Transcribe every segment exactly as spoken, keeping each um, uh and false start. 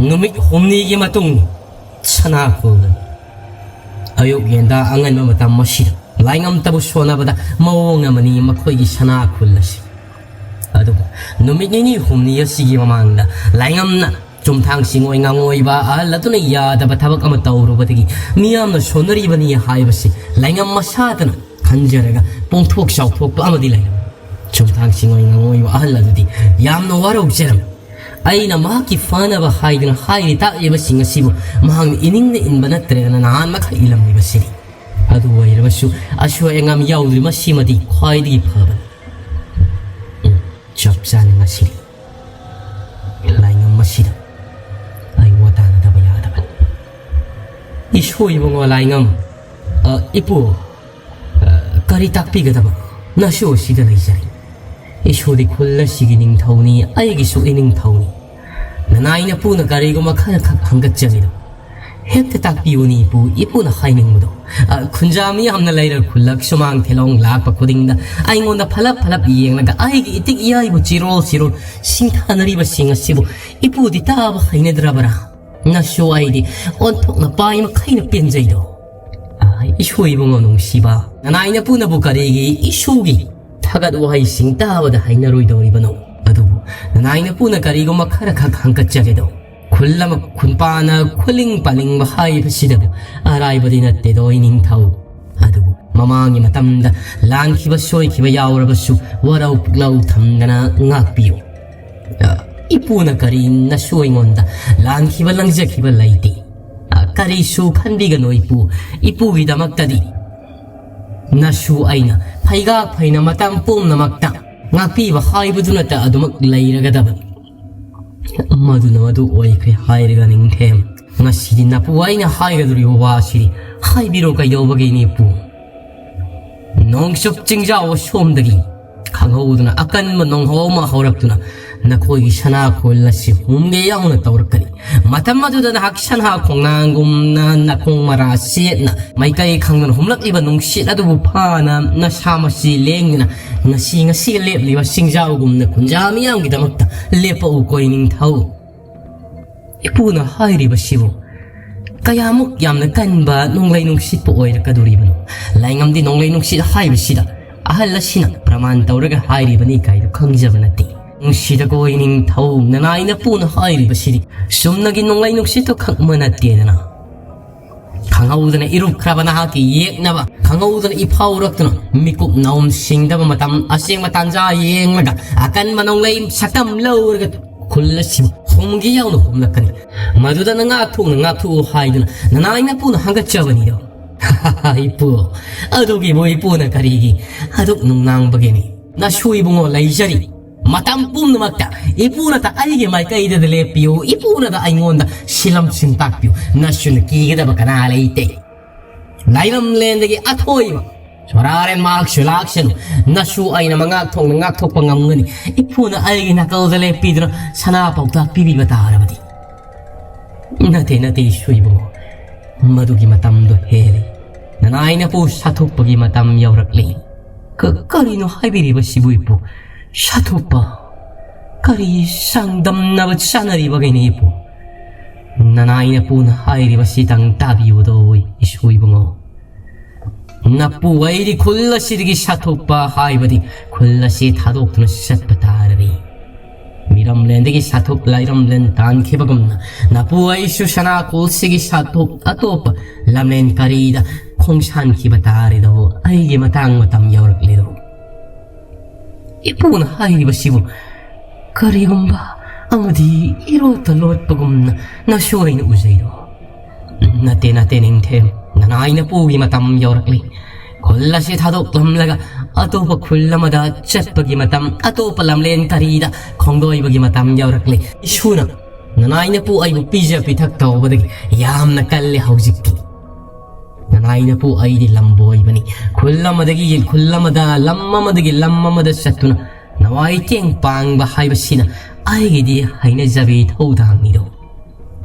ꯅꯨꯃꯤꯠ ꯍꯨꯝꯅꯤꯒꯤ ꯃꯇꯨꯡ ꯁꯅꯥ ꯈꯨꯜ ꯑꯌꯨꯛ ꯌꯦꯟꯗꯥ ꯑꯉꯟꯕ ꯃꯇꯝ ꯑꯁꯤꯗ ꯂꯥꯏꯉꯝꯇꯕꯨ ꯁꯣꯟꯅꯕꯗ ꯃꯑꯣꯡ ꯑꯃꯅꯤ ꯃꯈꯣꯏꯒꯤ ꯁꯅꯥ ꯈꯨꯜ ꯑꯁꯤ꯫ ꯑꯗꯨꯕꯨ ꯅꯨꯃꯤꯠ ꯅꯤꯅꯤ ꯍꯨꯝꯅꯤ ꯑꯁꯤꯒꯤ ꯃꯃꯥꯡꯗ ꯂꯥꯏꯉꯝꯅ ꯆꯨꯝꯊꯥꯡ ꯁꯤꯡꯑꯣꯏ ꯉꯥꯡꯑꯣꯏꯕ ꯑꯍꯜ ꯑꯗꯨꯅ ꯌꯥꯗꯕ ꯊꯕꯛ ꯑꯃ ꯇꯧꯔꯨꯕꯗꯒꯤ ꯃꯤꯌꯥꯝꯅ ꯁꯣꯟꯅꯔꯤꯕꯅꯤ ꯍꯥꯏꯕꯁꯤ ꯂꯥꯏꯉꯝ ꯃꯁꯥꯗꯅ ꯈꯟꯖꯔꯒ ꯄꯣꯡꯊꯣꯛ ꯆꯥꯎꯊꯣꯛꯄ ꯑꯃꯗꯤ ꯂꯩꯔꯝꯃꯤ꯫ ꯆꯨꯝꯊꯥꯡ ꯁꯤꯡꯑꯣꯏ ꯉꯥꯡꯑꯣꯏꯕ ꯑꯍꯜ ꯑꯗꯨꯗꯤ ꯌꯥꯝꯅ ꯋꯥꯔꯧꯖꯔꯝꯃꯤ꯫ ꯑꯩꯅ ꯃꯍꯥꯛꯀꯤ ꯐꯅꯕ ꯍꯥꯏꯗꯨꯅ ꯍꯥꯏꯔꯤ ꯇꯥꯛꯂꯤꯕꯁꯤꯡ ꯑꯁꯤꯕꯨ ꯃꯍꯥꯛꯅ ꯏꯅꯤꯡꯅ ꯏꯟꯕ ꯅꯠꯇ꯭ꯔꯦꯗꯅ ꯅꯍꯥꯟ ꯃꯈꯩ ꯏꯂꯝꯂꯤꯕꯁꯤꯅꯤ꯫ ꯑꯗꯨ ꯑꯣꯏꯔꯕꯁꯨ ꯑꯁꯣꯏ ꯑꯉꯥꯝ ꯌꯥꯎꯗ꯭ꯔꯤ ꯃꯁꯤꯃꯗꯤ ꯈ꯭ꯋꯥꯏꯗꯒꯤ ꯐꯕꯅꯤ꯫ ꯎꯝ, ꯆꯞ ꯆꯥꯅ ꯉꯁꯤꯗꯤ ꯂꯥꯏꯉꯝ ꯑꯁꯤꯗ ꯑꯩ ꯋꯥ ꯇꯥꯅꯗꯕ ꯌꯥꯗꯕꯅꯤ꯫ ꯏꯁꯣꯏ ꯏꯕꯨꯡꯉꯣ ꯂꯥꯏꯉꯝ, ꯑ, ꯏꯄꯨ, ꯑ, ꯀꯔꯤ ꯇꯥꯛꯄꯤꯒꯗꯕ? ꯅꯁꯨ ꯑꯁꯤꯗ ꯂꯩꯖꯔꯤ꯫ ꯏꯁꯣꯗꯤ ꯈꯨꯜ ꯑꯁꯤꯒꯤ ꯅꯤꯡꯊꯧꯅꯤ, ꯑꯩꯒꯤꯁꯨ ꯏꯅꯤꯡꯊꯧꯅꯤ꯫ ꯅꯅꯥꯏ ꯅꯄꯨꯅ ꯀꯔꯤꯒꯨꯝꯕ ꯈꯔꯈꯛ ꯍꯪꯒꯠꯆꯔꯤꯗꯣ ꯍꯦꯛꯇ ꯇꯥꯛꯄꯤꯌꯨꯅꯤ ꯏꯄꯨ, ꯏꯄꯨꯅ ꯍꯥꯏꯅꯤꯡꯕꯗꯣ꯫ ꯑ, ꯈꯨꯟꯖꯥ ꯃꯤꯌꯥꯝꯅ ꯂꯩꯔꯛ ꯈꯨꯜꯂꯛ ꯁꯨꯃꯥꯡ ꯊꯦꯂꯣꯡ ꯂꯥꯛꯄ ꯈꯨꯗꯤꯡꯗ ꯑꯩꯉꯣꯟꯗ ꯐꯂꯞ ꯐꯂꯞ ꯌꯦꯡꯂꯒ ꯑꯩꯒꯤ ꯏꯇꯤꯛ ꯏꯌꯥꯏꯕꯨ ꯆꯤꯔꯣꯜ ꯆꯤꯔꯣꯜ ꯁꯤꯡꯊꯥꯅꯔꯤꯕꯁꯤꯡ ꯑꯁꯤꯕꯨ ꯏꯄꯨꯗꯤ ꯇꯥꯕ ꯍꯩꯅꯗ꯭ꯔꯕ꯭ꯔꯥ? ꯅꯁꯨ ꯑꯩꯗꯤ ꯑꯣꯟꯊꯣꯛꯅ ꯄꯥꯏ ꯃꯈꯩꯅ ꯄꯦꯟꯖꯩꯗꯣ꯫ ꯑ, ꯏꯁꯨ ꯏꯕꯨꯡꯉꯣ ꯅꯨꯡꯁꯤꯕ, ꯅꯅꯥꯏ ꯅꯄꯨꯅꯕꯨ ꯀꯔꯤꯒꯤ ꯏꯁꯨꯒꯤ ꯊꯥꯒꯠ ꯋꯥꯍꯩꯁꯤꯡ ꯇꯥꯕꯗ ꯍꯩꯅꯔꯣꯏꯗꯧꯔꯤꯕꯅꯣ? ꯑꯗꯨꯕꯨ ꯅꯅꯥꯏ ꯅꯄꯨꯅ ꯀꯔꯤꯒꯨꯝꯕ ꯈꯔꯈꯛ ꯍꯪꯒꯠꯆꯒꯦꯗꯣ꯫ ꯈꯨꯜ ꯑꯃ ꯈꯨꯟꯄꯥꯅ ꯈꯨꯂꯤꯡ ꯄꯥꯂꯤꯡꯕ ꯍꯥꯏꯕꯁꯤꯗꯕꯨ ꯑꯔꯥꯏꯕꯗꯤ ꯅꯠꯇꯦꯗꯣ ꯏꯅꯤꯡꯊꯧ꯫ ꯑꯗꯨꯕꯨ ꯃꯃꯥꯡꯒꯤ ꯃꯇꯝꯗ ꯂꯥꯟꯈꯤꯕ ꯁꯣꯏꯈꯤꯕ ꯌꯥꯎꯔꯕꯁꯨ ꯋꯥꯔꯧ ꯄꯨꯛꯂꯧ ꯊꯝꯗꯅ ꯉꯥꯛꯄꯤꯌꯨ꯫ ꯑ, ꯏꯄꯨꯅ ꯀꯔꯤ ꯅꯁꯨ ꯑꯩꯉꯣꯟꯗ ꯂꯥꯟꯈꯤꯕ ꯂꯪꯖꯈꯤꯕ ꯂꯩꯇꯦ꯫ ꯑ, ꯀꯔꯤꯁꯨ ꯈꯟꯕꯤꯒꯅꯨ ꯏꯄꯨ, ꯏꯄꯨꯒꯤꯗꯃꯛꯇꯗꯤ ꯅꯁꯨ ꯑꯩꯅ ꯐꯩꯒꯥꯛ ꯐꯩꯅ ꯃꯇꯝ ꯄꯨꯝꯅꯃꯛꯇ ꯉꯥꯛꯄꯤꯕ ꯍꯥꯏꯕꯗꯨꯅꯇ ꯑꯗꯨꯃꯛ ꯂꯩꯔꯒꯗꯕꯅꯤ꯫ ꯃꯗꯨꯅ ꯃꯗꯨ ꯑꯣꯏꯈ꯭ꯔꯦ ꯍꯥꯏꯔꯒ ꯅꯤꯡꯊꯦꯝ, ꯉꯁꯤꯗꯤ ꯅꯄꯨ ꯑꯩꯅ ꯍꯥꯏꯒꯗꯧꯔꯤꯕ ꯋꯥ ꯑꯁꯤꯗꯤ ꯍꯥꯏꯕꯤꯔꯣ ꯀꯩꯗꯧꯕꯒꯤꯅꯤ ꯏꯄꯨ? ꯅꯣꯡꯆꯨꯞ ꯆꯤꯡꯖꯥꯎ ꯑꯁꯣꯝꯗꯒꯤ ꯈꯪꯍꯧꯗꯅ ꯑꯀꯟꯕ ꯅꯣꯡꯍꯧ ꯑꯃ ꯍꯧꯔꯛꯇꯨꯅ ꯅꯈꯣꯏꯒꯤ ꯁꯅꯥ ꯈꯣꯏꯜ ꯑꯁꯤ ꯍꯨꯝꯒꯦ ꯌꯥꯎꯅ ꯇꯧꯔꯛꯀꯅꯤ꯫ ꯃꯇꯝ ꯑꯗꯨꯗ ꯅꯍꯥꯛ ꯁꯟꯍꯥ ꯈꯣꯡꯅꯥꯡꯒꯨꯝꯅ ꯅꯈꯣꯡ ꯃꯔꯥ ꯁꯦꯠꯅ ꯃꯥꯏꯀꯩ ꯈꯪꯗꯅ ꯍꯨꯝꯂꯛꯂꯤꯕ ꯅꯨꯡꯁꯤꯠ ꯑꯗꯨꯕꯨ ꯐꯥꯅ ꯅꯁꯥ ꯃꯁꯤ ꯂꯦꯡꯗꯅ ꯉꯁꯤ ꯉꯁꯤ ꯂꯦꯞꯂꯤꯕ ꯁꯤꯡꯖꯥꯎꯒꯨꯝꯅ ꯈꯨꯟꯖꯥ ꯃꯤꯌꯥꯝꯒꯤꯗꯃꯛꯇ ꯂꯦꯞꯄꯛꯎ ꯀꯣꯏꯅꯤꯡꯊꯧ꯫ ꯏꯄꯨꯅ ꯍꯥꯏꯔꯤꯕꯁꯤꯕꯨ ꯀꯌꯥꯃꯨꯛ ꯌꯥꯝꯅ ꯀꯟꯕ ꯅꯣꯡꯂꯩ ꯅꯨꯡꯁꯤꯠꯄꯨ ꯑꯣꯏꯔꯛꯀꯗꯣꯔꯤꯕꯅꯣ? ꯂꯥꯏꯉꯝꯗꯤ ꯅꯣꯡꯂꯩ ꯅꯨꯡꯁꯤꯠ ꯍꯥꯏꯕꯁꯤꯗ ꯑꯍꯜ ꯑꯁꯤꯅ ꯄ꯭ꯔꯃꯥꯟ ꯇꯧꯔꯒ ꯍꯥꯏꯔꯤꯕꯅꯤ ꯀꯥꯏꯗꯣ ꯈꯪꯖꯕ ꯅꯠꯇꯦ꯫ ꯅꯨꯡꯁꯤꯗꯀꯣ ꯏꯅꯤꯡꯊꯧ, ꯅꯅꯥꯏ ꯅꯄꯨꯅ ꯍꯥꯏꯔꯤꯕꯁꯤꯗꯤ ꯆꯨꯝꯅꯒꯤ ꯅꯣꯡꯂꯩ ꯅꯨꯡꯁꯤꯠꯇꯨ ꯈꯛꯃ ꯅꯠꯇꯦꯗꯅ꯫ ꯈꯪꯍꯧꯗꯅ ꯏꯔꯨꯞꯈ꯭ꯔꯕ ꯅꯍꯥꯛꯀꯤ ꯌꯦꯛꯅꯕ ꯈꯪꯍꯧꯗꯅ ꯏꯐꯥꯎꯔꯛꯇꯨꯅ ꯃꯤꯀꯨꯞ ꯅꯥꯎꯝ ꯁꯤꯡꯗꯕ ꯃꯇꯝ ꯑꯁꯦꯡꯕ ꯇꯥꯟꯖꯥ ꯌꯦꯡꯂꯒ ꯑꯀꯟꯕ ꯅꯣꯡꯂꯩ ꯁꯛꯇꯝ ꯂꯧꯔꯒ ꯈꯨꯜ ꯑꯁꯤꯕꯨ ꯍꯨꯝꯒꯦ ꯌꯥꯎꯅ ꯍꯨꯝꯂꯛꯀꯅꯤ꯫ ꯃꯗꯨꯗ ꯅꯉꯥꯛ ꯊꯣꯛꯅ ꯉꯥꯛꯊꯣꯛꯎ ꯍꯥꯏꯗꯨꯅ ꯅꯅꯥꯏ ꯅꯄꯨꯅ ꯍꯪꯒꯠꯆꯕꯅꯤꯗꯣ꯫ ꯏꯄꯨ, ꯑꯗꯨꯒꯤꯕꯨ ꯏꯄꯨꯅ ꯀꯔꯤꯒꯤ ꯑꯗꯨꯛ ꯅꯨꯡꯅꯥꯡꯕꯒꯦꯅꯦ? ꯅꯁꯨ ꯏꯕꯨꯡꯉꯣ ꯂꯩꯖꯔꯤ꯫ ꯃꯇꯝ ꯄꯨꯝꯅꯃꯛꯇ ꯏꯄꯨꯅꯇ ꯑꯩꯒꯤ ꯃꯥꯏꯀꯩꯗ ꯂꯦꯞꯄꯤꯌꯨ, ꯏꯄꯨꯅꯇ ꯑꯩꯉꯣꯟꯗ ꯁꯤꯂꯝ ꯁꯤꯟ ꯇꯥꯛꯄꯤꯌꯨ꯫ ꯅꯁꯨꯅ ꯀꯤꯒꯗꯕ ꯀꯅꯥ ꯂꯩꯇꯦ꯫ ꯂꯥꯏꯔꯝꯂꯦꯟꯗꯒꯤ ꯑꯊꯣꯏꯕ ꯁꯣꯔꯥꯔꯦꯟ ꯃꯍꯥꯛꯁꯨ ꯂꯥꯛꯁꯅꯨ꯫ ꯅꯁꯨ ꯑꯩꯅ ꯃꯉꯥꯛ ꯊꯣꯛꯅ ꯉꯥꯛꯊꯣꯛꯄ ꯉꯝꯒꯅꯤ꯫ ꯏꯄꯨꯅ ꯑꯩꯒꯤ ꯅꯥꯀꯜꯗ ꯂꯦꯞꯄꯤꯗꯨꯅ ꯁꯅꯥ ꯄꯥꯎꯇꯥꯛ ꯄꯤꯕꯤꯕ ꯇꯥꯔꯕꯗꯤ꯫ ꯅꯠꯇꯦ, ꯅꯠꯇꯦ, ꯏꯁꯨ ꯏꯕꯨꯡꯉꯣ꯫ ꯃꯗꯨꯒꯤ ꯃꯇꯝꯗꯣ ꯍꯦꯜꯂꯦ꯫ ꯅꯅꯥꯏ ꯅꯄꯨ ꯁꯥꯊꯣꯛꯄꯒꯤ ꯃꯇꯝ ꯌꯧꯔꯛꯂꯦ꯫ ꯀ-, ꯀꯔꯤꯅꯣ ꯍꯥꯏꯕꯤꯔꯤꯕꯁꯤꯕꯨ ꯏꯄꯨ? ꯁꯥꯊꯣꯛꯄ? ꯀꯔꯤ ꯆꯥꯡꯗꯝꯅꯕ ꯆꯥꯅꯔꯤꯕꯒꯦꯅꯦ ꯏꯄꯨ? ꯅꯅꯥꯏ ꯅꯄꯨꯅ ꯍꯥꯏꯔꯤꯕꯁꯤꯇꯪ ꯇꯥꯕꯤꯌꯨꯗꯣ, ꯏꯁꯨ ꯏꯕꯨꯡꯉꯣ꯫ ꯅꯄꯨ ꯑꯩꯗꯤ ꯈꯨꯜ ꯑꯁꯤꯗꯒꯤ ꯁꯥꯊꯣꯛꯄ ꯍꯥꯏꯕꯗꯤ ꯈꯨꯜ ꯑꯁꯤ ꯊꯥꯗꯣꯛꯇꯨꯅ ꯆꯠꯄ ꯇꯥꯔꯕꯤ꯫ ꯃꯤꯔꯝꯂꯦꯟꯗꯒꯤ ꯁꯥꯊꯣꯛ ꯂꯥꯏꯔꯝꯂꯦꯟ ꯇꯥꯟꯈꯤꯕꯒꯨꯝꯅ ꯅꯄꯨ ꯑꯩꯁꯨ ꯁꯅꯥ ꯈꯨꯜꯁꯤꯒꯤ ꯁꯥꯊꯣꯛ ꯑꯇꯣꯞꯄ ꯂꯝꯂꯦꯟ ꯀꯔꯤꯗ ꯈꯣꯡꯁꯥꯟꯈꯤꯕ ꯇꯥꯔꯦꯗꯣ, ꯑꯩꯒꯤ ꯃꯇꯥꯡ ꯃꯇꯝ ꯌꯧꯔꯛꯂꯦꯗꯣ꯫ ꯏꯄꯨꯅ ꯍꯥꯏꯔꯤꯕꯁꯤꯕꯨ ꯀꯔꯤꯒꯨꯝꯕ ꯑꯃꯗꯤ ꯏꯔꯣꯠꯇ ꯂꯣꯠꯄꯒꯨꯝꯅ ꯅꯁꯨ ꯑꯩꯅ ꯎꯖꯩꯗꯣ꯫ ꯅꯠꯇꯦ, ꯅꯠꯇꯦ, ꯅꯤꯡꯊꯦꯝ, ꯅꯅꯥꯏ ꯅꯄꯨꯒꯤ ꯃꯇꯝ ꯌꯧꯔꯛꯂꯤ꯫ ꯈꯨꯜ ꯑꯁꯤ ꯊꯥꯗꯣꯛꯂꯝꯂꯒ ꯑꯇꯣꯞꯄ ꯈꯨꯜ ꯑꯃꯗ ꯆꯠꯄꯒꯤ ꯃꯇꯝ, ꯑꯇꯣꯞꯄ ꯂꯝꯂꯦꯟ ꯀꯔꯤꯗ ꯈꯣꯡꯗꯣꯏꯕꯒꯤ ꯃꯇꯝ ꯌꯧꯔꯛꯂꯤ꯫ ꯏꯁꯨꯅ ꯅꯅꯥꯏ ꯅꯄꯨ ꯑꯩꯕꯨ ꯄꯤꯖ ꯄꯤꯊꯛ ꯇꯧꯕꯗꯒꯤ ꯌꯥꯝꯅ ꯀꯜꯂꯦ ꯍꯧꯖꯤꯛꯇꯤ꯫ ꯅꯅꯥꯏ ꯅꯄꯨ ꯑꯩꯗꯤ ꯂꯝꯕꯣꯏꯕꯅꯤ꯫ ꯈꯨꯜ ꯑꯃꯗꯒꯤ ꯈꯨꯜ ꯑꯃꯗ, ꯂꯝ ꯑꯃꯗꯒꯤ ꯂꯝ ꯑꯃꯗ ꯆꯠꯇꯨꯅ ꯅꯋꯥꯏ ꯇꯦꯡ ꯄꯥꯡꯕ ꯍꯥꯏꯕꯁꯤꯅ ꯑꯩꯒꯤꯗꯤ ꯍꯩꯅꯖꯕꯤ ꯊꯧꯗꯥꯡꯅꯤꯗꯣ꯫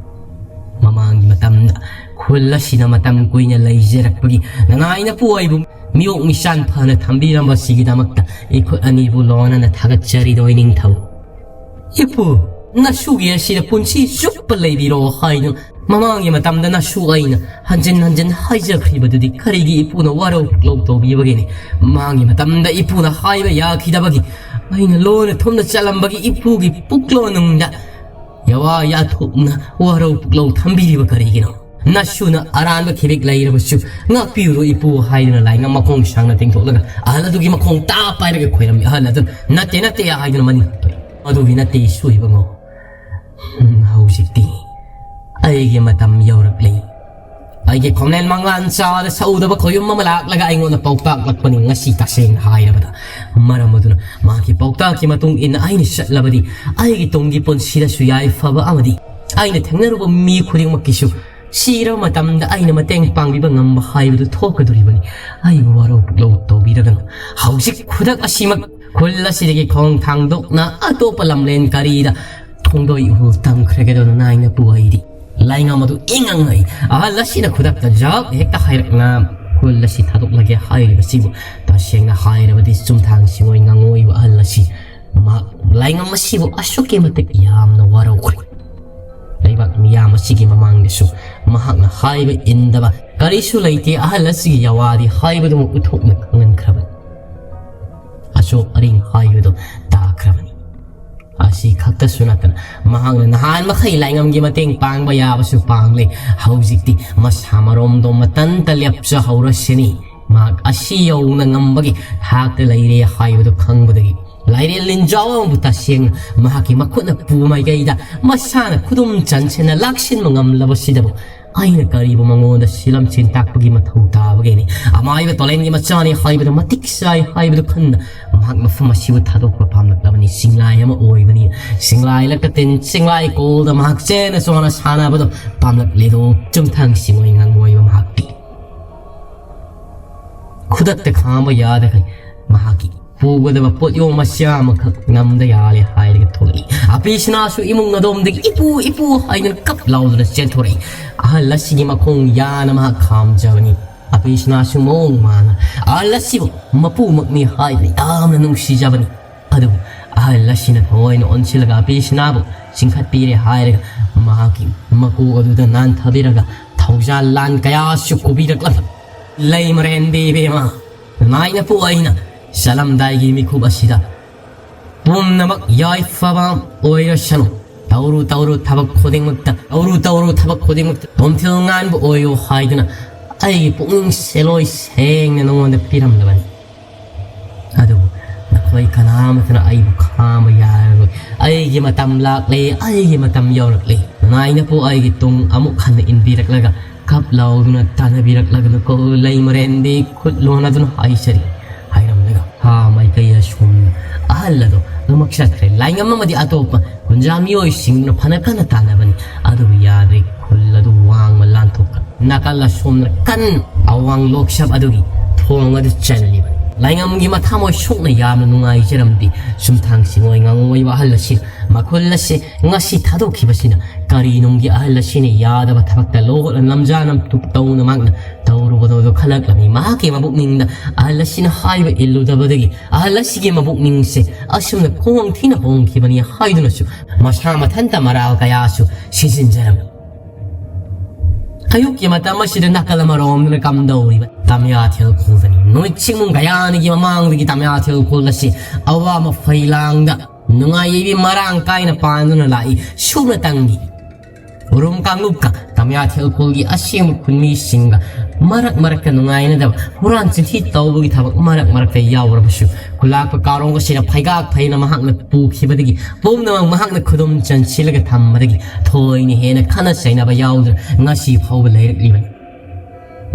ꯃꯃꯥꯡꯒꯤ ꯃꯇꯝꯗ ꯈꯨꯜ ꯑꯁꯤꯅ ꯃꯇꯝ ꯀꯨꯏꯅ ꯂꯩꯖꯔꯛꯄꯒꯤ ꯅꯅꯥꯏ ꯅꯄꯨ ꯑꯩꯕꯨ ꯃꯤꯑꯣꯛ ꯃꯤꯆꯥꯟ ꯐꯅ ꯊꯝꯕꯤꯔꯝꯕꯁꯤꯒꯤꯗꯃꯛꯇ ꯑꯩꯈꯣꯏ ꯑꯅꯤꯕꯨ ꯂꯣꯟꯅꯅ ꯊꯥꯒꯠꯆꯔꯤꯗꯣ ꯏꯅꯤꯡꯊꯧ꯫ ꯏꯄꯨ, ꯅꯁꯨꯒꯤ ꯑꯁꯤꯗ ꯄꯨꯟꯁꯤ ꯆꯨꯞꯄ ꯂꯩꯕꯤꯔꯣ ꯍꯥꯏꯗꯨꯅ ꯃꯃꯥꯡꯒꯤ ꯃꯇꯝꯗ ꯅꯁꯨ ꯑꯩꯅ ꯍꯟꯖꯤꯟ ꯍꯟꯖꯤꯟ ꯍꯥꯏꯖꯈ꯭ꯔꯤꯕꯗꯨꯗꯤ ꯀꯔꯤꯒꯤ ꯏꯄꯨꯅ ꯋꯥꯔꯧ ꯄꯨꯛꯂꯧ ꯇꯧꯕꯤꯕꯒꯦꯅꯦ? ꯃꯃꯥꯡꯒꯤ ꯃꯇꯝꯗ ꯏꯄꯨꯅ ꯍꯥꯏꯕ ꯌꯥꯈꯤꯗꯕꯒꯤ ꯑꯩꯅ ꯂꯣꯟꯅ ꯊꯨꯝꯅ ꯆꯠꯂꯝꯕꯒꯤ ꯏꯄꯨꯒꯤ ꯄꯨꯛꯂꯣꯟꯅꯨꯡꯗ ꯌꯥꯋꯥ ꯌꯥꯊꯣꯛꯅ ꯋꯥꯔꯧ ꯄꯨꯛꯂꯧ ꯊꯝꯕꯤꯔꯤꯕ ꯀꯔꯤꯒꯤꯅꯣ? ꯅꯁꯨꯅ ꯑꯔꯥꯟꯕ ꯈꯤꯕꯤꯛ ꯂꯩꯔꯕꯁꯨ ꯉꯥꯛꯄꯤꯌꯨꯔꯣ ꯏꯄꯨ ꯍꯥꯏꯗꯨꯅ ꯂꯥꯏꯉꯝ ꯃꯈꯣꯡ ꯁꯥꯡꯅ ꯇꯤꯡꯊꯣꯛꯂꯒ ꯑꯍꯜ ꯑꯗꯨꯒꯤ ꯃꯈꯣꯡ ꯇꯥ ꯄꯥꯏꯔꯒ ꯈꯣꯏꯔꯝꯃꯤ꯫ ꯑꯍꯜ ꯑꯗꯨꯅ ꯅꯠꯇꯦ, ꯅꯠꯇꯦ ꯍꯥꯏꯗꯨꯅ ꯃꯅꯤꯡ ꯍꯟꯗꯣꯛꯏ꯫ ꯑꯗꯨꯒꯤ ꯅꯠꯇꯦ ꯁꯣꯏꯕꯉꯣ꯫ ꯎꯝ, ꯍꯧꯖꯤꯛꯇꯤ ꯑꯩꯒꯤ ꯃꯇꯝ ꯌꯧꯔꯛꯂꯦ꯫ ꯑꯩꯒꯤ ꯈꯣꯝꯂꯦꯟ ꯃꯉꯥꯟ ꯆꯥꯗ ꯁꯧꯗꯕ ꯈꯣꯌꯨꯝ ꯑꯃ ꯂꯥꯛꯂꯒ ꯑꯩꯉꯣꯟꯗ ꯄꯥꯎꯇꯥꯛꯂꯛꯄꯅꯤ꯫ ꯉꯁꯤ ꯇꯁꯦꯡꯅ ꯍꯥꯏꯔꯕꯗ, ꯃꯔꯝ ꯑꯗꯨꯅ ꯃꯍꯥꯛꯀꯤ ꯄꯥꯎꯇꯥꯛꯀꯤ ꯃꯇꯨꯡ ꯏꯟꯅ ꯑꯩꯅ ꯆꯠꯂꯕꯗꯤ ꯑꯩꯒꯤ ꯇꯨꯡꯒꯤ ꯄꯨꯟꯁꯤꯗꯁꯨ ꯌꯥꯏꯐꯕ ꯑꯃꯗꯤ ꯑꯩꯅ ꯊꯦꯡꯅꯔꯨꯕ ꯃꯤ ꯈꯨꯗꯤꯡꯃꯛꯀꯤꯁꯨ ꯁꯤꯔꯕ ꯃꯇꯝꯗ ꯑꯩꯅ ꯃꯇꯦꯡ ꯄꯥꯡꯕꯤꯕ ꯉꯝꯕ ꯍꯥꯏꯕꯗꯨ ꯊꯣꯛꯀꯗꯧꯔꯤꯕꯅꯤ꯫ ꯑꯩꯕꯨ ꯋꯥꯔꯧ ꯄꯨꯛꯂꯧ ꯇꯧꯕꯤꯔꯒꯅꯨ꯫ ꯍꯧꯖꯤꯛ ꯈꯨꯗꯛ ꯑꯁꯤꯃꯛ ꯈꯨꯜ ꯑꯁꯤꯗꯒꯤ ꯈꯣꯡ ꯊꯥꯡꯗꯣꯛꯅ ꯑꯇꯣꯞꯄ ꯂꯝꯂꯦꯟ ꯀꯔꯤꯗ ꯈꯣꯡꯗꯣꯏ ꯏꯍꯨꯜ ꯇꯝꯈ꯭ꯔꯒꯦꯗꯣ ꯅꯥꯏꯅ ꯄꯨ ꯑꯩꯗꯤ꯫ ꯂꯥꯏꯉꯝ ꯑꯗꯨ ꯏꯉꯪꯉꯩ꯫ ꯑꯍꯜ ꯑꯁꯤꯅ ꯈꯨꯗꯛꯇ ꯖꯛ ꯍꯦꯛꯇ ꯍꯥꯏꯔꯛꯅ ꯈꯨꯜ ꯑꯁꯤ ꯊꯥꯗꯣꯛꯂꯒꯦ ꯍꯥꯏꯔꯤꯕꯁꯤꯕꯨ ꯇꯁꯦꯡꯅ ꯍꯥꯏꯔꯕꯗꯤ ꯆꯨꯝꯊꯥꯡ ꯁꯤꯡꯉꯣꯏ ꯉꯥꯡꯉꯣꯏꯕ ꯑꯍꯜ ꯑꯁꯤ ꯃꯍꯥꯛ ꯂꯥꯏꯉꯝ ꯑꯁꯤꯕꯨ ꯑꯁꯨꯛꯀꯤ ꯃꯇꯤꯛ ꯌꯥꯝꯅ ꯋꯥꯔꯧꯈ꯭ꯔꯦ꯫ ꯂꯩꯕꯥꯛ ꯃꯤꯌꯥꯝ ꯑꯁꯤꯒꯤ ꯃꯃꯥꯡꯗꯁꯨ ꯃꯍꯥꯛꯅ ꯍꯥꯏꯕ ꯏꯟꯗꯕ ꯀꯔꯤꯁꯨ ꯂꯩꯇꯦ꯫ ꯑꯍꯜ ꯑꯁꯤꯒꯤ ꯌꯥꯋꯥꯗꯤ ꯍꯥꯏꯕꯗꯨꯃꯛ ꯎꯠꯊꯣꯛꯅ ꯈꯪꯍꯟꯈ꯭ꯔꯕꯅꯤ꯫ ꯑꯆꯣꯛ ꯑꯔꯤꯡ ꯍꯥꯏꯕꯗꯨ ꯇꯥꯈ꯭ꯔꯕꯅꯤ꯫ ꯑꯁꯤ ꯈꯛꯇꯁꯨ ꯅꯠꯇꯅ ꯃꯍꯥꯛꯅ ꯅꯍꯥꯟ ꯃꯈꯩ ꯂꯥꯏꯉꯝꯒꯤ ꯃꯇꯦꯡ ꯄꯥꯡꯕ ꯌꯥꯕꯁꯨ ꯄꯥꯡꯂꯦ꯫ ꯍꯧꯖꯤꯛꯇꯤ ꯃꯁꯥ ꯃꯔꯣꯝꯗꯣ ꯃꯇꯟꯇ ꯂꯦꯞꯆꯍꯧꯔꯁꯤꯅꯤ꯫ ꯃꯍꯥꯛ ꯑꯁꯤ ꯌꯧꯅ ꯉꯝꯕꯒꯤ ꯊꯥꯛꯇ ꯂꯩꯔꯦ ꯍꯥꯏꯕꯗꯨ ꯈꯪꯕꯗꯒꯤ ꯂꯥꯏꯔꯦꯟ ꯂꯤꯟꯖꯥꯎ ꯑꯃꯕꯨ ꯇꯁꯦꯡꯅ ꯃꯍꯥꯛꯀꯤ ꯃꯈꯨꯠꯅ ꯄꯨ ꯃꯥꯏꯀꯩꯗ ꯃꯁꯥꯅ ꯈꯨꯗꯨꯝ ꯆꯟꯁꯤꯟꯅ ꯂꯥꯛꯁꯤꯟꯕ ꯉꯝꯂꯕꯁꯤꯗꯕꯨ ꯑꯩꯅ ꯀꯔꯤꯕꯨ ꯃꯉꯣꯟꯗ ꯁꯤꯂꯝ ꯁꯤꯟ ꯇꯥꯛꯄꯒꯤ ꯃꯊꯧ ꯇꯥꯕꯒꯦꯅꯦ? ꯑꯃꯥꯏꯕ ꯇꯣꯂꯦꯟꯒꯤ ꯃꯆꯥꯅꯤ ꯍꯥꯏꯕꯗꯨ ꯃꯇꯤꯛ ꯆꯥꯏ ꯍꯥꯏꯕꯗꯨ ꯈꯟꯅ ꯃꯍꯥꯛ ꯃꯐꯝ ꯑꯁꯤꯕꯨ ꯊꯥꯗꯣꯛꯄ ꯄꯥꯝꯂꯛꯂꯕꯅꯤ꯫ ꯆꯤꯡꯂꯥꯏ ꯑꯃ ꯑꯣꯏꯕꯅꯤ꯫ ꯆꯤꯡꯂꯥꯏ ꯂꯛꯀꯇꯤꯟ, ꯆꯤꯡꯂꯥꯏ ꯀꯣꯜꯗ ꯃꯍꯥꯛ ꯆꯦꯟꯅ ꯆꯣꯟꯅ ꯁꯥꯟꯅꯕꯗꯨ ꯄꯥꯝꯂꯛꯂꯦꯗꯣ꯫ ꯆꯨꯝꯊꯥꯡ ꯁꯤꯡꯉꯣꯏ ꯉꯥꯡꯉꯣꯏꯕ ꯃꯍꯥꯛꯇꯤ ꯈꯨꯗꯛꯇ ꯈꯥꯝꯕ ꯌꯥꯗꯈꯩ ꯃꯍꯥꯛꯀꯤ ꯄꯨꯒꯗꯕ ꯄꯣꯠꯌꯣꯝ ꯃꯆꯥ ꯑꯃꯈꯛ ꯅꯝꯗ ꯌꯥꯔꯦ ꯍꯥꯏꯔꯒ ꯊꯣꯛꯂꯛꯏ꯫ ꯑꯄꯤꯁꯅꯥꯁꯨ ꯏꯃꯨꯡ ꯑꯗꯣꯝꯗꯒꯤ "ꯏꯄꯨ, ꯏꯄꯨ" ꯍꯥꯏꯗꯨꯅ ꯀꯞ ꯂꯥꯎꯗꯨꯅ ꯆꯦꯟꯊꯣꯔꯛꯏ꯫ ꯑꯍꯜ ꯑꯁꯤꯒꯤ ꯃꯈꯣꯡ ꯌꯥꯅ ꯃꯍꯥꯛ ꯈꯥꯝꯖꯕꯅꯤ꯫ ꯑꯄꯤꯁꯅꯥꯁꯨ ꯃꯑꯣꯡ ꯃꯥꯅ ꯑꯍꯜ ꯑꯁꯤꯕꯨ ꯃꯄꯨꯃꯛꯅꯤ ꯍꯥꯏꯗꯨꯅ ꯌꯥꯝꯅ ꯅꯨꯡꯁꯤꯖꯕꯅꯤ꯫ ꯑꯗꯨꯕꯨ ꯑꯍꯜ ꯑꯁꯤꯅ ꯊꯑꯣꯏꯅ ꯑꯣꯟꯁꯤꯜꯂꯒ ꯑꯄꯤꯁꯤꯅꯥꯕꯨ ꯆꯤꯡꯈꯠꯄꯤꯔꯦ ꯍꯥꯏꯔꯒ ꯃꯍꯥꯛꯀꯤ ꯃꯀꯣꯛ ꯑꯗꯨꯗ ꯅꯥꯟꯊꯕꯤꯔꯒ ꯊꯧꯖꯥꯜ ꯂꯥꯟ ꯀꯌꯥꯁꯨ ꯀꯨꯕꯤꯔꯛꯂꯝꯃꯤ꯫ ꯂꯩꯃꯔꯦꯟꯕꯤ ꯏꯕꯦꯝꯃ, ꯅꯥꯏꯅ ꯄꯣꯛ ꯑꯩꯅ ꯆꯠꯂꯝꯗꯥꯏꯒꯤ ꯃꯤꯀꯨꯞ ꯑꯁꯤꯗ ꯄꯨꯝꯅꯃꯛ ꯌꯥꯏꯐꯕ ꯑꯣꯏꯔꯁꯅꯨ꯫ ꯇꯧꯔꯨ ꯇꯧꯔꯨ ꯊꯕꯛ ꯈꯨꯗꯤꯡꯃꯛꯇ, ꯇꯧꯔꯨ ꯇꯧꯔꯨ ꯊꯕꯛ ꯈꯨꯗꯤꯡꯃꯛꯇ ꯇꯣꯝꯊꯤꯜ ꯉꯥꯟꯕ ꯑꯣꯏꯌꯨ ꯍꯥꯏꯗꯨꯅ ꯑꯩꯒꯤ ꯄꯨꯛꯅꯤꯡ ꯁꯦꯂꯣꯏ ꯁꯦꯡꯅ ꯅꯉꯣꯟꯗ ꯄꯤꯔꯝꯂꯕꯅꯤ꯫ ꯑꯗꯨꯕꯨ ꯅꯈꯣꯏ ꯀꯅꯥꯃꯠꯇꯅ ꯑꯩꯕꯨ ꯈꯥꯝꯕ ꯌꯥꯔꯔꯣꯏ꯫ ꯑꯩꯒꯤ ꯃꯇꯝ ꯂꯥꯛꯂꯦ, ꯑꯩꯒꯤ ꯃꯇꯝ ꯌꯧꯔꯛꯂꯦ꯫ ꯅꯥꯏꯅꯄꯨ ꯑꯩꯒꯤ ꯇꯨꯡ ꯑꯃꯨꯛ ꯍꯟꯅ ꯏꯟꯕꯤꯔꯛꯂꯒ ꯀꯞ ꯂꯥꯎꯗꯨꯅ ꯇꯥꯟꯅꯕꯤꯔꯛꯂꯒꯅꯨꯀꯣ, ꯂꯩ ꯃꯔꯦꯟꯕꯤ ꯈꯨꯠ ꯂꯣꯟꯅꯗꯨꯅ ꯍꯥꯏꯖꯔꯤ ꯍꯥꯏꯔꯝꯂꯒ ꯍꯥ ꯃꯥꯏꯀꯩ ꯑꯁꯣꯝꯅ ꯑꯍꯜ ꯑꯗꯣ ꯑꯗꯨꯃꯛ ꯆꯠꯈ꯭ꯔꯦ꯫ ꯂꯥꯏꯉꯝ ꯑꯃꯗꯤ ꯑꯇꯣꯞꯄ ꯀꯨꯟꯖꯥ ꯃꯤꯑꯣꯏꯁꯤꯡꯗꯨꯅ ꯐꯅ ꯀꯟꯅ ꯇꯥꯟꯅꯕꯅꯤ, ꯑꯗꯨꯕꯨ ꯌꯥꯗ꯭ꯔꯦ꯫ ꯈꯨꯜ ꯑꯗꯨ ꯋꯥꯡꯃ ꯂꯥꯟꯊꯣꯛꯈ꯭ꯔꯦ꯫ ꯅꯥꯀꯜ ꯑꯁꯣꯝꯅ ꯀꯟꯅ ꯑꯋꯥꯡ ꯂꯣꯛꯁꯞ ꯑꯗꯨꯒꯤ ꯊꯣꯡ ꯑꯗꯨ ꯆꯜꯂꯤꯕꯅꯤ꯫ ꯂꯥꯏꯉꯝꯒꯤ ꯃꯊꯃꯣꯏ ꯁꯣꯛꯅ ꯌꯥꯝꯅ ꯅꯨꯡꯉꯥꯏꯖꯔꯝꯗꯦ꯫ ꯁꯨꯝꯊꯥꯡ ꯁꯤꯡꯑꯣꯏ ꯉꯥꯉꯣꯏꯕ ꯑꯍꯜ ꯑꯁꯤꯅ ꯃꯈꯨꯜ ꯑꯁꯤ ꯉꯁꯤ ꯊꯥꯗꯣꯛꯈꯤꯕꯁꯤꯅ ꯀꯔꯤꯅꯨꯡꯒꯤ ꯑꯍꯜ ꯑꯁꯤꯅ ꯌꯥꯗꯕ ꯊꯕꯛꯇ ꯂꯣꯍꯣꯠꯅ ꯂꯝꯖꯥ ꯅꯝꯊꯨꯛ ꯇꯧꯅ ꯃꯍꯥꯛꯅ ꯇꯧꯔꯨꯕꯗꯣ ꯑꯗꯨ ꯈꯜꯂꯛꯂꯝꯃꯤ꯫ ꯃꯍꯥꯛꯀꯤ ꯃꯕꯨꯛꯅꯤꯡꯗ ꯑꯍꯜ ꯑꯁꯤꯅ ꯍꯥꯏꯕ ꯏꯜꯂꯨꯗꯕꯗꯒꯤ ꯑꯍꯜ ꯑꯁꯤꯒꯤ ꯃꯕꯨꯛꯅꯤꯡꯁꯦ ꯑꯁꯨꯝꯅ ꯈꯣꯡ ꯊꯤꯅ ꯍꯣꯡꯈꯤꯕꯅꯤ ꯍꯥꯏꯗꯨꯅꯁꯨ ꯃꯁꯥ ꯃꯊꯟꯇ ꯃꯔꯥꯜ ꯀꯌꯥꯁꯨ ꯁꯤꯖꯤꯟꯖꯔꯝꯃꯤ꯫ ꯑꯌꯨꯛꯀꯤ ꯃꯇꯝ ꯑꯁꯤꯗ ꯅꯥꯀꯜ ꯑꯃꯔꯣꯝꯗꯅ ꯀꯝꯗꯧꯔꯤꯕ ꯇꯝꯌꯥꯊꯦꯜ ꯈꯨꯜꯗꯅꯤ꯫ ꯅꯨꯃꯤꯠ ꯆꯤꯡꯃꯨꯡ ꯀꯌꯥꯅꯤꯒꯤ ꯃꯃꯥꯡꯗꯒꯤ ꯇꯝꯌꯥꯊꯦꯜ ꯈꯨꯜ ꯑꯁꯤ ꯑꯋꯥꯕ ꯐꯩꯂꯥꯡꯗ ꯅꯨꯡꯉꯥꯏ ꯌꯥꯏꯕꯤ ꯃꯔꯥꯡ ꯀꯥꯏꯅ ꯄꯥꯟꯗꯨꯅ ꯂꯥꯛꯏ꯫ ꯁꯨꯞꯅꯇꯪꯒꯤ ꯎꯔꯨꯝ ꯀꯥꯡꯂꯨꯞꯀ ꯇꯝꯌꯥꯊꯦꯜ ꯈꯨꯜꯒꯤ ꯑꯁꯦꯡꯕ ꯈꯨꯟꯃꯤꯁꯤꯡꯒ ꯃꯔꯛ ꯃꯔꯛꯇ ꯅꯨꯡꯉꯥꯏꯅꯗꯕ ꯍꯨꯔꯥꯟ ꯆꯤꯟꯊꯤ ꯇꯧꯕꯒꯤ ꯊꯕꯛ ꯃꯔꯛ ꯃꯔꯛꯇ ꯌꯥꯎꯔꯕꯁꯨ ꯈꯨꯂꯥꯛꯄ ꯀꯥꯔꯣꯡ ꯑꯁꯤꯅ ꯐꯩꯒꯥꯛ ꯐꯩꯅ ꯃꯍꯥꯛꯅ ꯄꯨꯈꯤꯕꯗꯒꯤ ꯄꯨꯝꯅꯃꯛ ꯃꯍꯥꯛꯅ ꯈꯨꯗꯨꯝ ꯆꯟꯁꯤꯜꯂꯒ ꯊꯝꯕꯗꯒꯤ ꯊꯣꯏꯅ ꯍꯦꯟꯅ ꯈꯠꯅ ꯆꯩꯅꯕ ꯌꯥꯎꯗꯅ ꯉꯁꯤ ꯐꯥꯎꯕ ꯂꯩꯔꯛꯂꯤꯕꯅꯤ꯫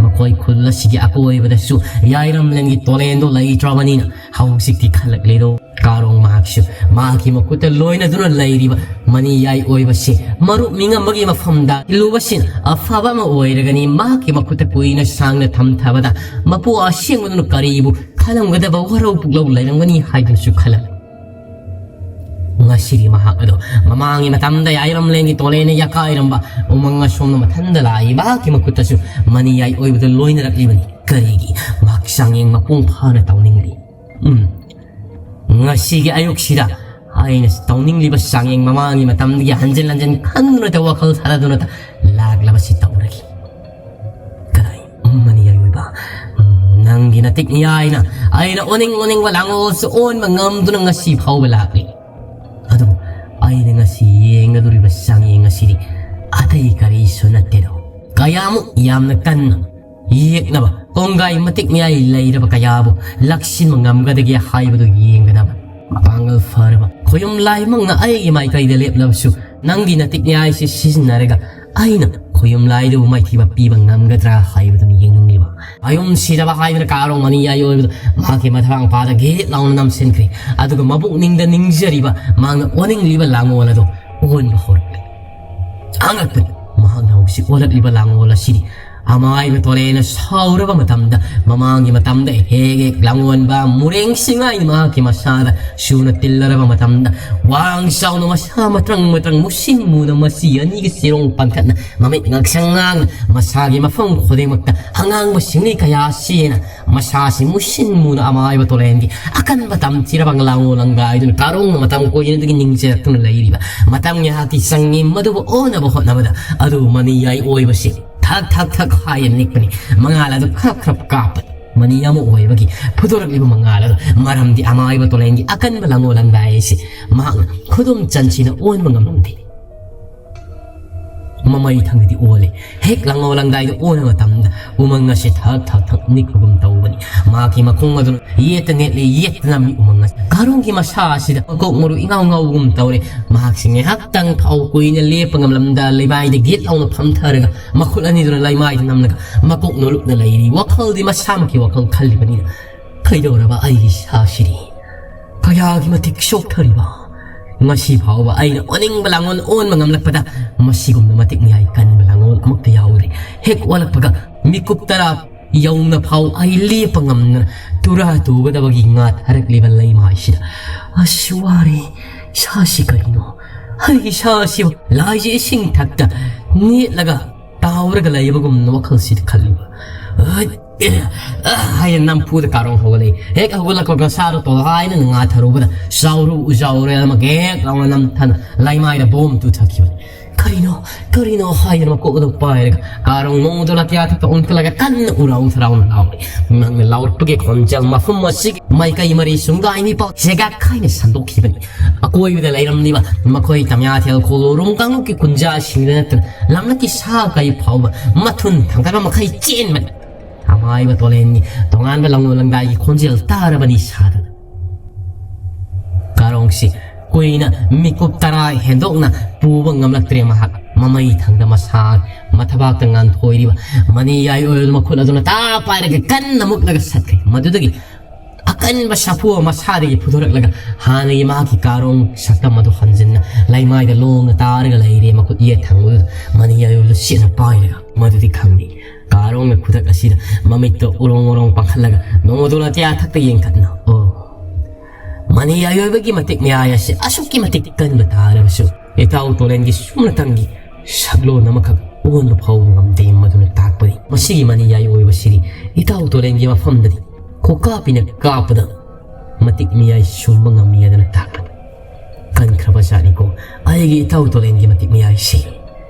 ꯃꯈꯣꯏ ꯈꯨꯜ ꯑꯁꯤꯒꯤ ꯑꯀꯣꯏꯕꯗꯁꯨ ꯌꯥꯏꯔꯝꯂꯦꯟꯒꯤ ꯇꯣꯂꯦꯟꯗꯣ ꯂꯩꯇ꯭ꯔꯕꯅꯤꯅ ꯍꯧꯖꯤꯛꯇꯤ ꯈꯜꯂꯛꯂꯤꯗꯣ ꯀꯥꯔꯣꯡ ꯃꯍꯥꯛꯁꯨ ꯃꯍꯥꯛꯀꯤ ꯃꯈꯨꯠꯇ ꯂꯣꯏꯅꯗꯨꯅ ꯂꯩꯔꯤꯕ ꯃꯅꯤ ꯌꯥꯏ ꯑꯣꯏꯕꯁꯤ ꯃꯔꯨꯞ ꯃꯤꯉꯝꯕꯒꯤ ꯃꯐꯝꯗ ꯏꯜꯂꯨꯕꯁꯤꯅ ꯑꯐꯕ ꯑꯃ ꯑꯣꯏꯔꯒꯅꯤ꯫ ꯃꯍꯥꯛꯀꯤ ꯃꯈꯨꯠꯇ ꯀꯨꯏꯅ ꯁꯥꯡꯅ ꯊꯝꯊꯕꯗ ꯃꯄꯨ ꯑꯁꯦꯡꯕꯗꯨꯅ ꯀꯔꯤꯕꯨ ꯈꯜꯂꯝꯒꯗꯕ ꯋꯥꯔꯧ ꯄꯨꯛꯂꯧ ꯂꯩꯔꯝꯒꯅꯤ ꯍꯥꯏꯗꯨꯅꯁꯨ ꯈꯜꯂꯝꯃꯤ꯫ ꯉꯁꯤꯗꯤ ꯃꯍꯥꯛ ꯑꯗꯣ ꯃꯃꯥꯡꯒꯤ ꯃꯇꯝꯗ ꯌꯥꯏꯔꯝꯂꯦꯟꯒꯤ ꯇꯣꯂꯦꯟꯅ ꯌꯥꯀꯥꯏꯔꯝꯕ ꯎꯃꯪ ꯑꯁꯣꯝꯅ ꯃꯊꯟꯗ ꯂꯥꯛꯏ꯫ ꯃꯍꯥꯛꯀꯤ ꯃꯈꯨꯠꯇꯁꯨ ꯃꯅꯤ ꯌꯥꯏ ꯑꯣꯏꯕꯗ ꯂꯣꯏꯅꯔꯛꯂꯤꯕꯅꯤ꯫ ꯀꯔꯤꯒꯤ ꯃꯍꯥꯛ ꯆꯥꯡꯌꯦꯡ ꯃꯄꯨꯡ ꯐꯥꯅ ꯇꯧꯅꯤꯡꯂꯤ? ꯎꯝ, ꯉꯁꯤꯒꯤ ꯑꯌꯨꯛꯁꯤꯗ ꯑꯩꯅ ꯇꯧꯅꯤꯡꯂꯤꯕ ꯆꯥꯡꯌꯦꯡ ꯃꯃꯥꯡꯒꯤ ꯃꯇꯝꯗꯒꯤ ꯍꯟꯖꯤꯟ ꯍꯟꯖꯤꯟ ꯈꯟꯗꯨꯅꯇ, ꯋꯥꯈꯜ ꯁꯥꯗꯗꯨꯅꯇ ꯂꯥꯛꯂꯕꯁꯤ ꯇꯧꯔꯒꯦ꯫ ꯀꯗꯥꯏ, ꯎꯝ, ꯃꯅꯤ ꯑꯌꯣꯏꯕ, ꯎꯝ, ꯅꯪꯒꯤ ꯅꯇꯤꯛ ꯅꯤꯌꯥꯏꯅ ꯑꯩꯅ ꯑꯣꯅꯤꯡ ꯑꯣꯅꯤꯡꯕ ꯂꯥꯡꯑꯣꯜꯁꯨ ꯑꯣꯟꯕ ꯉꯝꯗꯨꯅ ꯉꯁꯤ ꯐꯥꯎꯕ ꯂꯥꯛꯂꯤ꯫ ꯑꯗꯨꯕꯨ ꯑꯩꯅ ꯉꯁꯤ ꯌꯦꯡꯒꯗꯧꯔꯤꯕ ꯆꯥꯡꯌꯦꯡ ꯑꯁꯤꯗꯤ ꯑꯇꯩ ꯀꯔꯤꯁꯨ ꯅꯠꯇꯦꯗꯣ, ꯀꯌꯥꯃꯨꯛ ꯌꯥꯝꯅ ꯀꯟꯅ ꯌꯦꯛꯅꯕ ꯀꯣꯡꯒꯥꯏ ꯃꯇꯤꯛ ꯃꯌꯥꯏ ꯂꯩꯔꯕ ꯀꯌꯥꯕꯨ ꯂꯥꯛꯁꯤꯟꯕ ꯉꯝꯒꯗꯒꯦ ꯍꯥꯏꯕꯗꯨ ꯌꯦꯡꯒꯗꯕ꯫ ꯃꯄꯥꯡꯒꯜ ꯐꯔꯕ ꯈꯣꯌꯨꯝ ꯂꯥꯏꯃꯛꯅ ꯑꯩꯒꯤ ꯃꯥꯏꯀꯩꯗ ꯂꯦꯞꯂꯕꯁꯨ, ꯅꯪꯒꯤ ꯅꯇꯤꯛ ꯅꯤꯌꯥꯏꯁꯤ ꯁꯤꯖꯤꯟꯅꯔꯒ ꯑꯩꯅ ꯈꯣꯌꯨꯝ ꯂꯥꯏꯗꯨꯕꯨ ꯃꯥꯏꯊꯤꯕ ꯄꯤꯕ ꯉꯝꯒꯗ꯭ꯔꯥ ꯍꯥꯏꯕꯗꯨꯅꯤ ꯌꯦꯡꯅꯤꯡꯂꯤꯕ꯫ ꯈꯣꯌꯨꯝ ꯁꯤꯗꯕ ꯍꯥꯏꯗꯨꯅ ꯀꯥꯔꯣꯡ ꯃꯅꯤ ꯌꯥꯏ ꯑꯣꯏꯕꯗꯨ ꯃꯍꯥꯛꯀꯤ ꯃꯊꯕꯥꯛ ꯃꯄꯥꯗ ꯒꯦꯠ ꯂꯥꯎꯅ ꯅꯝꯁꯤꯟꯈ꯭ꯔꯦ꯫ ꯑꯗꯨꯒ ꯃꯕꯨꯛꯅꯤꯡꯗ ꯅꯤꯡꯖꯔꯤꯕ ꯃꯍꯥꯛꯅ ꯑꯣꯅꯤꯡꯂꯤꯕ ꯂꯥꯡꯑꯣꯜ ꯑꯗꯨ ꯑꯣꯟꯕ ꯍꯧꯔꯛꯂꯦ꯫ ꯑꯉꯛꯄꯅꯤ, ꯃꯍꯥꯛꯅ ꯍꯧꯖꯤꯛ ꯑꯣꯜꯂꯛꯂꯤꯕ ꯂꯥꯡꯑꯣꯜ ꯑꯁꯤꯗꯤ ꯑꯃꯥꯏꯕ ꯇꯣꯔꯦꯅ ꯁꯥꯎꯔꯕ ꯃꯇꯝꯗ, ꯃꯃꯥꯡꯒꯤ ꯃꯇꯝꯗ ꯍꯦꯛ ꯍꯦꯛ ꯂꯥꯡꯑꯣꯟꯕ ꯃꯨꯔꯦꯡꯁꯤꯡꯉꯥꯏ ꯃꯍꯥꯛꯀꯤ ꯃꯁꯥꯗ ꯆꯨꯅ ꯇꯤꯜꯂꯔꯕ ꯃꯇꯝꯗ, ꯋꯥꯡ ꯆꯥꯎꯅ ꯃꯁꯥ ꯃꯇ꯭ꯔꯪ ꯃꯇ꯭ꯔꯪ ꯃꯨꯁꯤꯟ ꯃꯨꯅ ꯃꯆꯤ ꯑꯅꯤꯒꯤ ꯆꯤꯔꯣꯡ ꯄꯥꯟꯈꯠꯅ ꯃꯃꯤꯠ ꯉꯛꯁꯪ ꯉꯥꯡꯅ ꯃꯁꯥꯒꯤ ꯃꯐꯝ ꯈꯨꯗꯤꯡꯃꯛꯇ ꯑꯉꯥꯡꯕ ꯁꯤꯡꯂꯤ ꯀꯌꯥ ꯆꯦꯅ ꯃꯁꯥꯁꯤ ꯃꯨꯁꯤꯟ ꯃꯨꯅ ꯑꯃꯥꯏꯕ ꯇꯣꯂꯦꯟꯒꯤ ꯑꯀꯟꯕ ꯇꯝꯊꯤꯔꯕ ꯂꯥꯡꯑꯣ ꯂꯪꯒꯥꯏꯗꯨꯅ ꯀꯥꯔꯣꯡꯅ ꯃꯇꯝ ꯀꯨꯏꯅꯗꯒꯤ ꯅꯤꯡꯖꯔꯛꯇꯨꯅ ꯂꯩꯔꯤꯕ ꯃꯇꯝ ꯉꯥꯏꯍꯥꯛꯀꯤ ꯆꯪꯉꯤ ꯃꯗꯨꯕꯨ ꯑꯣꯟꯅꯕ ꯍꯣꯠꯅꯕꯗ ꯑꯗꯨ ꯃꯅꯤ ꯌꯥꯏ ꯑꯣꯏꯕꯁꯤ ꯊꯛ ꯊꯛ ꯊꯛ ꯍꯥꯏꯅ ꯅꯤꯛꯄꯅꯤ꯫ ꯃꯉꯥꯜ ꯑꯗꯨ ꯈ꯭ꯔꯞ ꯈ꯭ꯔꯞ ꯀꯥꯞꯄꯅꯤ꯫ ꯃꯅꯤ ꯑꯃ ꯑꯣꯏꯕꯒꯤ ꯐꯨꯗꯣꯔꯛꯂꯤꯕ ꯃꯉꯥꯜ ꯑꯗꯨ ꯃꯔꯝꯗꯤ ꯑꯃꯥꯏꯕ ꯇꯣꯂꯦꯟꯒꯤ ꯑꯀꯟꯕ ꯂꯥꯡꯑꯣ ꯂꯪꯒꯥꯏ ꯑꯁꯤ ꯃꯍꯥꯛꯅ ꯈꯨꯗꯨꯝ ꯆꯟꯁꯤꯅ ꯑꯣꯟꯕ ꯉꯝꯂꯝꯗꯦ꯫ ꯃꯃꯩ ꯊꯪꯗꯗꯤ ꯑꯣꯜꯂꯦ꯫ ꯍꯦꯛ ꯂꯥꯡꯉꯧ ꯂꯪꯗꯥꯏꯗ ꯑꯣꯟꯕ ꯃꯇꯝꯗ ꯎꯃꯪ ꯑꯁꯤ ꯊꯛ ꯊꯛ ꯊꯛ ꯅꯤꯛꯄꯒꯨꯝ ꯇꯧꯕꯅꯤ꯫ ꯃꯍꯥꯛꯀꯤ ꯃꯈꯣꯡ ꯑꯗꯨꯅ ꯌꯦꯠꯇ ꯅꯦꯠꯂꯤ, ꯌꯦꯠꯇ ꯅꯝꯃꯤ ꯎꯃꯪ ꯑꯁꯤ꯫ ꯀꯥꯔꯣꯡꯒꯤ ꯃꯁꯥ ꯑꯁꯤꯗ ꯃꯀꯣꯛ ꯃꯔꯨ ꯏꯉꯥꯎ ꯉꯥꯎꯕꯒꯨꯝ ꯇꯧꯔꯦ꯫ ꯃꯍꯥꯛꯁꯤ ꯉꯥꯏꯍꯥꯛꯇꯪ ꯐꯥꯎ ꯀꯨꯏꯅ ꯂꯦꯞꯄ ꯉꯝꯂꯝꯗ ꯂꯩꯃꯥꯏꯗ ꯒꯤꯠ ꯂꯥꯎꯅ ꯐꯝꯊꯔꯒ ꯃꯈꯨꯠ ꯑꯅꯤꯗꯨꯅ ꯂꯩꯃꯥꯏꯗ ꯅꯝꯂꯒ ꯃꯀꯣꯛ ꯅꯣꯜꯂꯨꯛꯅ ꯂꯩꯔꯤ꯫ ꯋꯥꯈꯜꯗꯤ ꯃꯁꯥꯃꯛꯀꯤ ꯋꯥꯈꯜ ꯈꯜꯂꯤꯕꯅꯤꯅ, ꯀꯩꯗꯧꯔꯕ ꯑꯩꯒꯤ ꯏꯁꯥꯁꯤꯗꯤ? ꯀꯌꯥꯒꯤ ꯃꯇꯤꯛ ꯆꯣꯛꯊꯔꯤꯕ! ꯉꯁꯤ ꯐꯥꯎꯕ ꯑꯩꯅ ꯑꯣꯅꯤꯡꯕ ꯂꯥꯡꯑꯣꯜ ꯑꯣꯟꯕ ꯉꯝꯂꯛꯄꯗ ꯃꯁꯤꯒꯨꯝꯅ ꯃꯇꯤꯛ ꯃꯌꯥꯏ ꯀꯟꯕ ꯂꯥꯡꯑꯣꯜ ꯑꯃꯠꯇ ꯌꯥꯎꯗ꯭ꯔꯤ꯫ ꯍꯦꯛ ꯑꯣꯜꯂꯛꯄꯒ ꯃꯤꯀꯨꯞ ꯇꯔꯥ ꯌꯧꯅ ꯐꯥꯎ ꯑꯩ ꯂꯦꯞꯄ ꯉꯝꯗꯅ ꯇꯨꯔꯥ ꯇꯨꯒꯗꯕꯒꯤ ꯉꯥ ꯊꯥꯔꯛꯂꯤꯕ ꯂꯩꯃꯥꯏꯁꯤꯗ꯫ ꯑꯁ, ꯋꯥꯔꯦ꯫ ꯏꯁꯥꯁꯤ ꯀꯔꯤꯅꯣ? ꯑꯩꯒꯤ ꯏꯁꯥꯁꯤꯕꯨ ꯂꯥꯏꯁꯦ ꯏꯁꯤꯡ ꯊꯛꯇ ꯅꯦꯠꯂꯒ ꯇꯥꯎꯔꯒ ꯂꯩꯕꯒꯨꯝꯅ ꯋꯥꯈꯜꯁꯤꯗ ꯈꯜꯂꯤꯕ꯫ ꯑꯩ ꯍꯥꯏꯅ ꯅꯝꯐꯨꯗ ꯀꯥꯔꯣꯡ ꯍꯧꯒꯠꯂꯛꯏ꯫ ꯍꯦꯛ ꯍꯧꯒꯠꯂꯛꯄ ꯃꯁꯥꯗꯣ ꯇꯣꯜꯍꯥꯏꯅ ꯉꯥꯊꯔꯨꯕꯗ ꯆꯥꯎꯔꯨ ꯎꯖꯥꯎꯔꯦꯜ ꯑꯃꯒ ꯍꯦꯛ ꯂꯥꯎꯅ ꯅꯝꯊꯅ ꯂꯩꯃꯥꯏꯗ ꯕꯣꯝ ꯇꯨꯊꯈꯤꯕꯅꯤ꯫ "ꯀꯔꯤꯅꯣ? ꯀꯔꯤꯅꯣ?" ꯍꯥꯏꯗꯅ ꯃꯀꯣꯛ ꯑꯗꯨ ꯄꯥꯏꯔꯒ ꯀꯥꯔꯣꯡ ꯃꯑꯣꯡꯗꯣ ꯂꯥꯇꯤꯌꯥ ꯊꯛꯇ ꯑꯣꯟꯈꯠꯂꯒ ꯀꯟꯅ ꯎꯔꯥꯎ ꯊꯔꯥꯎꯅ ꯂꯥꯎꯔꯤ꯫ ꯅꯪꯅ ꯂꯥꯎꯔꯛꯄꯒꯤ ꯈꯣꯟꯖꯦꯜ ꯃꯐꯝ ꯑꯁꯤꯒꯤ ꯃꯥꯏꯀꯩ ꯃꯔꯤ ꯁꯨꯡꯒꯥꯏ ꯅꯤꯄꯥꯎ ꯁꯦꯒꯥꯛ ꯍꯥꯏꯅ ꯁꯟꯗꯣꯛꯈꯤꯕꯅꯤ꯫ ꯑꯀꯣꯏꯕꯗ ꯂꯩꯔꯝꯂꯤꯕ ꯃꯈꯣꯏ ꯇꯃꯤꯌꯥꯊꯦꯜ ꯈꯨꯜꯂꯨꯔꯨꯝ ꯀꯥꯡꯂꯨꯞꯀꯤ ꯀꯨꯟꯖꯥꯁꯤꯡꯗ ꯅꯠꯇꯅ ꯂꯝꯂꯛꯀꯤ ꯁꯥ ꯀꯩ ꯐꯥꯎꯕ ꯃꯊꯨꯟ ꯊꯥꯡꯒꯠꯄ ꯃꯈꯩ ꯆꯦꯟꯕꯅꯤ꯫ ꯑꯃꯥꯏꯕ ꯇꯣꯂꯦꯟꯒꯤ ꯇꯣꯉꯥꯟꯕ ꯂꯪꯂꯣ ꯂꯪꯗꯥꯏꯒꯤ ꯈꯣꯟꯖꯦꯜ ꯇꯥꯔꯕꯅꯤ ꯁꯥꯗꯅ꯫ ꯀꯥꯔꯣꯡꯁꯤ ꯀꯨꯏꯅ ꯃꯤꯀꯨꯞ ꯇꯔꯥ ꯍꯦꯟꯗꯣꯛꯅ ꯄꯨꯕ ꯉꯝꯂꯛꯇ꯭ꯔꯦ ꯃꯍꯥꯛ꯫ ꯃꯃꯩ ꯊꯪꯗ ꯃꯁꯥ ꯃꯊꯕꯥꯛꯇ ꯉꯥꯟꯊꯣꯏꯔꯤꯕ ꯃꯅꯤ ꯌꯥꯏ ꯑꯣꯏꯔꯕ ꯃꯈꯨꯠ ꯑꯗꯨꯅ ꯇꯥ ꯄꯥꯏꯔꯒ ꯀꯟꯅ ꯃꯨꯛꯂꯒ ꯁꯠꯈ꯭ꯔꯦ꯫ ꯃꯗꯨꯗꯒꯤ ꯑꯀꯟꯕ ꯁꯥꯐꯨ ꯑꯃ ꯃꯁꯥꯗꯒꯤ ꯐꯨꯊꯣꯔꯛꯂꯒ ꯍꯥꯟꯅꯒꯤ ꯃꯍꯥꯛꯀꯤ ꯀꯥꯔꯣꯡ ꯁꯛꯇꯝ ꯑꯗꯨ ꯍꯟꯖꯤꯟꯅ ꯂꯩꯃꯥꯏꯗ ꯂꯣꯡꯅ ꯇꯥꯔꯒ ꯂꯩꯔꯦ꯫ ꯃꯈꯨꯠ ꯌꯦꯠ ꯊꯪꯕꯗꯨꯗ ꯃꯅꯤ ꯌꯥꯏ ꯑꯣꯏꯔꯕ ꯆꯦꯠꯅ ꯄꯥꯏꯔꯒ ꯃꯗꯨꯗꯤ ꯈꯪꯉꯤ꯫ ꯀꯥꯔꯣꯡꯅ ꯈꯨꯗꯛ ꯑꯁꯤꯗ ꯃꯃꯤꯠꯇ ꯎꯔꯣꯡ ꯎꯔꯣꯡ ꯄꯥꯡꯈꯠꯂꯒ ꯅꯣꯡꯃꯗꯣ ꯂꯥꯇꯤꯌꯥ ꯊꯛꯇ ꯌꯦꯡꯈꯠꯅ, "ꯑꯣ, ꯃꯅꯤ ꯑꯌꯣꯏꯕꯒꯤ ꯃꯇꯤꯛ ꯃꯌꯥꯏ ꯑꯁꯤ ꯑꯁꯨꯛꯀꯤ ꯃꯇꯤꯛ ꯀꯟꯕ ꯇꯥꯔꯕꯁꯨ ꯏꯇꯥꯎ ꯇꯣꯂꯦꯟꯒꯤ ꯁꯨꯝꯅꯇꯪꯒꯤ ꯁꯛꯂꯣꯟ ꯑꯃꯈꯛ ꯑꯣꯟꯕ ꯐꯥꯎꯕ ꯉꯝꯗꯦ꯫ ꯃꯗꯨꯅ ꯇꯥꯛꯄꯗꯤ ꯃꯁꯤꯒꯤ ꯃꯅꯤ ꯌꯥꯏ ꯑꯣꯏꯕꯁꯤꯗꯤ ꯏꯇꯥꯎ ꯇꯣꯂꯦꯟꯒꯤ ꯃꯐꯝꯗꯗꯤ ꯈꯣꯀꯥꯄꯤꯅ ꯀꯥꯞꯄꯗ ꯃꯇꯤꯛ ꯃꯌꯥꯏ ꯁꯨꯝꯕ ꯉꯝꯃꯤ ꯑꯗꯨꯅ ꯇꯥꯛꯄꯅꯤ꯫ ꯀꯟꯈ꯭ꯔꯕ ꯖꯥꯠꯅꯤꯀꯣ ꯑꯩꯒꯤ ꯏꯇꯥꯎ ꯇꯣꯂꯦꯟꯒꯤ ꯃꯇꯤꯛ ꯃꯌꯥꯏꯁꯤ꯫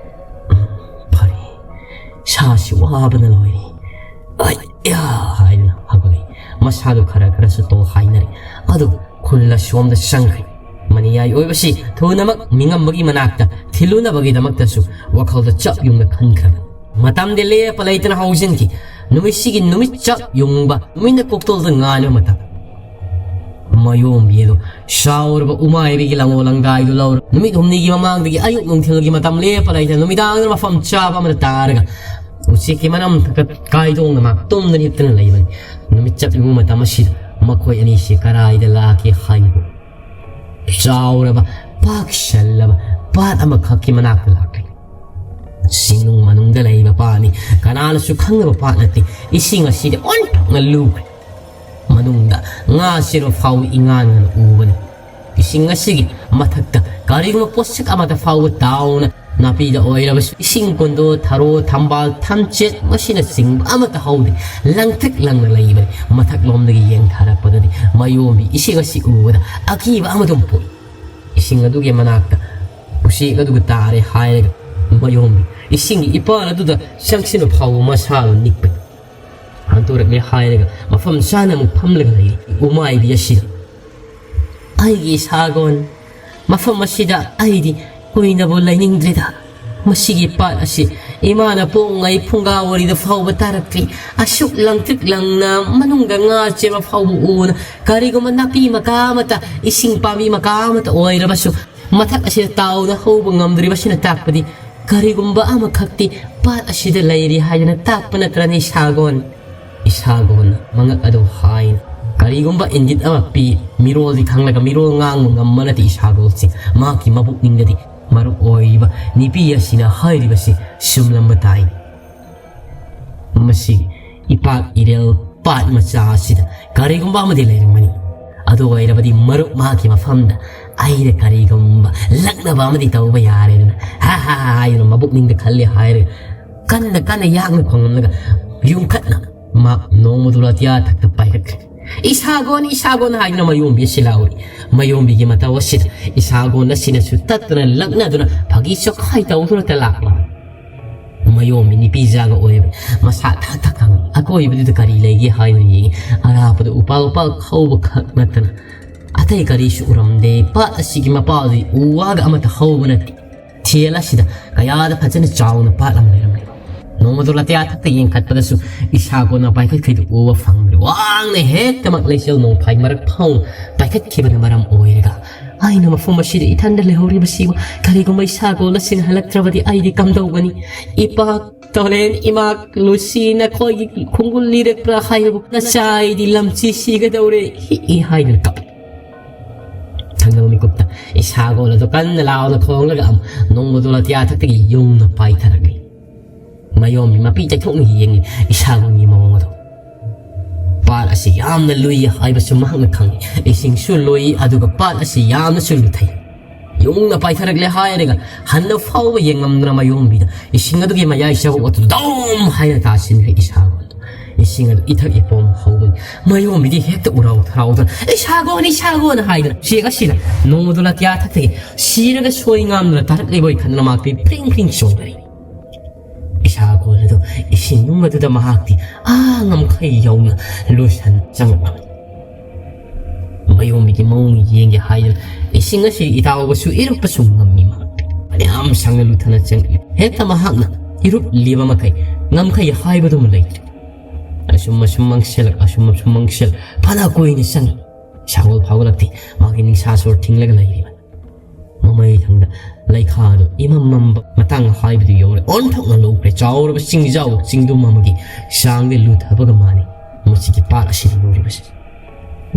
ꯎꯝ, ꯐꯔꯦ, ꯁꯥꯁꯤ ꯋꯥꯕꯅ ꯂꯣꯏꯔꯦ꯫ ꯑꯌꯥ!" ꯍꯥꯏꯅ ꯍꯧꯒꯠꯂꯛꯏ꯫ ꯃꯁꯥꯗꯨ ꯈꯔ ꯈꯔꯁꯨ ꯇꯣ ꯍꯥꯏꯅꯔꯤ꯫ ꯑꯗꯨ ꯈꯨꯜ ꯑꯁꯣꯝꯗ ꯆꯪꯈ꯭ꯔꯦ꯫ ꯃꯅꯤꯌꯥꯏ ꯑꯣꯏꯕꯁꯤ ꯊꯨꯅꯃꯛ ꯃꯤꯉꯝꯕꯒꯤ ꯃꯅꯥꯛꯇ ꯊꯤꯜꯂꯨꯅꯕꯒꯤꯗꯃꯛꯇꯁꯨ ꯋꯥꯈꯜꯗ ꯆꯞ ꯌꯨꯡꯅ ꯈꯟꯈ꯭ꯔꯕꯅꯤ꯫ ꯃꯇꯝꯗꯤ ꯂꯦꯞꯄ ꯂꯩꯇꯅ ꯍꯧꯖꯤꯟꯈꯤ꯫ ꯅꯨꯃꯤꯠꯁꯤꯒꯤ ꯅꯨꯃꯤꯠ ꯆꯞ ꯌꯨꯡꯕ, ꯅꯨꯃꯤꯠꯅ ꯀꯣꯛꯇꯣꯜꯗ ꯉꯥꯟꯕ ꯃꯇꯝ꯫ ꯃꯌꯣꯝꯕꯤ ꯑꯗꯨ ꯆꯥꯎꯔꯕ ꯎꯃꯥꯏꯕꯤꯒꯤ ꯂꯪꯉꯣ ꯂꯪꯗꯥꯏꯗꯨ ꯂꯧꯔ ꯅꯨꯃꯤꯠ ꯍꯨꯝꯅꯤꯒꯤ ꯃꯃꯥꯡꯗꯒꯤ ꯑꯌꯨꯛ ꯅꯨꯡꯊꯤꯜꯒꯤ ꯃꯇꯝ ꯂꯦꯞꯄ ꯂꯩꯇꯅ ꯅꯨꯃꯤꯗꯥꯡꯗ ꯃꯐꯝ ꯆꯥꯕ ꯑꯃꯗ ꯇꯥꯔꯒ ꯎꯆꯦꯛꯀꯤ ꯃꯅꯝ ꯊꯛꯇ ꯀꯥꯏꯗꯣꯡꯅ ꯃꯥ ꯇꯨꯝꯗꯅ ꯍꯤꯞꯇꯅ ꯂꯩꯕꯅꯤ꯫ ꯅꯨꯃꯤꯠ ꯆꯞ ꯌꯨꯡꯕ ꯃꯇꯝ ꯑꯁꯤꯗ ꯃꯈꯣꯏ ꯑꯅꯤꯁꯤ ꯀꯔꯥꯏꯗ ꯂꯥꯛꯀꯦ ꯍꯥꯏꯕꯕꯨ ꯆꯥꯎꯔꯕ ꯄꯥꯛ ꯁꯜꯂꯕ ꯄꯥꯠ ꯑꯃꯈꯛꯀꯤ ꯃꯅꯥꯛꯇ ꯂꯥꯛꯂꯤ꯫ ꯆꯤꯡꯅꯨꯡ ꯃꯅꯨꯡꯗ ꯂꯩꯕ ꯄꯥꯠꯅꯤ꯫ ꯀꯅꯥꯅꯁꯨ ꯈꯪꯅꯕ ꯄꯥꯠ ꯅꯠꯇꯦ꯫ ꯏꯁꯤꯡ ꯑꯁꯤꯗꯤ ꯑꯣꯟꯊꯣꯛꯅ ꯂꯨꯈ꯭ꯔꯦ꯫ ꯃꯅꯨꯡꯗ ꯉꯥ ꯆꯦꯔꯨ ꯐꯥꯎ ꯏꯉꯥꯟ ꯉꯥꯟꯅ ꯎꯕꯅꯤ꯫ ꯏꯁꯤꯡ ꯑꯁꯤꯒꯤ ꯃꯊꯛꯇ ꯀꯔꯤꯒꯨꯝꯕ ꯄꯣꯠꯁꯛ ꯑꯃꯗ ꯐꯥꯎꯕ ꯇꯥꯎꯅ ꯅꯥꯄꯤꯗ ꯑꯣꯏꯔꯕꯁꯨ ꯏꯁꯤꯡ ꯀꯨꯟꯗꯣ, ꯊꯔꯣ, ꯊꯝꯕꯥꯜ, ꯊꯝꯆꯦꯠ ꯃꯁꯤꯅꯆꯤꯡꯕ ꯑꯃꯠꯇ ꯍꯧꯗꯦ꯫ ꯂꯪꯇ꯭ꯔꯤꯛ ꯂꯪꯅ ꯂꯩꯕꯅꯤ꯫ ꯃꯊꯛꯂꯣꯝꯗꯒꯤ ꯌꯦꯡꯊꯔꯛꯄꯗꯗꯤ ꯃꯌꯣꯝꯕꯤ ꯏꯁꯤꯡ ꯑꯁꯤ ꯎꯕꯗ ꯑꯀꯤꯕ ꯑꯃꯗꯨꯝ ꯄꯣꯛꯏ꯫ ꯏꯁꯤꯡ ꯑꯗꯨꯒꯤ ꯃꯅꯥꯛꯇ ꯎꯆꯦꯛ ꯑꯗꯨꯒ ꯇꯥꯔꯦ ꯍꯥꯏꯔꯒ ꯃꯌꯣꯝꯕꯤ ꯏꯁꯤꯡꯒꯤ ꯏꯄꯥꯜ ꯑꯗꯨꯗ ꯆꯪꯁꯤꯟꯕ ꯐꯥꯎꯕ ꯃꯁꯥꯗꯨ ꯅꯤꯛꯄꯅꯤ꯫ ꯍꯟꯗꯣꯔꯛꯂꯦ ꯍꯥꯏꯔꯒ ꯃꯐꯝ ꯆꯥꯅ ꯑꯃꯨꯛ ꯐꯝꯂꯒ ꯂꯩꯔꯤ ꯎꯃꯥꯏꯕꯤ ꯑꯁꯤꯗ꯫ "ꯑꯩꯒꯤ ꯏꯁꯥꯒꯣꯟ, ꯃꯐꯝ ꯑꯁꯤꯗ ꯑꯩꯗꯤ ꯀꯨꯏꯅꯕꯨ ꯂꯩꯅꯤꯡꯗ꯭ꯔꯦꯗ꯫ ꯃꯁꯤꯒꯤ ꯄꯥꯠ ꯑꯁꯤ ꯏꯃꯥꯅ ꯄꯣꯛꯉꯩ ꯐꯨꯡꯒꯥ ꯋꯥꯔꯤꯗ ꯐꯥꯎꯕ ꯇꯥꯔꯛꯇ꯭ꯔꯤ꯫ ꯑꯁꯨꯛ ꯂꯪꯇ꯭ꯔꯤꯛ ꯂꯪꯅ ꯃꯅꯨꯡꯗ ꯉꯥ ꯆꯦꯟꯕ ꯐꯥꯎꯕ ꯎꯅ, ꯀꯔꯤꯒꯨꯝꯕ ꯅꯥꯄꯤ ꯃꯀꯥ ꯑꯃꯠꯇ, ꯏꯁꯤꯡ ꯄꯥꯝꯕꯤ ꯃꯀꯥ ꯑꯃꯠꯇ ꯑꯣꯏꯔꯕꯁꯨ ꯃꯊꯛ ꯑꯁꯤꯗ ꯇꯥꯎꯅ ꯍꯧꯕ ꯉꯝꯗ꯭ꯔꯤꯕꯁꯤꯅ ꯇꯥꯛꯄꯗꯤ ꯀꯔꯤꯒꯨꯝꯕ ꯑꯃꯈꯛꯇꯤ ꯄꯥꯠ ꯑꯁꯤꯗ ꯂꯩꯔꯤ ꯍꯥꯏꯗꯅ ꯇꯥꯛꯄ ꯅꯠꯇ꯭ꯔꯅꯤ ꯏꯁꯥꯒꯣꯟ?" ꯏꯁꯥꯒꯣꯟꯅ ꯃꯉꯛ ꯑꯗꯨ ꯍꯥꯏꯅ ꯀꯔꯤꯒꯨꯝꯕ ꯏꯪꯒꯤꯠ ꯑꯃ ꯄꯤ꯫ ꯃꯤꯔꯣꯜꯗꯤ ꯈꯪꯂꯒ ꯃꯤꯔꯣꯜ ꯉꯥꯡꯕ ꯉꯝꯕ ꯅꯠꯇꯦ ꯏꯁꯥꯒꯣꯟꯁꯤ꯫ ꯃꯍꯥꯛꯀꯤ ꯃꯕꯨꯛꯅꯤꯡꯗꯗꯤ ꯃꯔꯨꯞ ꯑꯣꯏꯔꯤꯕ ꯅꯨꯄꯤ ꯑꯁꯤꯅ ꯍꯥꯏꯔꯤꯕꯁꯤ ꯆꯨꯝꯂꯝꯕ ꯇꯥꯏ꯫ ꯃꯁꯤ ꯏꯄꯥꯛ ꯏꯔꯦꯜ ꯄꯥꯠ ꯃꯆꯥ ꯑꯁꯤꯗ ꯀꯔꯤꯒꯨꯝꯕ ꯑꯃꯗꯤ ꯂꯩꯔꯝꯒꯅꯤ꯫ ꯑꯗꯨ ꯑꯣꯏꯔꯕꯗꯤ ꯃꯔꯨꯞ ꯃꯍꯥꯛꯀꯤ ꯃꯐꯝꯗ ꯑꯩꯅ ꯀꯔꯤꯒꯨꯝꯕ ꯂꯛꯅꯕ ꯑꯃꯗꯤ ꯇꯧꯕ ꯌꯥꯔꯦꯗꯅ, "ꯍꯥ ꯍꯥ ꯍꯥ" ꯍꯥꯏꯗꯨꯅ ꯃꯕꯨꯛꯅꯤꯡꯗ ꯈꯜꯂꯤ ꯍꯥꯏꯔꯒ ꯀꯟꯅ ꯀꯟꯅ ꯌꯥꯡꯅ ꯈꯣꯡꯂꯝꯂꯒ ꯌꯨꯝꯈꯠꯅ ꯃꯍꯥꯛ ꯅꯣꯡꯃꯗꯨ ꯑꯇꯤꯌꯥ ꯊꯛꯇ ꯄꯥꯏꯈꯠꯈ꯭ꯔꯦ꯫ "ꯏꯁꯥꯒꯣꯟ, ꯏꯁꯥꯒꯣꯟ" ꯍꯥꯏꯗꯨꯅ ꯃꯌꯣꯝꯕꯤ ꯑꯁꯤ ꯂꯥꯎꯔꯤ꯫ ꯃꯌꯣꯝꯕꯤꯒꯤ ꯃꯇꯧ ꯑꯁꯤꯗ ꯏꯁꯥꯒꯣꯟ ꯑꯁꯤꯅꯁꯨ ꯇꯠꯇꯅ ꯂꯛꯅꯗꯨꯅ ꯐꯥꯒꯤ ꯆꯣꯈꯥꯏ ꯇꯧꯗꯨꯅꯇ ꯂꯥꯛꯂꯝꯃꯤ꯫ ꯃꯌꯣꯝꯕꯤ ꯅꯨꯄꯤꯖꯥꯒ ꯑꯣꯏꯕ ꯃꯁꯥ ꯊꯛ ꯊꯛ ꯈꯪꯉꯤ꯫ ꯑꯀꯣꯏꯕꯗꯨꯗ ꯀꯔꯤ ꯂꯩꯒꯦ ꯍꯥꯏꯗꯨꯅ ꯌꯦꯡꯉꯤ꯫ ꯑꯔꯥꯞꯄꯗ ꯎꯄꯥꯜ ꯎꯄꯥꯜ ꯍꯧꯕ ꯈꯛ ꯅꯠꯇꯅ ꯑꯇꯩ ꯀꯔꯤꯁꯨ ꯎꯔꯝꯗꯦ꯫ ꯄꯥꯠ ꯑꯁꯤꯒꯤ ꯃꯄꯥꯜꯗꯤ ꯎ ꯋꯥꯒ ꯑꯃꯠꯇ ꯍꯧꯕ ꯅꯠꯇꯦ꯫ ꯊꯦꯜ ꯑꯁꯤꯗ ꯀꯌꯥꯗ ꯐꯖꯅ ꯆꯥꯎꯅ ꯄꯥꯠ ꯑꯃ ꯂꯩꯔꯝꯂꯦ꯫ ꯅꯣꯡꯃꯗꯣ ꯂꯥꯇꯤꯌꯥ ꯊꯛꯇ ꯌꯦꯡꯈꯠꯄꯗꯁꯨ ꯏꯁꯥꯒꯣꯟꯅ ꯄꯥꯏꯈꯠꯈꯩꯗꯨ ꯎꯕ ꯐꯪꯗ꯭ꯔꯦ꯫ ꯋꯥꯡꯅ ꯍꯦꯛꯇꯃꯛ ꯂꯩꯆꯤꯜ ꯅꯣꯡꯐꯥꯏ ꯃꯔꯛ ꯐꯥꯎꯅ ꯄꯥꯏꯈꯠꯈꯤꯕꯅ ꯃꯔꯝ ꯑꯣꯏꯔꯒ ꯑꯩꯅ ꯃꯐꯝ ꯑꯁꯤꯗ ꯏꯊꯟꯗ ꯂꯩꯍꯧꯔꯤꯕꯁꯤꯕꯨ ꯀꯔꯤꯒꯨꯝꯕ ꯏꯁꯥꯒꯣꯟꯅ ꯁꯤꯟꯍꯜꯂꯛꯇ꯭ꯔꯕꯗꯤ ꯑꯩꯗꯤ ꯀꯝꯗꯧꯒꯅꯤ? "ꯏꯄꯥꯛ ꯇꯣꯂꯦꯟ, ꯏꯃꯥꯛ ꯂꯨꯁꯤ, ꯅꯈꯣꯏꯒꯤ ꯈꯣꯡꯒꯨꯜ ꯂꯤꯔꯛꯄ꯭ꯔꯥ ꯍꯥꯏꯕꯕꯨ ꯅꯆꯥ ꯑꯩꯗꯤ ꯂꯝꯆꯤ ꯁꯤꯒꯗꯧꯔꯦ" ꯍꯤ ꯍꯤ ꯍꯥꯏꯗꯨꯅ ꯀꯞꯄꯤ꯫ ꯊꯪꯅꯕ ꯃꯤꯀꯨꯞꯇ ꯏꯁꯥꯒꯣꯟ ꯑꯗꯨ ꯀꯟꯅ ꯂꯥꯎꯅ ꯈꯣꯡꯂꯒ ꯑꯃꯨꯛ ꯅꯣꯡꯃꯗꯣ ꯂꯥꯇꯤꯌꯥ ꯊꯛꯇꯒꯤ ꯌꯨꯡꯅ ꯄꯥꯏꯊꯔꯛꯂꯤ꯫ ꯃꯌꯣꯝꯕꯤ ꯃꯄꯤ ꯆꯩꯊꯣꯛꯅ ꯌꯦꯡꯂꯤ ꯏꯁꯥꯒꯣꯟꯒꯤ ꯃꯑꯣꯡ ꯑꯗꯨ꯫ ꯄꯥꯠ ꯑꯁꯤ ꯌꯥꯝꯅ ꯂꯨꯏ ꯍꯥꯏꯕꯁꯨ ꯃꯍꯥꯛꯅ ꯈꯪꯏ꯫ ꯏꯁꯤꯡꯁꯨ ꯂꯨꯏ, ꯑꯗꯨꯒ ꯄꯥꯠ ꯑꯁꯤ ꯌꯥꯝꯅꯁꯨ ꯂꯨꯊꯩ꯫ ꯌꯨꯡꯅ ꯄꯥꯏꯊꯔꯛꯂꯦ ꯍꯥꯏꯔꯒ ꯍꯟꯅ ꯐꯥꯎꯕ ꯌꯦꯡꯉꯝꯗꯅ ꯃꯌꯣꯝꯕꯤꯗ ꯏꯁꯤꯡ ꯑꯗꯨꯒꯤ ꯃꯌꯥꯏ ꯆꯕꯨꯛ ꯑꯗꯨ ꯗꯣꯝ ꯍꯥꯏꯅ ꯇꯥꯁꯤꯟꯈ꯭ꯔꯦ ꯏꯁꯥꯒꯣꯟꯗꯣ꯫ ꯏꯁꯤꯡ ꯑꯗꯨ ꯏꯊꯛ ꯏꯄꯣꯝ ꯍꯧꯕꯅꯤ꯫ ꯃꯌꯣꯝꯕꯤꯗꯤ ꯍꯦꯛꯇ ꯎꯔꯥꯎ ꯊꯔꯥꯎꯗꯅ "ꯏꯁꯥꯒꯣꯟ, ꯏꯁꯥꯒꯣꯟ" ꯍꯥꯏꯗꯅ ꯎꯆꯦꯛ ꯑꯁꯤꯅ ꯅꯣꯡꯃꯗꯨ ꯂꯥꯇꯤꯌꯥ ꯊꯛꯇꯒꯤ ꯁꯤꯔꯒ ꯁꯣꯏ ꯉꯥꯝꯗꯅ ꯇꯥꯔꯛꯂꯤꯕꯣꯏ ꯈꯟꯗꯅ ꯃꯍꯥꯛꯇꯤ ꯐ꯭ꯔꯤꯡ ꯐ꯭ꯔꯤꯡ ꯆꯣꯡꯗꯔꯤ꯫ ꯏꯁꯥꯒꯣꯟ ꯑꯗꯨ ꯏꯁꯤꯡ ꯅꯨꯡ ꯑꯗꯨꯗ ꯃꯍꯥꯛꯇꯤ ꯑꯥ ꯉꯝꯈꯩ ꯌꯧꯅ ꯂꯨꯁꯟ ꯆꯪꯂꯛꯂꯕꯅꯤ꯫ ꯃꯌꯣꯝꯕꯤꯒꯤ ꯃꯑꯣꯡ ꯌꯦꯡꯒꯦ ꯍꯥꯏꯗꯨꯅ ꯏꯁꯤꯡ ꯑꯁꯤ ꯏꯇꯥꯎꯕꯁꯨ ꯏꯔꯨꯞꯄꯁꯨ ꯉꯝꯃꯤ ꯃꯍꯥꯛꯇꯤ꯫ ꯐꯅꯌꯥꯝ ꯁꯥꯡꯅ ꯂꯨꯊꯅ ꯆꯪꯂꯛꯏ꯫ ꯍꯦꯛꯇ ꯃꯍꯥꯛꯅ ꯏꯔꯨꯞꯂꯤꯕ ꯃꯈꯩ ꯉꯝꯈꯩ ꯍꯥꯏꯕꯗꯨꯃ ꯂꯩꯇ꯭ꯔꯦ꯫ ꯑꯁꯨꯝ ꯑꯁꯨꯝ ꯃꯥꯡꯁꯤꯜꯂꯛ ꯑꯁꯨꯝ ꯑꯁꯨꯝ ꯃꯥꯡꯁꯤꯜꯂꯛ ꯐꯅ ꯀꯨꯏꯅ ꯆꯪꯏ꯫ ꯁꯥꯒꯣꯜ ꯐꯥꯎꯒꯠꯂꯛꯇꯦ꯫ ꯃꯥꯒꯤ ꯅꯤꯡꯁꯥ ꯁꯣꯔ ꯊꯤꯡꯂꯒ ꯂꯩꯔꯤꯕ ꯃꯃꯩ ꯊꯪꯗ ꯂꯩꯈꯥꯗꯨ ꯏꯃꯝ ꯃꯝꯕ ꯃꯇꯥꯡ ꯍꯥꯏꯕꯗꯨ ꯌꯧꯔꯦ꯫ ꯑꯣꯟꯊꯣꯛꯅ ꯂꯨꯈ꯭ꯔꯦ꯫ ꯆꯥꯎꯔꯕ ꯆꯤꯡꯖꯥꯎ ꯆꯤꯡꯗꯨꯝ ꯑꯃꯒꯤ ꯆꯥꯡꯗ ꯂꯨꯊꯕꯒ ꯃꯥꯟꯅꯩ ꯃꯁꯤꯒꯤ ꯄꯥꯠ ꯑꯁꯤꯗ ꯂꯨꯔꯤꯕꯁꯤ꯫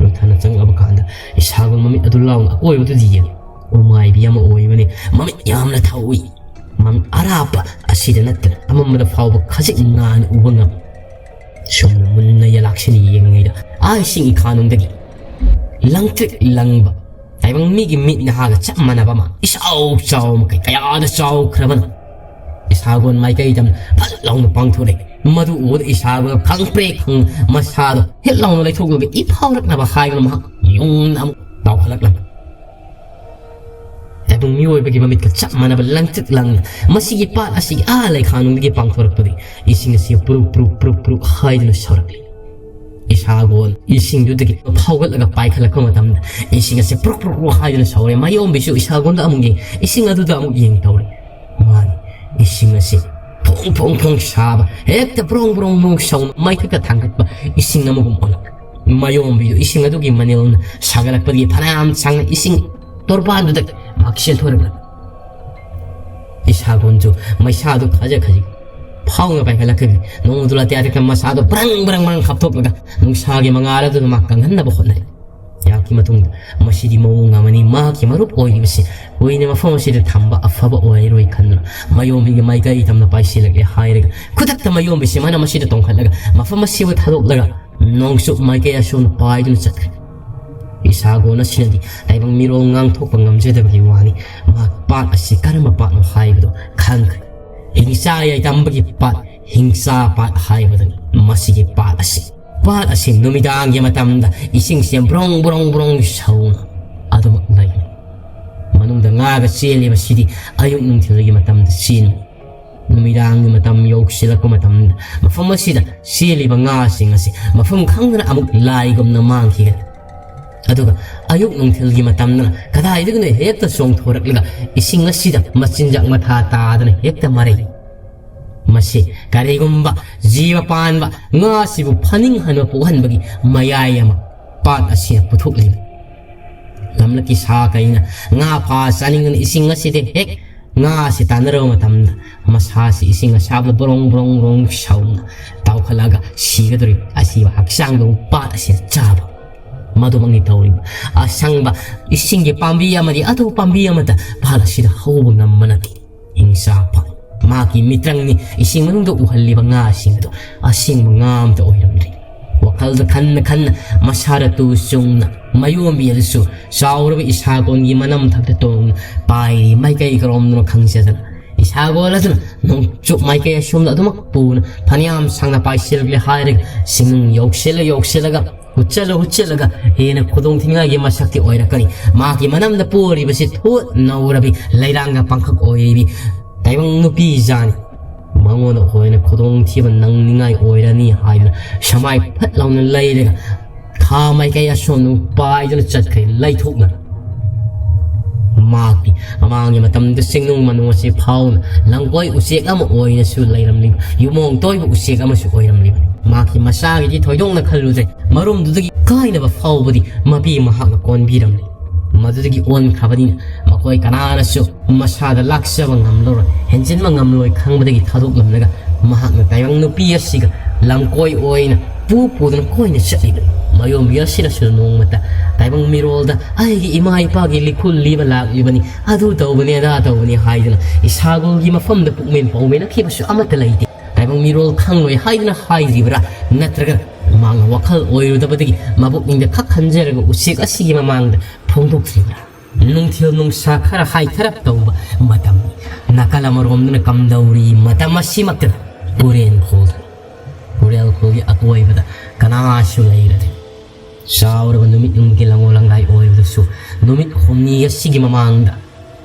ꯂꯨꯊꯅ ꯆꯪꯂꯕ ꯀꯥꯟꯗ ꯏꯁꯥꯒꯣꯟ ꯃꯃꯤꯠ ꯑꯗꯨ ꯂꯥꯎꯅ ꯑꯀꯣꯏꯕꯗꯨꯗ ꯌꯦꯡꯉꯤ꯫ ꯎꯃꯥꯏꯕꯤ ꯑꯃ ꯑꯣꯏꯕꯅꯤ꯫ ꯃꯃꯤꯠ ꯌꯥꯝꯅ ꯊꯧꯏ꯫ ꯃꯃꯤꯠ ꯑꯔꯥꯞꯄ ꯑꯁꯤꯗ ꯅꯠꯇꯅ ꯑꯃꯝꯕꯗ ꯐꯥꯎꯕ ꯈꯖꯤꯛ ꯉꯥꯟꯅ ꯎꯕ ꯉꯝꯃꯤ꯫ ꯁꯨꯝꯅ ꯃꯨꯟꯅ ꯌꯦꯂꯥꯛꯁꯤꯟꯅ ꯌꯦꯡꯂꯤꯉꯩꯗ ꯑꯥ ꯏꯁꯤꯡ ꯏꯈꯥꯅꯨꯡꯗꯒꯤ ꯂꯪꯇ꯭ꯔꯤꯛ ꯂꯪꯕ ꯇꯥꯏꯕꯪ ꯃꯤꯒꯤ ꯃꯤꯠ ꯅꯍꯥꯒ ꯆꯞ ꯃꯥꯟꯅꯕ ꯑꯃ ꯏꯆꯥꯎ ꯆꯥꯎ ꯃꯈꯩ ꯀꯌꯥꯗ ꯆꯥꯎꯈ꯭ꯔꯕꯅꯣ꯫ ꯏꯁꯥꯒꯣꯟ ꯃꯥꯏꯀꯩ ꯇꯝꯅ ꯐꯠ ꯂꯥꯎꯅ ꯄꯥꯡꯊꯣꯔꯛꯏ꯫ ꯃꯗꯨ ꯎꯕꯗ ꯏꯁꯥꯒꯣꯟ ꯈꯪꯄ꯭ꯔꯦꯛ ꯈꯪ ꯃꯁꯥꯗꯣ ꯍꯦꯠ ꯂꯥꯎꯅ ꯂꯩꯊꯣꯛꯂꯒ ꯏ ꯐꯥꯎꯔꯛꯅꯕ ꯍꯥꯏꯗꯨꯅ ꯃꯍꯥꯛ ꯌꯨꯝꯅ ꯑꯃꯨꯛ ꯇꯥꯎꯈꯠꯂꯛꯂꯝꯃꯤ꯫ ꯇꯥꯏꯕꯪ ꯃꯤꯑꯣꯏꯕꯒꯤ ꯃꯃꯤꯠꯀ ꯆꯞ ꯃꯥꯟꯅꯕ ꯂꯪꯇ꯭ꯔꯤꯛ ꯂꯪꯅ ꯃꯁꯤꯒꯤ ꯄꯥꯠ ꯑꯁꯤꯒꯤ ꯑꯥ ꯂꯩꯈꯥꯅꯨꯡꯗꯒꯤ ꯄꯥꯡꯊꯣꯔꯛꯄꯗꯤ ꯏꯁꯤꯡ ꯑꯁꯤ ꯄ꯭ꯔꯨꯛ ꯄ꯭ꯔꯨꯛ ꯄ꯭ꯔꯨꯛ ꯄ꯭ꯔꯨꯛ ꯍꯥꯏꯗꯨꯅ ꯁꯧꯔꯛꯂꯤ꯫ ꯏꯁꯥꯒꯣꯟ ꯏꯁꯤꯡꯗꯨꯗꯒꯤ ꯐꯥꯎꯒꯠꯂꯒ ꯄꯥꯏꯈꯠꯂꯛꯄ ꯃꯇꯝꯗ ꯏꯁꯤꯡ ꯑꯁꯤ ꯄ꯭ꯔꯨꯛ ꯄ꯭ꯔꯨꯛ ꯄ꯭ꯔꯨꯛ ꯍꯥꯏꯗꯨꯅ ꯁꯧꯔꯦ꯫ ꯃꯌꯣꯝꯕꯤꯁꯨ ꯏꯁꯥꯒꯣꯟꯗ ꯑꯃꯨꯛ ꯌꯦꯡ, ꯏꯁꯤꯡ ꯑꯗꯨꯗ ꯑꯃꯨꯛ ꯌꯦꯡ ꯇꯧꯔꯦ꯫ ꯃꯥꯅꯤ, ꯏꯁꯤꯡ ꯑꯁꯤ ꯐꯣꯡ ꯐꯣꯡ ꯐꯣꯡ ꯁꯥꯕ, ꯍꯦꯛꯇ ꯕ꯭ꯔꯣꯡ ꯕ꯭ꯔꯣꯡ ꯕ꯭ꯔꯣꯡ ꯁꯧꯅ ꯃꯩꯊꯛꯇ ꯊꯥꯡꯒꯠꯄ ꯏꯁꯤꯡ ꯑꯃꯒꯨꯝ ꯑꯣꯜꯂꯛꯂꯦ꯫ ꯃꯌꯣꯝꯕꯤꯗꯨ ꯏꯁꯤꯡ ꯑꯗꯨꯒꯤ ꯃꯅꯤꯜꯅ ꯁꯥꯒꯠꯂꯛꯄꯗꯒꯤ ꯐꯅꯌꯥꯝ ꯁꯥꯡꯅ ꯏꯁꯤꯡ ꯇꯣꯔꯕꯥꯟꯗꯨꯗ ꯃꯍꯥꯛ ꯆꯦꯟꯊꯣꯔꯛꯂꯦ꯫ ꯏꯁꯥꯒꯣꯟꯁꯨ ꯃꯩꯁꯥꯗꯨ ꯈꯖꯤꯛ ꯈꯖꯤꯛ ꯐꯥꯎꯅ ꯄꯥꯏꯈꯠꯂꯛꯈꯤꯕꯅꯤ꯫ ꯅꯣꯡꯃꯗꯨ ꯂꯥꯇꯤꯌꯥ ꯊꯛꯇ ꯃꯁꯥꯗꯣ ꯕ꯭ꯔꯪ ꯕ꯭ꯔꯪ ꯕ꯭ꯔꯪ ꯈꯞꯇꯣꯛꯂꯒ ꯅꯨꯡꯁꯥꯒꯤ ꯃꯉꯥꯜ ꯑꯗꯨꯅ ꯃꯥ ꯀꯪꯍꯟꯅꯕ ꯍꯣꯠꯅꯔꯤ꯫ ꯌꯥꯝꯀꯤ ꯃꯇꯨꯡꯗ ꯃꯁꯤꯗꯤ ꯃꯑꯣꯡ ꯑꯃꯅꯤ, ꯃꯍꯥꯛꯀꯤ ꯃꯔꯨꯞ ꯑꯣꯏꯔꯤꯕꯁꯤ ꯀꯨꯏꯅ ꯃꯐꯝ ꯑꯁꯤꯗ ꯊꯝꯕ ꯑꯐꯕ ꯑꯣꯏꯔꯣꯏ ꯈꯟꯗꯨꯅ ꯃꯌꯣꯝꯕꯤꯒꯤ ꯃꯥꯏꯀꯩ ꯇꯝꯅ ꯄꯥꯏꯁꯤꯜꯂꯛꯂꯦ ꯍꯥꯏꯔꯒ ꯈꯨꯗꯛꯇ ꯃꯌꯣꯝꯕꯤꯁꯤ ꯃꯥꯅ ꯃꯁꯤꯗ ꯇꯣꯡꯈꯠꯂꯒ ꯃꯐꯝ ꯑꯁꯤꯕꯨ ꯊꯥꯗꯣꯛꯂꯒ ꯅꯣꯡꯆꯨꯞ ꯃꯥꯏꯀꯩ ꯑꯁꯣꯝꯗ ꯄꯥꯏꯗꯨꯅ ꯆꯠꯈ꯭ꯔꯦ꯫ ꯏꯁꯥꯒꯣꯟ ꯑꯁꯤꯅꯗꯤ ꯇꯥꯏꯕꯪ ꯃꯤꯔꯣꯜ ꯉꯥꯡꯊꯣꯛꯄ ꯉꯝꯖꯗꯕꯒꯤ ꯋꯥꯅꯤ꯫ ꯃꯍꯥꯛ ꯄꯥꯠ ꯑꯁꯤ ꯀꯔꯝꯕ ꯄꯥꯠꯅꯣ ꯍꯥꯏꯕꯗꯨ ꯈꯪꯈ꯭ꯔꯦ꯫ ꯍꯤꯡꯆꯥ ꯌꯥꯏꯗꯝꯕꯒꯤ ꯄꯥꯠ, ꯍꯤꯡꯆꯥ ꯄꯥꯠ ꯍꯥꯏꯕꯗꯨꯅꯤ ꯃꯁꯤꯒꯤ ꯄꯥꯠ ꯑꯁꯤ꯫ ꯄꯥꯠ ꯑꯁꯤ ꯅꯨꯃꯤꯗꯥꯡꯒꯤ ꯃꯇꯝꯗ ꯏꯁꯤꯡꯁꯦ ꯕ꯭ꯔꯣꯡ ꯕ꯭ꯔꯣꯡ ꯕ꯭ꯔꯣꯡ ꯁꯧꯅ ꯑꯗꯨꯃꯛ ꯂꯩ꯫ ꯃꯅꯨꯡꯗ ꯉꯥꯒ ꯆꯦꯜꯂꯤꯕꯁꯤꯗꯤ ꯑꯌꯨꯛ ꯅꯨꯡꯊꯤꯜꯒꯤ ꯃꯇꯝꯗ ꯆꯦꯟꯕ꯫ ꯅꯨꯃꯤꯗꯥꯡꯒꯤ ꯃꯇꯝ ꯌꯧꯁꯤꯜꯂꯛꯄ ꯃꯇꯝꯗ ꯃꯐꯝ ꯑꯁꯤꯗ ꯆꯦꯜꯂꯤꯕ ꯉꯥꯁꯤꯡ ꯑꯁꯤ ꯃꯐꯝ ꯈꯪꯗꯅ ꯑꯃꯨꯛ ꯂꯥꯏꯒꯨꯝꯅ ꯃꯥꯡꯈꯤꯒꯅꯤ꯫ ꯑꯗꯨꯒ ꯑꯌꯨꯛ ꯅꯨꯡꯊꯤꯜꯒꯤ ꯃꯇꯝꯗꯅ ꯀꯗꯥꯏꯗꯒꯤꯅꯣ ꯍꯦꯛꯇ ꯆꯣꯡꯊꯣꯔꯛꯂꯒ ꯏꯁꯤꯡ ꯑꯁꯤꯗ ꯃꯆꯤꯟꯖꯥꯛ ꯃꯊꯥ ꯇꯥꯗꯅ ꯍꯦꯛꯇ ꯃꯔꯩ꯫ ꯃꯁꯤ ꯀꯔꯤꯒꯨꯝꯕ ꯖꯤꯕ ꯄꯥꯟꯕ ꯉꯥꯁꯤꯕꯨ ꯐꯥꯅꯤꯡꯍꯟꯕ ꯄꯣꯛꯍꯟꯕꯒꯤ ꯃꯌꯥꯏ ꯑꯃ ꯄꯥꯠ ꯑꯁꯤꯅ ꯄꯨꯊꯣꯛꯂꯤꯕ꯫ ꯂꯝꯂꯛꯀꯤ ꯁꯥ ꯀꯩꯅ ꯉꯥ ꯐꯥ ꯆꯥꯅꯤꯡꯗꯨꯅ ꯏꯁꯤꯡ ꯑꯁꯤꯗ ꯍꯦꯛ ꯉꯥ ꯑꯁꯤ ꯇꯥꯟꯅꯔꯕ ꯃꯇꯝꯗ ꯃꯁꯥꯁꯤ ꯏꯁꯤꯡ ꯑꯁꯥꯕꯗ ꯕ꯭ꯔꯣꯡ ꯕ꯭ꯔꯣꯡ ꯕ꯭ꯔꯣꯡ ꯁꯧꯅ ꯇꯥꯎꯈꯠꯂꯒ ꯁꯤꯒꯗꯧꯔꯤꯕ ꯑꯁꯤꯕ ꯍꯛꯆꯥꯡꯗꯨ ꯄꯥꯠ ꯑꯁꯤꯅ ꯆꯥꯕ꯫ ꯃꯗꯨꯃꯛꯅꯤ ꯇꯧꯔꯤꯕ꯫ ꯑꯁꯪꯕ ꯏꯁꯤꯡꯒꯤ ꯄꯥꯝꯕꯤ ꯑꯃꯗꯤ ꯑꯇꯣꯞꯄ ꯄꯥꯝꯕꯤ ꯑꯃꯠꯇ ꯄꯥꯠ ꯑꯁꯤꯗ ꯍꯧꯕ ꯉꯝꯕ ꯅꯠꯇꯦ꯫ ꯍꯤꯡꯆꯥ ꯄꯥꯠ꯫ ꯃꯍꯥꯛꯀꯤ ꯃꯤꯇ꯭ꯔꯪꯅꯤ ꯏꯁꯤꯡ ꯃꯅꯨꯡꯗ ꯎꯍꯜꯂꯤꯕ ꯉꯥꯁꯤꯡ ꯑꯗꯨ ꯑꯁꯦꯡꯕ ꯉꯥ ꯑꯃꯇ ꯑꯣꯏꯔꯝꯗ꯭ꯔꯦ꯫ ꯋꯥꯈꯜꯗ ꯈꯟꯅ ꯈꯟꯅ ꯃꯁꯥꯗ ꯇꯨ ꯆꯨꯡꯅ ꯃꯌꯣꯝꯕꯤ ꯑꯗꯨꯁꯨ ꯆꯥꯎꯔꯕ ꯏꯁꯥꯒꯣꯟꯒꯤ ꯃꯅꯝ ꯊꯛꯇ ꯇꯣꯡꯅ ꯄꯥꯏꯔꯤ ꯃꯥꯏꯀꯩ ꯀꯔꯣꯝꯗꯅꯣ ꯈꯪꯖꯗꯅ ꯏꯁꯥꯒꯣꯟ ꯑꯗꯨꯅ ꯅꯣꯡꯆꯨꯞ ꯃꯥꯏꯀꯩ ꯑꯁꯣꯝꯗ ꯑꯗꯨꯃꯛ ꯄꯨꯅ ꯐꯅꯌꯥꯝ ꯁꯥꯡꯅ ꯄꯥꯏꯁꯤꯜꯂꯛꯂꯦ ꯍꯥꯏꯔꯒ ꯁꯤꯡꯅꯨꯡ ꯌꯧꯁꯤꯜꯂ ꯌꯧꯁꯤꯜꯂꯒ ꯍꯨꯠꯆꯜꯂ ꯍꯨꯠꯆꯜꯂꯒ ꯍꯦꯟꯅ ꯈꯨꯗꯣꯡ ꯊꯤꯅꯤꯡꯉꯥꯏꯒꯤ ꯃꯁꯛꯇꯤ ꯑꯣꯏꯔꯛꯀꯅꯤ꯫ ꯃꯍꯥꯛꯀꯤ ꯃꯅꯝꯗ ꯄꯣꯔꯤꯕꯁꯤ ꯊꯣꯠ ꯅꯧꯔꯕꯤ ꯂꯩꯔꯥꯡꯒ ꯄꯥꯡꯈꯛ ꯑꯣꯏꯔꯤꯕꯤ ꯇꯥꯏꯕꯪ ꯅꯨꯄꯤ ꯖꯥꯅꯤ꯫ ꯃꯉꯣꯟꯗ ꯑꯩꯈꯣꯏꯅ ꯈꯨꯗꯣꯡꯊꯤꯕ ꯅꯪꯅꯤꯡꯉꯥꯏ ꯑꯣꯏꯔꯅꯤ ꯍꯥꯏꯗꯨꯅ ꯁꯃꯥꯏ ꯐꯠ ꯂꯥꯎꯅ ꯂꯩꯔꯒ ꯈꯥ ꯃꯥꯏꯀꯩ ꯑꯁꯣꯝꯗ ꯄꯥꯏꯗꯨꯅ ꯆꯠꯈ꯭ꯔꯦ ꯂꯩꯊꯣꯛꯅ꯫ ꯃꯍꯥꯛꯇꯤ ꯃꯃꯥꯡꯒꯤ ꯃꯇꯝꯗ ꯆꯤꯡꯅꯨꯡ ꯃꯅꯨꯡ ꯑꯁꯤ ꯐꯥꯎꯅ ꯂꯝꯀꯣꯏ ꯎꯆꯦꯛ ꯑꯃ ꯑꯣꯏꯅꯁꯨ ꯂꯩꯔꯝꯂꯤꯕ ꯌꯨꯃꯣꯡ ꯇꯣꯏꯕ ꯎꯆꯦꯛ ꯑꯃꯁꯨ ꯑꯣꯏꯔꯝꯂꯤꯕꯅꯤ꯫ ꯃꯍꯥꯛꯀꯤ ꯃꯁꯥꯒꯤꯗꯤ ꯊꯣꯏꯗꯣꯛꯅ ꯈꯜꯂꯨꯗ꯭ꯔꯦ꯫ ꯃꯔꯨꯝꯗꯨꯗꯒꯤ ꯀꯥꯏꯅꯕ ꯐꯥꯎꯕꯗꯤ ꯃꯄꯤ ꯃꯍꯥꯛꯅ ꯀꯣꯟꯕꯤꯔꯝꯂꯦ꯫ ꯃꯗꯨꯗꯒꯤ ꯑꯣꯟꯈ꯭ꯔꯕꯅꯤꯅ ꯃꯈꯣꯏ ꯀꯅꯥꯅꯁꯨ ꯃꯁꯥꯗ ꯂꯥꯛꯆꯕ ꯉꯝꯂꯔꯣꯏ, ꯍꯦꯟꯖꯤꯟꯕ ꯉꯝꯂꯣꯏ ꯈꯪꯕꯗꯒꯤ ꯊꯥꯗꯣꯛꯂꯝꯂꯒ ꯃꯍꯥꯛꯅ ꯇꯥꯏꯕꯪ ꯅꯨꯄꯤ ꯑꯁꯤꯒ ꯂꯝꯀꯣꯏ ꯑꯣꯏꯅ ꯄꯨ ꯄꯨꯗꯨꯅ ꯀꯣꯏꯅ ꯆꯠꯂꯤꯕꯅꯤ꯫ ꯃꯌꯣꯝꯕꯤ ꯑꯁꯤꯅꯁꯨ ꯅꯣꯡꯃꯇ ꯇꯥꯏꯕꯪ ꯃꯤꯔꯣꯜꯗ ꯑꯩꯒꯤ ꯏꯃꯥ ꯏꯄꯥꯒꯤ ꯂꯤꯈꯨꯜ ꯂꯤꯕ ꯂꯥꯛꯂꯤꯕꯅꯤ, ꯑꯗꯨ ꯇꯧꯕꯅꯤ ꯑꯗꯥ ꯇꯧꯕꯅꯤ ꯍꯥꯏꯗꯨꯅ ꯏꯁꯥꯒꯣꯜꯒꯤ ꯃꯐꯝꯗ ꯄꯨꯛꯃꯦꯟ ꯄꯥꯎꯃꯦꯟꯅꯈꯤꯕꯁꯨ ꯑꯃꯠꯇ ꯂꯩꯇꯦ꯫ ꯇꯥꯏꯕꯪ ꯃꯤꯔꯣꯜ ꯈꯪꯂꯣꯏ ꯍꯥꯏꯗꯨꯅ ꯍꯥꯏꯗ꯭ꯔꯤꯕ꯭ꯔꯥ? ꯅꯠꯇ꯭ꯔꯒ ꯃꯍꯥꯛꯅ ꯋꯥꯈꯜ ꯑꯣꯏꯔꯨꯗꯕꯗꯒꯤ ꯃꯕꯨꯛꯅꯤꯡꯗ ꯈꯛ ꯈꯟꯖꯔꯒ ꯎꯆꯦꯛ ꯑꯁꯤꯒꯤ ꯃꯃꯥꯡꯗ ꯐꯣꯡꯗꯣꯛꯈ꯭ꯔꯤꯕ꯭ꯔꯥ? ꯅꯨꯡꯊꯤꯜ ꯅꯨꯡꯁꯥ ꯈꯔ ꯍꯥꯏꯊꯔꯞ ꯇꯧꯕ ꯃꯇꯝꯅꯤ꯫ ꯅꯥꯀꯜ ꯑꯃꯔꯣꯝꯗꯅ ꯀꯝꯗꯧꯔꯤ? ꯃꯇꯝ ꯑꯁꯤꯃꯛꯇꯗ ꯎꯔꯦꯟ ꯈꯣꯜꯗꯨꯅ ꯎꯔꯦꯜ ꯈꯣꯜꯒꯤ ꯑꯀꯣꯏꯕꯗ ꯀꯅꯥꯁꯨ ꯂꯩꯔꯗꯦ꯫ ꯆꯥꯎꯔꯕ ꯅꯨꯃꯤꯠ ꯌꯨꯝꯒꯤ ꯂꯪꯉꯣ ꯂꯪꯗꯥꯏ ꯑꯣꯏꯕꯗꯁꯨ ꯅꯨꯃꯤꯠ ꯍꯨꯝꯅꯤ ꯑꯁꯤꯒꯤ ꯃꯃꯥꯡꯗ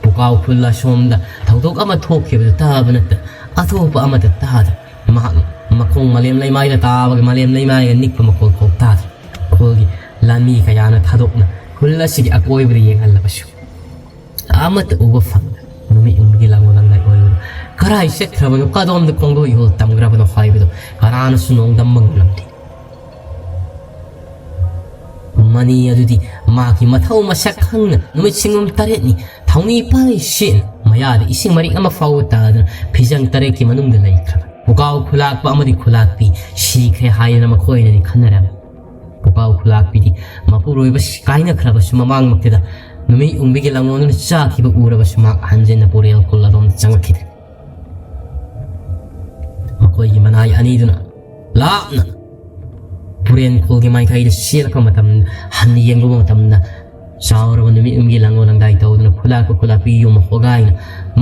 ꯄꯨꯀꯥꯎ ꯈꯨꯜ ꯑꯁꯣꯝꯗ ꯊꯧꯗꯣꯛ ꯑꯃ ꯊꯣꯛꯈꯤꯕꯗꯨ ꯇꯥꯕ ꯅꯠꯇ ꯑꯇꯣꯞꯄ ꯑꯃꯠꯇ ꯇꯥꯗ꯭ꯔꯦ꯫ ꯃꯍꯥꯛꯅ ꯃꯈꯣꯡ ꯃꯂꯦꯝ ꯂꯩꯃꯥꯏꯗ ꯇꯥꯕꯒ ꯃꯂꯦꯝ ꯂꯩꯃꯥꯏꯒ ꯅꯤꯛꯄ ꯃꯈꯣꯜ ꯐꯥꯎ ꯇꯥꯗ꯭ꯔꯦ꯫ ꯈꯨꯜꯒꯤ ꯂꯥꯟꯃꯤ ꯀꯌꯥꯅ ꯊꯥꯗꯣꯛꯅ ꯈꯨꯜ ꯑꯁꯤꯒꯤ ꯑꯀꯣꯏꯕꯗ ꯌꯦꯡꯍꯜꯂꯕꯁꯨ ꯑꯃꯠꯇ ꯎꯕ ꯐꯪꯗ꯭ꯔꯦ꯫ ꯅꯨꯃꯤꯠ ꯌꯨꯝꯒꯤ ꯂꯪꯉꯣ ꯂꯪꯗꯥꯏ ꯑꯣꯏꯕꯗꯨ ꯀꯔꯥꯏ ꯆꯠꯈ꯭ꯔꯕꯅꯣ, ꯀꯗꯣꯝꯗ ꯈꯣꯡꯗꯣꯏ ꯏꯍꯣꯜ ꯇꯝꯈ꯭ꯔꯕꯅꯣ ꯍꯥꯏꯕꯗꯨ ꯀꯅꯥꯅꯁꯨ ꯅꯣꯡꯗꯝꯕ ꯉꯝꯂꯝꯗꯦ꯫ ꯃꯅꯤ ꯑꯗꯨꯗꯤ ꯃꯍꯥꯛꯀꯤ ꯃꯊꯧ ꯃꯁꯛ ꯈꯪꯅ ꯅꯨꯃꯤꯠ ꯁꯤꯡꯉꯝ ꯇꯔꯦꯠꯅꯤ ꯊꯧꯅꯤ ꯄꯥꯏ ꯁꯦꯠꯅ ꯃꯌꯥꯗ ꯏꯁꯤꯡ ꯃꯔꯤꯛ ꯑꯃ ꯐꯥꯎꯕ ꯇꯥꯗꯅ ꯐꯤꯖꯪ ꯇꯔꯦꯠꯀꯤ ꯃꯅꯨꯡꯗ ꯂꯩꯈ꯭ꯔꯕ ꯄꯨꯀꯥꯎ ꯈꯨꯂꯥꯛꯄ ꯑꯃꯗꯤ ꯈꯨꯂꯥꯛꯄꯤ ꯁꯤꯈ꯭ꯔꯦ ꯍꯥꯏꯗꯅ ꯃꯈꯣꯏꯅꯗꯤ ꯈꯟꯅꯔꯝꯃꯤ꯫ ꯄꯨꯀꯥꯎ ꯈꯨꯂꯥꯛꯄꯤꯗꯤ ꯃꯄꯨꯔꯣꯏꯕ ꯀꯥꯏꯅꯈ꯭ꯔꯕꯁꯨ ꯃꯃꯥꯡꯃꯛꯇꯗ ꯅꯨꯃꯤꯠ ꯌꯨꯡꯕꯤꯒꯤ ꯂꯥꯡꯂꯣꯟꯗꯨꯅ ꯆꯥꯈꯤꯕ ꯎꯔꯕꯁꯨ ꯃꯍꯥꯛ ꯍꯟꯖꯤꯟꯅ ꯄꯨꯔꯦꯜ ꯈꯨꯜ ꯑꯗꯣꯝꯗ ꯆꯪꯂꯛꯈꯤꯗ꯭ꯔꯦ꯫ ꯃꯈꯣꯏꯒꯤ ꯃꯅꯥꯏ ꯑꯅꯤꯗꯨꯅ ꯂꯥꯞꯅ ꯄꯨꯔꯦꯟ ꯈꯣꯜꯒꯤ ꯃꯥꯏꯀꯩꯗ ꯆꯦꯜꯂꯛꯄ ꯃꯇꯝꯗ, ꯍꯟꯅ ꯌꯦꯡꯂꯨꯕ ꯃꯇꯝꯗ, ꯆꯥꯎꯔꯕ ꯅꯨꯃꯤꯠ ꯌꯨꯝꯒꯤ ꯂꯥꯡꯂꯣ ꯂꯥꯡꯗꯥꯏ ꯇꯧꯗꯨꯅ ꯈꯨꯂꯥꯛꯄ ꯈꯨꯂꯥꯛꯄꯤ ꯌꯨꯝ ꯍꯣꯒꯥꯏꯅ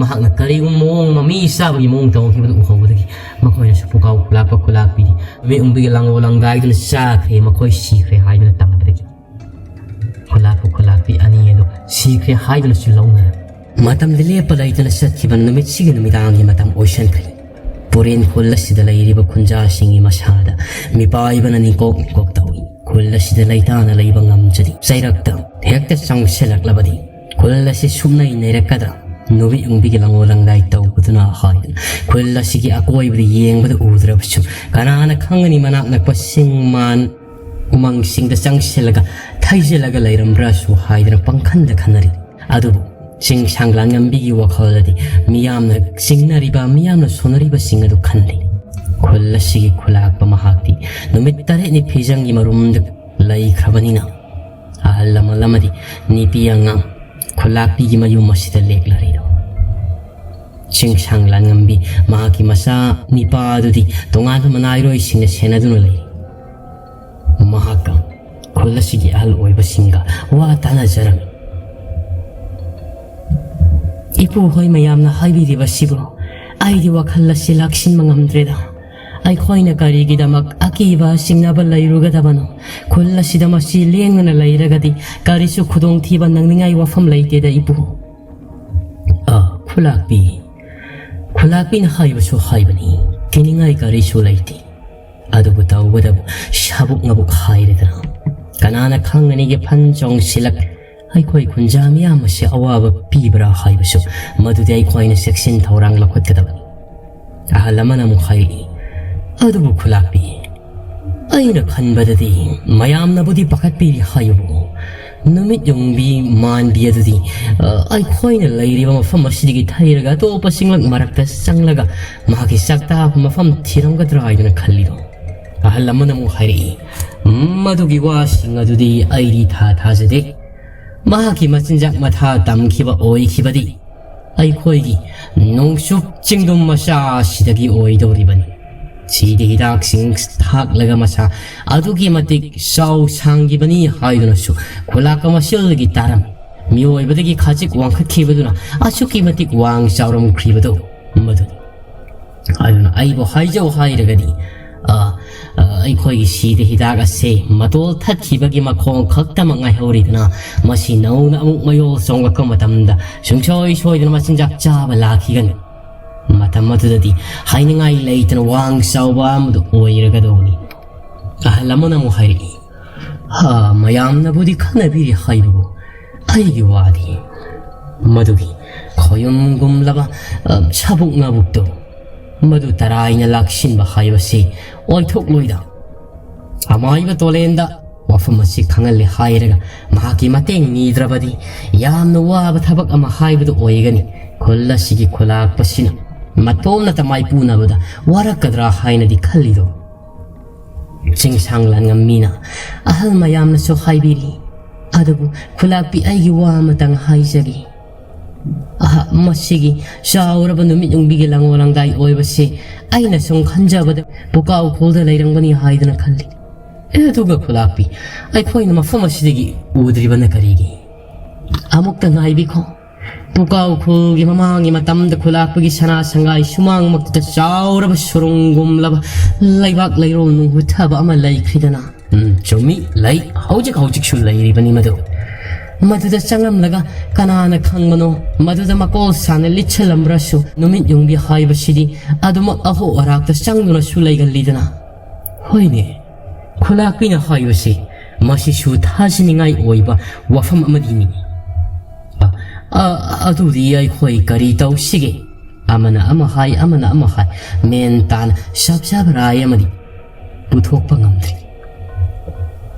ꯃꯍꯥꯛꯅ ꯀꯔꯤꯒꯨꯝꯕ ꯃꯑꯣꯡ ꯑꯃ ꯃꯤ ꯆꯥꯕꯒꯤ ꯃꯑꯣꯡ ꯇꯧꯈꯤꯕꯗꯨ ꯎꯍꯧꯕꯗꯒꯤ ꯃꯈꯣꯏꯅꯁꯨ ꯄꯨꯀꯥꯎ ꯈꯨꯂꯥꯛꯄ ꯈꯨꯂꯥꯛꯄꯤꯗꯤ ꯅꯨꯃꯤꯠ ꯌꯨꯝꯒꯤ ꯂꯥꯡꯂꯣ ꯂꯥꯡꯗꯥꯏꯗꯨꯅ ꯆꯥꯈ꯭ꯔꯦ, ꯃꯈꯣꯏ ꯁꯤꯈ꯭ꯔꯦ ꯍꯥꯏꯗꯨꯅ ꯇꯝꯕꯗꯒꯤ ꯈꯨꯂꯥꯛꯄ ꯈꯨꯂꯥꯛꯄꯤ ꯑꯅꯤ ꯑꯗꯨ ꯁꯤꯈ꯭ꯔꯦ ꯍꯥꯏꯗꯨꯅꯁꯨ ꯂꯧꯅꯔꯝꯃꯤ꯫ ꯃꯇꯝꯗꯤ ꯂꯦꯞꯄ ꯂꯩꯇꯅ ꯆꯠꯈꯤꯕ ꯅꯨꯃꯤꯠꯁꯤꯒꯤ ꯅꯨꯃꯤꯗꯥꯡꯒꯤ ꯃꯇꯝ ꯑꯣꯏꯁꯤꯟꯈ꯭ꯔꯦ꯫ ꯄꯨꯔꯦꯟ ꯈꯨꯜ ꯑꯁꯤꯗ ꯂꯩꯔꯤꯕ ꯈꯨꯟꯖꯥꯁꯤꯡꯒꯤ ꯃꯁꯥꯗ ꯃꯤꯄꯥꯏꯕꯅ ꯅꯤꯡꯀꯣꯛ ꯅꯤꯡꯀꯣꯛ ꯇꯧꯏ꯫ ꯈꯨꯜ ꯑꯁꯤꯗ ꯂꯩꯇꯥꯅ ꯂꯩꯕ ꯉꯝꯖꯗꯦ꯫ ꯆꯩꯔꯛꯇ ꯍꯦꯛꯇ ꯆꯪꯁꯤꯜꯂꯛꯂꯕꯗꯤ ꯈꯨꯜ ꯑꯁꯤ ꯁꯨꯞꯅꯩ ꯅꯩꯔꯛꯀꯗ꯭ꯔꯥ? ꯅꯨꯃꯤꯠ ꯌꯨꯡꯕꯤꯒꯤ ꯂꯥꯡꯂꯣ ꯂꯥꯡꯗꯥꯏ ꯇꯧꯕꯗꯨꯅ ꯍꯥꯏꯗꯅ ꯈꯨꯜ ꯑꯁꯤꯒꯤ ꯑꯀꯣꯏꯕꯗ ꯌꯦꯡꯕꯗ ꯎꯗ꯭ꯔꯕꯁꯨ ꯀꯅꯥꯅ ꯈꯪꯒꯅꯤ, ꯃꯅꯥꯛ ꯅꯛꯄ ꯁꯤꯡ ꯃꯥꯟ ꯎꯃꯪꯁꯤꯡꯗ ꯆꯪꯁꯤꯜꯂꯒ ꯊꯩꯖꯤꯜꯂꯒ ꯂꯩꯔꯝꯕ꯭ꯔꯥꯁꯨ ꯍꯥꯏꯗꯅ ꯄꯪꯈꯟꯗ ꯈꯟꯅꯔꯤ꯫ ꯑꯗꯨꯕꯨ ꯆꯤꯡꯁꯥꯡ ꯂꯥꯟꯉꯝꯕꯤꯒꯤ ꯋꯥꯈꯜꯗꯗꯤ ꯃꯤꯌꯥꯝꯅ ꯆꯤꯡꯅꯔꯤꯕ, ꯃꯤꯌꯥꯝꯅ ꯁꯣꯟꯅꯔꯤꯕꯁꯤꯡ ꯑꯗꯨ ꯈꯟꯂꯤ꯫ ꯈꯨꯜ ꯑꯁꯤꯒꯤ ꯈꯨꯂꯥꯛꯄ ꯃꯍꯥꯛꯇꯤ ꯅꯨꯃꯤꯠ ꯇꯔꯦꯠꯅꯤ ꯐꯤꯖꯪꯒꯤ ꯃꯔꯨꯝꯗ ꯂꯩꯈ꯭ꯔꯕꯅꯤꯅ ꯑꯍꯜ ꯂꯃꯟ ꯑꯃꯗꯤ ꯅꯨꯄꯤ ꯑꯉꯥꯡ ꯈꯨꯂꯥꯛꯄꯤꯒꯤ ꯃꯌꯨꯝ ꯑꯁꯤꯗ ꯂꯦꯛꯂꯔꯤꯗꯣ꯫ ꯆꯤꯡꯁꯥꯡ ꯂꯥꯟꯉꯝꯕꯤ ꯃꯍꯥꯛꯀꯤ ꯃꯆꯥ ꯅꯤꯄꯥ ꯑꯗꯨꯗꯤ ꯇꯣꯉꯥꯟꯕ ꯃꯅꯥꯏꯔꯣꯏꯁꯤꯡꯅ ꯁꯦꯟꯅꯗꯨꯅ ꯂꯩꯔꯤ꯫ ꯃꯍꯥꯛꯀ ꯈꯨꯜ ꯑꯁꯤꯒꯤ ꯑꯍꯜ ꯑꯣꯏꯕꯁꯤꯡꯒ ꯋꯥ ꯇꯥꯅꯖꯔꯝꯃꯤ꯫ "ꯏꯄꯨ ꯍꯣꯏ ꯃꯌꯥꯝꯅ ꯍꯥꯏꯕꯤꯔꯤꯕꯁꯤꯕꯨ ꯑꯩꯗꯤ ꯋꯥꯈꯜ ꯑꯁꯤ ꯂꯥꯛꯁꯤꯟꯕ ꯉꯝꯗ꯭ꯔꯦꯗ꯫ ꯑꯩꯈꯣꯏꯅ ꯀꯔꯤꯒꯤꯗꯃꯛ ꯑꯀꯤꯕ ꯆꯤꯡꯅꯕ ꯂꯩꯔꯨꯒꯗꯕꯅꯣ? ꯈꯨꯜ ꯑꯁꯤꯗ ꯃꯁꯤ ꯂꯦꯡꯗꯅ ꯂꯩꯔꯒꯗꯤ ꯀꯔꯤꯁꯨ ꯈꯨꯗꯣꯡꯊꯤꯕ ꯅꯪꯅꯤꯡꯉꯥꯏ ꯋꯥꯐꯝ ꯂꯩꯇꯦꯗ ꯏꯄꯨ꯫" "ꯑ, ꯈꯨꯂꯥꯛꯄꯤ, ꯈꯨꯂꯥꯛꯄꯤꯅ ꯍꯥꯏꯕꯁꯨ ꯍꯥꯏꯕꯅꯤ, ꯀꯤꯅꯤꯡꯉꯥꯏ ꯀꯔꯤꯁꯨ ꯂꯩꯇꯦ꯫ ꯑꯗꯨꯕꯨ ꯇꯧꯕꯗꯕꯨ ꯁꯥꯕꯨꯛ ꯉꯕꯨꯛ ꯍꯥꯏꯔꯦꯗꯅ꯫ ꯀꯅꯥꯅ ꯈꯪꯒꯅꯤꯒꯦ ꯐꯟ ꯆꯣꯡꯁꯤꯜꯂꯛ ꯑꯩꯈꯣꯏ ꯈꯨꯟꯖꯥ ꯃꯤꯌꯥꯝ ꯑꯁꯤ ꯑꯋꯥꯕ ꯄꯤꯕ꯭ꯔꯥ ꯍꯥꯏꯕꯁꯨ, ꯃꯗꯨꯗꯤ ꯑꯩꯈꯣꯏꯅ ꯆꯦꯛꯁꯤꯟ ꯊꯧꯔꯥꯡ ꯂꯧꯈꯠꯀꯗꯕꯅꯤ꯫" ꯑꯍꯜ ꯑꯃꯅ ꯑꯃꯨꯛ ꯍꯥꯏꯔꯛꯏ, "ꯑꯗꯨꯕꯨ ꯈꯨꯂꯥꯛꯄꯤ, ꯑꯩꯅ ꯈꯟꯕꯗꯗꯤ ꯃꯌꯥꯝꯅꯕꯨꯗꯤ ꯄꯥꯈꯠꯄꯤꯔꯤ ꯍꯥꯏꯕꯨ, ꯅꯨꯃꯤꯠ ꯌꯨꯡꯕꯤ ꯃꯥꯟꯕꯤ ꯑꯗꯨꯗꯤ, ꯑ, ꯑꯩꯈꯣꯏꯅ ꯂꯩꯔꯤꯕ ꯃꯐꯝ ꯑꯁꯤꯗꯒꯤ ꯊꯩꯔꯒ ꯑꯇꯣꯞꯄ ꯆꯤꯡꯂꯛ ꯃꯔꯛꯇ ꯆꯪꯂꯒ ꯃꯍꯥꯛꯀꯤ ꯆꯥꯛꯇꯥꯕ ꯃꯐꯝ ꯊꯤꯔꯝꯒꯗ꯭ꯔꯥ ꯍꯥꯏꯗꯨꯅ ꯈꯜꯂꯤꯗꯣ?" ꯑꯍꯜ ꯑꯃꯅ ꯑꯃꯨꯛ ꯍꯥꯏꯔꯛꯏ, "ꯃꯗꯨꯒꯤ ꯋꯥꯁꯤꯡ ꯑꯗꯨꯗꯤ ꯑꯩꯗꯤ ꯊꯥ ꯊꯥꯖꯗꯦ꯫ ꯃꯍꯥꯛꯀꯤ ꯃꯆꯤꯟꯖꯥꯛ ꯃꯊꯥ ꯇꯝꯈꯤꯕ ꯑꯣꯏꯈꯤꯕꯗꯤ ꯑꯩꯈꯣꯏꯒꯤ ꯅꯣꯡꯆꯨꯞ ꯆꯤꯡꯗꯨꯝ ꯃꯆꯥ ꯑꯁꯤꯗꯒꯤ ꯑꯣꯏꯗꯧꯔꯤꯕꯅꯤ꯫ ꯁꯤꯗꯤ ꯍꯤꯗꯥꯛꯁꯤꯡ ꯊꯥꯛꯂꯒ ꯃꯁꯥ ꯑꯗꯨꯛꯀꯤ ꯃꯇꯤꯛ ꯆꯥꯎ ꯁꯥꯡꯈꯤꯕꯅꯤ ꯍꯥꯏꯗꯨꯅꯁꯨ ꯈꯨꯂꯥꯛꯄ ꯃꯁꯦꯜꯗꯒꯤ ꯇꯥꯔꯝꯃꯤ꯫ ꯃꯤꯑꯣꯏꯕꯗꯒꯤ ꯈꯖꯤꯛ ꯋꯥꯡꯈꯠꯈꯤꯕꯗꯨꯅ ꯑꯁꯨꯛꯀꯤ ꯃꯇꯤꯛ ꯋꯥꯡ ꯆꯥꯎꯔꯝꯈ꯭ꯔꯤꯕꯗꯣ ꯃꯗꯨꯅꯤ꯫ ꯑꯗꯨꯅ ꯑꯩꯕꯨ ꯍꯥꯏꯖꯧ ꯍꯥꯏꯔꯒꯗꯤ, ꯑ, ꯑ, ꯑꯩꯈꯣꯏꯒꯤ ꯁꯤꯗ ꯍꯤꯗꯥꯛ ꯑꯁꯦ ꯃꯇꯣꯜ ꯊꯠꯈꯤꯕꯒꯤ ꯃꯈꯣꯡ ꯈꯛꯇꯃꯛ ꯉꯥꯏꯍꯧꯔꯤꯗꯅ, ꯃꯁꯤ ꯅꯧꯅ ꯑꯃꯨꯛ ꯃꯌꯣꯜ ꯆꯣꯡꯂꯛꯄ ꯃꯇꯝꯗ ꯁꯨꯡꯁꯣꯏ ꯁꯣꯏꯗꯅ ꯃꯆꯤꯟꯖꯥꯛ ꯆꯥꯕ ꯂꯥꯛꯈꯤꯒꯅꯤ꯫ ꯃꯇꯝ ꯑꯗꯨꯗꯗꯤ ꯍꯥꯏꯅꯤꯡꯉꯥꯏ ꯂꯩꯇꯅ ꯋꯥꯡ ꯆꯥꯎꯕ ꯑꯃꯗꯨ ꯑꯣꯏꯔꯒꯗꯧꯕꯅꯤ꯫" ꯑꯍꯜ ꯑꯃꯅ ꯑꯃꯨꯛ ꯍꯥꯏꯔꯛꯏ, "ꯍꯥ, ꯃꯌꯥꯝꯅꯕꯨꯗꯤ ꯈꯟꯅꯕꯤꯔꯤ ꯍꯥꯏꯕꯕꯨ, ꯑꯩꯒꯤ ꯋꯥꯗꯤ ꯃꯗꯨꯒꯤ ꯈꯣꯌꯨꯝꯒꯨꯝꯂꯕ, ꯑ, ꯁꯥꯕꯨꯛ ꯉꯥꯕꯨꯛꯇꯣ, ꯃꯗꯨ ꯇꯔꯥꯏꯅ ꯂꯥꯛꯁꯤꯟꯕ ꯍꯥꯏꯕꯁꯤ ꯑꯣꯏꯊꯣꯛꯂꯣꯏꯗ꯫ ꯑꯃꯥꯏꯕ ꯇꯣꯂꯦꯟꯗ ꯋꯥꯐꯝ ꯑꯁꯤ ꯈꯪꯍꯜꯂꯦ ꯍꯥꯏꯔꯒ ꯃꯍꯥꯛꯀꯤ ꯃꯇꯦꯡ ꯅꯤꯗ꯭ꯔꯕꯗꯤ ꯌꯥꯝꯅ ꯋꯥꯕ ꯊꯕꯛ ꯑꯃ ꯍꯥꯏꯕꯗꯨ ꯑꯣꯏꯒꯅꯤ꯫ ꯈꯨꯜ ꯑꯁꯤꯒꯤ ꯈꯨꯂꯥꯛꯄꯁꯤꯅ ꯃꯇꯣꯝꯅꯇ ꯃꯥꯏꯄꯨꯅꯕꯗ ꯋꯥꯔꯛꯀꯗ꯭ꯔꯥ ꯍꯥꯏꯅꯗꯤ ꯈꯜꯂꯤꯗꯣ?" ꯆꯤꯡꯁꯥꯡ ꯂꯥꯟꯉꯝ ꯃꯤꯅ ꯑꯍꯜ ꯃꯌꯥꯝꯅꯁꯨ ꯍꯥꯏꯕꯤꯔꯤ꯫ ꯑꯗꯨꯕꯨ ꯈꯨꯂꯥꯛꯄꯤ, ꯑꯩꯒꯤ ꯋꯥ ꯑꯃꯇꯪ ꯍꯥꯏꯖꯒꯦ꯫ ꯑꯍ, ꯃꯁꯤꯒꯤ ꯆꯥꯎꯔꯕ ꯅꯨꯃꯤꯠ ꯌꯨꯡꯕꯤꯒꯤ ꯂꯪꯉꯣ ꯂꯪꯗꯥꯏ ꯑꯣꯏꯕꯁꯤ ꯑꯩꯅ ꯁꯨꯝ ꯈꯟꯖꯕꯗ ꯄꯨꯀꯥꯎ ꯈꯨꯜꯗ ꯂꯩꯔꯝꯒꯅꯤ ꯍꯥꯏꯗꯨꯅ ꯈꯜꯂꯤ꯫ ꯑꯦ, ꯑꯗꯨꯒ ꯈꯨꯂꯥꯛꯄꯤ, ꯑꯩꯈꯣꯏꯅ ꯃꯐꯝ ꯑꯁꯤꯗꯒꯤ ꯎꯗ꯭ꯔꯤꯕꯅ ꯀꯔꯤꯒꯤ? ꯑꯃꯨꯛꯇ ꯉꯥꯏꯕꯤꯈꯣ꯫ ꯄꯨꯀꯥꯎ ꯈꯨꯜꯒꯤ ꯃꯃꯥꯡꯒꯤ ꯃꯇꯝꯗ ꯈꯨꯂꯥꯛꯄꯒꯤ ꯁꯅꯥ ꯁꯪꯒꯥꯏ ꯁꯨꯃꯥꯡꯃꯛꯇꯗ ꯆꯥꯎꯔꯕ ꯁꯨꯔꯨꯡꯒꯨꯝꯂꯕ ꯂꯩꯕꯥꯛ ꯂꯩꯔꯣꯜ ꯅꯨꯡꯍꯨꯊꯕ ꯑꯃ ꯂꯩꯈ꯭ꯔꯤꯗꯅ꯫ ꯎꯝ, ꯆꯨꯝꯃꯤ, ꯂꯩ꯫ ꯍꯧꯖꯤꯛ ꯍꯧꯖꯤꯛꯁꯨ ꯂꯩꯔꯤꯕꯅꯤ ꯃꯗꯨ꯫ ꯃꯗꯨꯗ ꯆꯪꯂꯝꯂꯒ ꯀꯅꯥꯅ ꯈꯪꯕꯅꯣ, ꯃꯗꯨꯗ ꯃꯀꯣꯜ ꯁꯥꯅ ꯂꯤꯠꯁꯜꯂꯝꯕ꯭ꯔꯁꯨ, ꯅꯨꯃꯤꯠ ꯌꯨꯡꯕꯤ ꯍꯥꯏꯕꯁꯤꯗꯤ ꯑꯗꯨꯃꯛ ꯑꯍꯣ ꯑꯔꯥꯛꯇ ꯆꯪꯗꯨꯅꯁꯨ ꯂꯩꯒꯜꯂꯤꯗꯅ꯫ ꯍꯣꯏꯅꯦ, ꯈꯨꯂꯥꯛꯄꯤꯅ ꯍꯥꯏꯕꯁꯤ ꯃꯁꯤꯁꯨ ꯊꯥꯖꯅꯤꯡꯉꯥꯏ ꯑꯣꯏꯕ ꯋꯥꯐꯝ ꯑꯃꯗꯤꯅꯤ꯫ ꯑ, ꯑ, ꯑꯗꯨꯗꯤ ꯑꯩꯈꯣꯏ ꯀꯔꯤ ꯇꯧꯁꯤꯒꯦ? ꯑꯃꯅ ꯑꯃ ꯍꯥꯏ, ꯑꯃꯅ ꯑꯃ ꯍꯥꯏ, ꯃꯦꯟ ꯇꯥꯅ ꯆꯞ ꯆꯥꯕ ꯔꯥꯏ ꯑꯃꯗꯤ ꯄꯨꯊꯣꯛꯄ ꯉꯝꯗ꯭ꯔꯤ꯫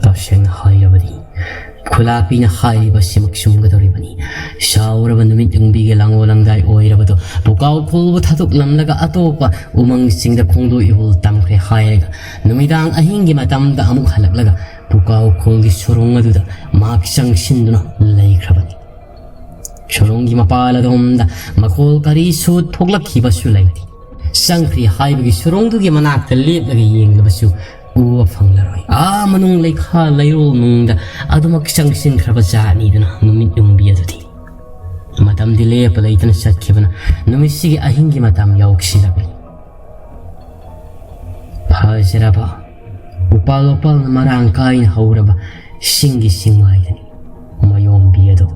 ꯇꯁꯦꯡꯅ ꯍꯥꯏꯔꯕꯗꯤ, ꯈꯨꯂꯥꯛꯄꯤꯅ ꯍꯥꯏꯔꯤꯕꯁꯤꯃꯛ ꯆꯨꯝꯒꯗꯧꯔꯤꯕꯅꯤ꯫ ꯁꯥꯎꯔꯕ ꯅꯨꯃꯤꯠ ꯌꯨꯡꯕꯤꯒꯤ ꯂꯥꯡꯑꯣ ꯂꯥꯡꯗꯥꯏ ꯑꯣꯏꯔꯕꯗꯨ ꯄꯨꯀꯥꯎ ꯈꯨꯜꯕꯨ ꯊꯥꯗꯣꯛꯂꯝꯂꯒ ꯑꯇꯣꯞꯄ ꯎꯃꯪꯁꯤꯡꯗ ꯈꯣꯡꯗꯣꯛ ꯏꯍꯨꯜ ꯇꯝꯈ꯭ꯔꯦ ꯍꯥꯏꯔꯒ, ꯅꯨꯃꯤꯗꯥꯡ ꯑꯍꯤꯡꯒꯤ ꯃꯇꯝꯗ ꯑꯃꯨꯛ ꯍꯜꯂꯛꯂꯒ ꯄꯨꯀꯥꯎ ꯈꯨꯜꯒꯤ ꯁꯨꯔꯨꯡ ꯑꯗꯨꯗ ꯃꯍꯥꯛ ꯆꯪꯁꯤꯟꯗꯨꯅ ꯂꯩꯈ꯭ꯔꯕꯅꯤ꯫ ꯁꯨꯔꯨꯡꯒꯤ ꯃꯄꯥꯜ ꯑꯗꯣꯝꯗ ꯃꯈꯣꯜ ꯀꯔꯤꯁꯨ ꯊꯣꯛꯂꯛꯈꯤꯕꯁꯨ ꯂꯩꯇꯦ꯫ ꯆꯪꯈ꯭ꯔꯤ ꯍꯥꯏꯕꯒꯤ ꯁꯨꯔꯨꯡꯗꯨꯒꯤ ꯃꯅꯥꯛꯇ ꯂꯦꯞꯂꯒ ꯌꯦꯡꯂꯕꯁꯨ ꯎꯕ ꯐꯪꯂꯔꯣꯏ꯫ ꯑꯥ ꯃꯅꯨꯡ ꯂꯩꯈꯥ ꯂꯩꯔꯣꯜ ꯅꯨꯡꯗ ꯑꯗꯨꯃꯛ ꯆꯪꯁꯤꯟꯈ꯭ꯔꯕ ꯖꯥꯠꯅꯤꯗꯅ ꯅꯨꯃꯤꯠ ꯌꯨꯡꯕꯤ ꯑꯗꯨꯗꯤ꯫ ꯃꯇꯝꯗꯤ ꯂꯦꯞꯄ ꯂꯩꯇꯅ ꯆꯠꯈꯤꯕꯅ ꯅꯨꯃꯤꯠꯁꯤꯒꯤ ꯑꯍꯤꯡꯒꯤ ꯃꯇꯝ ꯌꯧꯁꯤꯜꯂꯛꯂꯤ꯫ ꯐꯖꯔꯕ, ꯎꯄꯥꯜ ꯋꯥꯄꯥꯜꯅ ꯃꯔꯥꯡ ꯀꯥꯏꯅ ꯍꯧꯔꯕ ꯁꯤꯡꯒꯤ ꯆꯤꯡꯃꯥꯏꯗꯅꯤ ꯃꯌꯣꯝꯕꯤ ꯑꯗꯨ꯫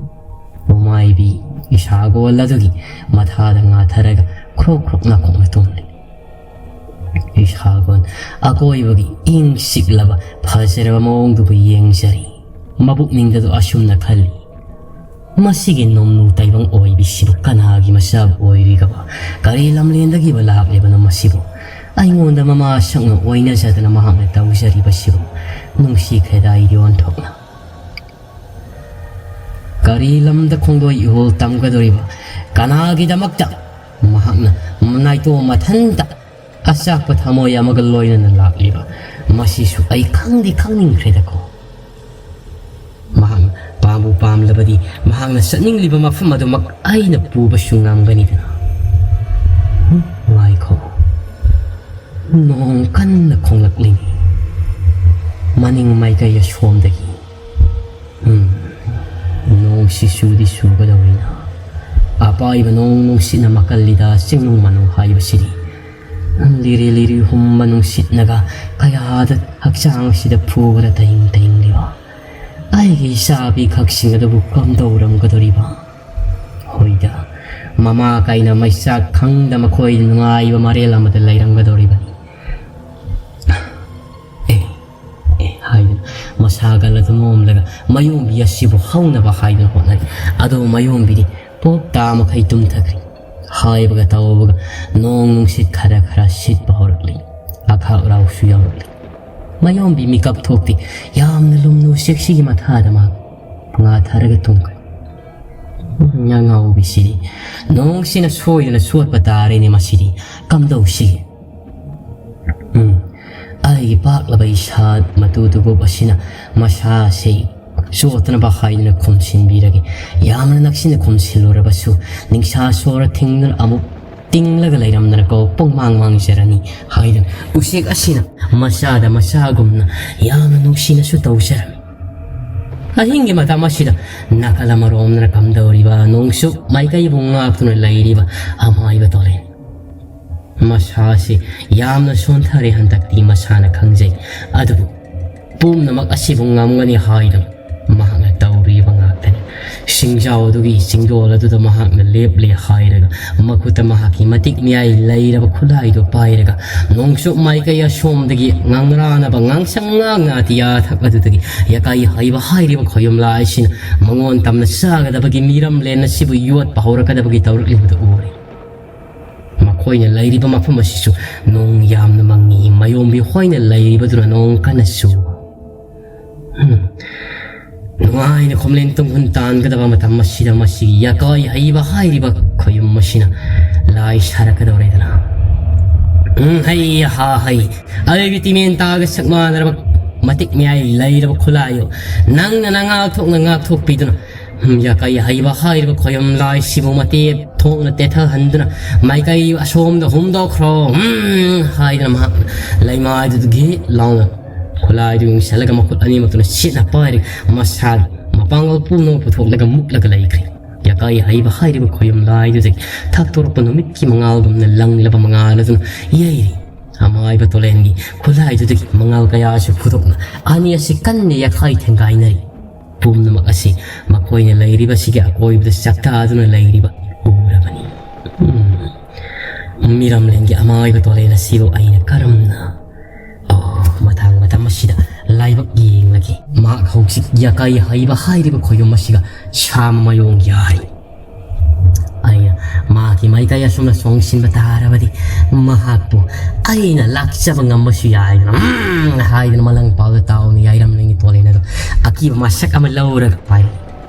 ꯃꯃꯥꯏꯕꯤ ꯏꯁꯥꯒꯣꯜ ꯑꯗꯨꯒꯤ ꯃꯊꯥꯗ ꯉꯥꯊꯔꯒ ꯈ꯭ꯔꯣꯛ ꯈ꯭ꯔꯣꯛ ꯅꯥꯈꯣꯛꯅ ꯇꯨꯝꯂꯤ꯫ ꯏꯁꯥꯒꯣꯜ ꯑꯀꯣꯏꯕꯒꯤ ꯏꯪ ꯆꯤꯛꯂꯕ ꯐꯖꯔꯕ ꯃꯑꯣꯡꯗꯨꯕꯨ ꯌꯦꯡꯖꯔꯤ꯫ ꯃꯕꯨꯛꯅꯤꯡꯗꯗꯨ ꯑꯁꯨꯝꯅ ꯈꯜꯂꯤ, "ꯃꯁꯤꯒꯤ ꯅꯣꯡꯅꯨ ꯇꯥꯏꯕꯪ ꯑꯣꯏꯕꯤꯁꯤꯕꯨ ꯀꯅꯥꯒꯤ ꯃꯆꯥꯕꯨ ꯑꯣꯏꯔꯤꯒꯕ? ꯀꯔꯤ ꯂꯝꯂꯦꯟꯗꯒꯤꯕꯨ ꯂꯥꯛꯂꯤꯕꯅꯣ ꯃꯁꯤꯕꯨ? ꯑꯩꯉꯣꯟꯗ ꯃꯃꯥ ꯁꯛꯅ ꯑꯣꯏꯅꯖꯗꯅ ꯃꯍꯥꯛꯅ ꯇꯧꯖꯔꯤꯕꯁꯤꯕꯨ ꯅꯨꯡꯁꯤꯈ꯭ꯔꯦꯗ ꯑꯩꯗꯤ ꯑꯣꯟꯊꯣꯛꯅ꯫ ꯀꯔꯤ ꯂꯝꯗ ꯈꯣꯡꯗꯣꯏ ꯏꯍꯣꯜ ꯇꯝꯒꯗꯧꯔꯤꯕ? ꯀꯅꯥꯒꯤꯗꯃꯛꯇ ꯃꯍꯥꯛꯅ ꯅꯥꯏꯇꯣꯝ ꯃꯊꯟꯇ ꯑꯆꯥꯛꯄ ꯊꯃꯣꯏ ꯑꯃꯒ ꯂꯣꯏꯅꯅ ꯂꯥꯛꯂꯤꯕ? ꯃꯁꯤꯁꯨ ꯑꯩ ꯈꯪꯗꯤ ꯈꯪꯅꯤꯡꯈ꯭ꯔꯦꯗꯀꯣ꯫ ꯃꯍꯥꯛꯅ ꯄꯥꯝꯕꯨ ꯄꯥꯝꯂꯕꯗꯤ ꯃꯍꯥꯛꯅ ꯆꯠꯅꯤꯡꯂꯤꯕ ꯃꯐꯝ ꯑꯗꯨꯃꯛ ꯑꯩꯅ ꯄꯨꯕꯁꯨ ꯉꯝꯒꯅꯤꯗꯅ꯫ ꯍꯨꯝ, ꯉꯥꯏꯈꯣ, ꯅꯣꯡ ꯀꯟꯅ ꯈꯣꯡꯂꯛꯂꯤꯅꯤ꯫ ꯃꯅꯤꯡ ꯃꯥꯏꯀꯩ ꯑꯁꯣꯝꯗꯒꯤ, ꯎꯝ, ꯅꯣꯡꯁꯤ ꯆꯨꯗꯤ ꯆꯨꯒꯗꯧꯔꯤꯅ, ꯑꯄꯥꯏꯕ ꯅꯣꯡ ꯅꯨꯡꯁꯤꯠꯅ ꯃꯀꯜꯂꯤꯗ ꯆꯤꯡꯅꯨꯡ ꯃꯥꯅꯨꯡ ꯍꯥꯏꯕꯁꯤꯗꯤ꯫ ꯂꯤꯔꯤ ꯂꯤꯔꯤ ꯍꯨꯝꯕ ꯅꯨꯡꯁꯤꯠꯅꯒ ꯀꯌꯥꯗ ꯍꯛꯆꯥꯡ ꯑꯁꯤꯗ ꯐꯨꯕꯗ ꯇꯍꯤꯡ ꯇꯍꯤꯡꯂꯤꯕ ꯑꯩꯒꯤ ꯏꯆꯥꯕꯤ ꯈꯛꯁꯤꯡ ꯑꯗꯨꯕꯨ ꯀꯝꯗꯧꯔꯝꯒꯗꯧꯔꯤꯕ? ꯍꯣꯏꯗ, ꯃꯃꯥ ꯀꯥꯏꯅ ꯃꯩꯆꯥꯛ ꯈꯪꯗ ꯃꯈꯣꯏ ꯅꯨꯡꯉꯥꯏꯕ ꯃꯔꯦꯜ ꯑꯃꯗ ꯂꯩꯔꯝꯒꯗꯧꯔꯤꯕꯅꯤ꯫ ꯑꯦ, ꯑꯦ ꯍꯥꯏꯗꯨꯅ ꯃꯁꯥꯒ ꯂꯇꯨꯝ ꯑꯣꯝꯂꯒ ꯃꯌꯣꯝꯕꯤ ꯑꯁꯤꯕꯨ ꯍꯧꯅꯕ ꯍꯥꯏꯗꯨꯅ ꯍꯣꯠꯅꯔꯤ꯫ ꯑꯗꯨꯕꯨ ꯃꯌꯣꯝꯕꯤꯗꯤ ꯄꯣꯞ ꯇꯥ ꯃꯈꯩ ꯇꯨꯝꯊꯈ꯭ꯔꯤ꯫ ꯍꯥꯏꯕꯒ ꯇꯧꯕꯒ ꯅꯣꯡ ꯅꯨꯡꯁꯤꯠ ꯈꯔ ꯈꯔ ꯁꯤꯠꯄ ꯍꯧꯔꯛꯂꯤ꯫ ꯑꯈꯥꯛ ꯔꯥꯎꯁꯨ ꯌꯥꯎꯔꯛꯂꯤ꯫ ꯃꯌꯣꯝꯕꯤ ꯃꯤꯀꯞ ꯊꯣꯛꯇꯦ꯫ ꯌꯥꯝꯅ ꯂꯨꯝꯅ ꯎꯆꯦꯛꯁꯤꯒꯤ ꯃꯊꯥꯗ ꯃꯥ ꯉꯥꯊꯔꯒ ꯇꯨꯝꯈ꯭ꯔꯦ꯫ ꯎꯝ, ꯑꯉꯥꯎꯕꯤꯁꯤꯗꯤ ꯅꯣꯡꯁꯤꯅ ꯁꯣꯏꯗꯅ ꯆꯣꯠꯄ ꯇꯥꯔꯦꯅꯦ ꯃꯁꯤꯗꯤ꯫ ꯀꯝꯗꯧꯁꯤꯒꯦ? ꯎꯝ, ꯑꯩꯒꯤ ꯄꯥꯛꯂꯕ ꯏꯁꯥ ꯃꯇꯨ ꯇꯨꯒꯨꯞ ꯑꯁꯤꯅ ꯃꯁꯥꯁꯤ ꯆꯣꯠꯇꯅꯕ ꯍꯥꯏꯗꯨꯅ ꯈꯨꯝꯁꯤꯟꯕꯤꯔꯒꯦ꯫ ꯌꯥꯝꯅ ꯅꯛꯁꯤꯟꯅ ꯈꯨꯝꯁꯤꯜꯂꯨꯔꯕꯁꯨ ꯅꯤꯡꯁꯥ ꯁꯣꯔ ꯊꯤꯡꯗꯨꯅ ꯑꯃꯨꯛ ꯇꯤꯡꯂꯒ ꯂꯩꯔꯝꯗꯅꯀꯣ ꯄꯨꯡꯃꯥꯡ ꯃꯥꯡꯖꯔꯅꯤ ꯍꯥꯏꯗꯨꯅ ꯎꯆꯦꯛ ꯑꯁꯤꯅ ꯃꯆꯥꯗ ꯃꯆꯥꯒꯨꯝꯅ ꯌꯥꯝꯅ ꯅꯨꯡꯁꯤꯅꯁꯨ ꯇꯧꯖꯔꯝꯃꯤ꯫ ꯑꯍꯤꯡꯒꯤ ꯃꯇꯝ ꯑꯁꯤꯗ ꯅꯥꯀꯜ ꯑꯃꯔꯣꯝꯗꯅ ꯀꯝꯗꯧꯔꯤꯕ ꯅꯣꯡꯆꯨꯞ ꯃꯥꯏꯀꯩꯕꯨ ꯉꯥꯛꯇꯨꯅ ꯂꯩꯔꯤꯕ ꯑꯃꯥꯏꯕ ꯇꯣꯂꯦꯟ꯫ ꯃꯁꯥꯁꯤ ꯌꯥꯝꯅ ꯁꯣꯟꯊꯔꯦ ꯍꯟꯗꯛꯇꯤ ꯃꯁꯥꯅ ꯈꯪꯖꯩ꯫ ꯑꯗꯨꯕꯨ ꯄꯨꯝꯅꯃꯛ ꯑꯁꯤꯕꯨ ꯉꯝꯒꯅꯤ ꯍꯥꯏꯗꯨꯅ ꯃꯍꯥꯛꯅ ꯇꯧꯔꯤꯕ ꯉꯥꯛꯇꯅꯤ꯫ ꯁꯤꯡꯖꯥꯎ ꯑꯗꯨꯒꯤ ꯆꯤꯡꯗꯣꯜ ꯑꯗꯨꯗ ꯃꯍꯥꯛꯅ ꯂꯦꯞꯂꯦ ꯍꯥꯏꯔꯒ ꯃꯈꯨꯠꯇ ꯃꯍꯥꯛꯀꯤ ꯃꯇꯤꯛ ꯃꯌꯥꯏ ꯂꯩꯔꯕ ꯈꯨꯠꯂꯥꯏꯗꯨ ꯄꯥꯏꯔꯒ ꯅꯣꯡꯆꯨꯞ ꯃꯥꯏꯀꯩ ꯑꯁꯣꯝꯗꯒꯤ ꯉꯥꯡꯔꯥꯅꯕ ꯉꯥꯡꯁꯪ ꯉꯥꯡꯅ ꯑꯇꯤꯌꯥ ꯊꯛ ꯑꯗꯨꯗꯒꯤ ꯌꯥꯀꯥꯏ ꯍꯩꯕ ꯍꯥꯏꯔꯤꯕ ꯈꯣꯌꯨꯝꯂꯥꯏꯁꯤꯅ ꯃꯉꯣꯟ ꯇꯝꯅ ꯆꯥꯒꯗꯕꯒꯤ ꯃꯤꯔꯝꯂꯦꯟ ꯑꯁꯤꯕꯨ ꯌꯣꯠꯄ ꯍꯧꯔꯛꯀꯗꯕꯒꯤ ꯇꯧꯔꯛꯂꯤꯕꯗꯨ ꯎꯔꯦ꯫ ꯃꯈꯣꯏꯅ ꯂꯩꯔꯤꯕ ꯃꯐꯝ ꯑꯁꯤꯁꯨ ꯅꯣꯡ ꯌꯥꯝꯅ ꯃꯪꯉꯤ꯫ ꯃꯌꯣꯝꯕꯤ ꯍꯣꯏꯅ ꯂꯩꯔꯤꯕꯗꯨꯅ ꯅꯣꯡ ꯀꯟꯅ ꯆꯨꯕ꯫ ꯎꯝ꯫ ꯅꯨꯡꯉꯥꯏꯅ ꯈꯣꯝꯂꯦꯟ ꯇꯨꯡꯍꯨꯟ ꯇꯥꯟꯒꯗꯕ ꯃꯇꯝ ꯑꯁꯤꯗ ꯃꯁꯤꯒꯤ ꯌꯥꯀꯥꯏ ꯍꯩꯕ ꯍꯥꯏꯔꯤꯕ ꯈꯣꯌꯨꯝ ꯑꯁꯤꯅ ꯂꯥꯏ ꯁꯥꯔꯛꯀꯗꯧꯔꯦꯗꯅ꯫ ꯎꯝ, ꯍꯩ ꯍꯥ ꯍꯩ꯫ ꯑꯩꯒꯤ ꯇꯤꯃꯦꯟ ꯇꯥꯒ ꯁꯛ ꯃꯥꯟꯅꯔꯕ ꯃꯇꯤꯛ ꯃꯌꯥꯏ ꯂꯩꯔꯕ ꯈꯨꯂꯥꯏꯌꯣ꯫ ꯅꯪꯅ ꯅꯉꯥꯛꯊꯣꯛꯅ ꯉꯥꯛꯊꯣꯛꯄꯤꯗꯨꯅ ꯎꯝ, ꯌꯥꯀꯥꯏ ꯍꯩꯕ ꯍꯥꯏꯔꯤꯕ ꯈꯣꯌꯨꯝ ꯂꯥꯏꯁꯤꯕꯨ ꯃꯇꯦꯛ ꯊꯣꯛꯅ ꯇꯦꯊꯍꯟꯗꯨꯅ ꯃꯥꯏꯀꯩ ꯑꯁꯣꯝꯗ ꯍꯨꯝꯗꯣꯛꯈ꯭ꯔꯣ, ꯎꯝ, ꯍꯥꯏꯗꯨꯅ ꯃꯍꯥꯛ ꯂꯩꯃꯥꯏꯗꯨꯗꯒꯤ ꯂꯥꯎꯅ ꯈꯨꯠꯂꯥꯏꯗꯨ ꯌꯨꯡꯁꯜꯂꯒ ꯃꯈꯨꯠ ꯑꯅꯤꯃꯛꯇꯨꯅ ꯁꯤꯠꯅ ꯄꯥꯏꯔꯤ꯫ ꯃꯁꯥ ꯃꯄꯥꯡꯒꯜ ꯄꯨꯝꯅꯃꯛ ꯄꯨꯊꯣꯛꯂꯒ ꯃꯨꯛꯂꯒ ꯂꯩꯈ꯭ꯔꯦ꯫ ꯌꯥꯀꯥꯏ ꯍꯩꯕ ꯍꯥꯏꯔꯤꯕ ꯈꯣꯌꯨꯝ ꯂꯥꯏꯗꯨꯗꯒꯤ ꯊꯛꯇꯣꯔꯛꯄ ꯅꯨꯃꯤꯠꯀꯤ ꯃꯉꯥꯜꯒꯨꯝꯅ ꯂꯪꯂꯕ ꯃꯉꯥꯜ ꯑꯗꯨꯅ ꯌꯩꯔꯤ꯫ ꯑꯃꯥꯏꯕ ꯇꯣꯂꯦꯟꯒꯤ ꯈꯨꯠꯂꯥꯏꯗꯨꯗꯒꯤ ꯃꯉꯥꯜ ꯀꯌꯥꯁꯨ ꯐꯨꯗꯣꯛꯅ ꯑꯅꯤ ꯑꯁꯤ ꯀꯟꯅ ꯌꯥꯈꯥꯏ ꯊꯦꯡꯒꯥꯏꯅꯔꯤ꯫ ꯄꯨꯝꯅꯃꯛ ꯑꯁꯤ ꯃꯈꯣꯏꯅ ꯂꯩꯔꯤꯕꯁꯤꯒꯤ ꯑꯀꯣꯏꯕꯗ ꯆꯥꯛꯇꯥꯗꯨꯅ ꯂꯩꯔꯤꯕ ꯎꯔꯕꯅꯤ꯫ ꯎꯝ꯫ ꯃꯤꯔꯝꯂꯦꯟꯒꯤ ꯑꯃꯥꯏꯕ ꯇꯣꯂꯦꯟ ꯑꯁꯤꯕꯨ ꯑꯩꯅ ꯀꯔꯝꯅ ꯑꯣ, ꯃꯇꯥꯡ ꯃꯇꯝ ꯑꯁꯤꯗ ꯂꯥꯏꯕꯛ ꯌꯦꯡꯂꯒꯦ꯫ ꯃꯍꯥꯛ ꯍꯧꯖꯤꯛ ꯌꯥꯀꯥꯏ ꯍꯩꯕ ꯍꯥꯏꯔꯤꯕ ꯈꯣꯌꯨꯝ ꯑꯁꯤꯒ ꯁꯥꯃ ꯃꯥꯌꯣꯡ ꯌꯥꯔꯤ꯫ ꯑꯩꯅ ꯃꯍꯥꯛꯀꯤ ꯃꯥꯏꯀꯩ ꯑꯁꯨꯝꯅ ꯆꯣꯡꯁꯤꯟꯕ ꯇꯥꯔꯕꯗꯤ ꯃꯍꯥꯛꯄꯨ ꯑꯩꯅ ꯂꯥꯛꯆꯕ ꯉꯝꯕꯁꯨ ꯌꯥꯏꯗꯅ, ꯎꯝ, ꯍꯥꯏꯗꯅ ꯃꯂꯪ ꯄꯥꯎꯗ ꯇꯥꯎꯅ ꯌꯥꯏꯔꯝꯂꯦꯟꯒꯤ ꯇꯣꯂꯦꯟ ꯑꯗꯨ ꯑꯀꯤꯕ ꯃꯁꯛ ꯑꯃ ꯂꯧꯔꯒ ꯄꯥꯏ꯫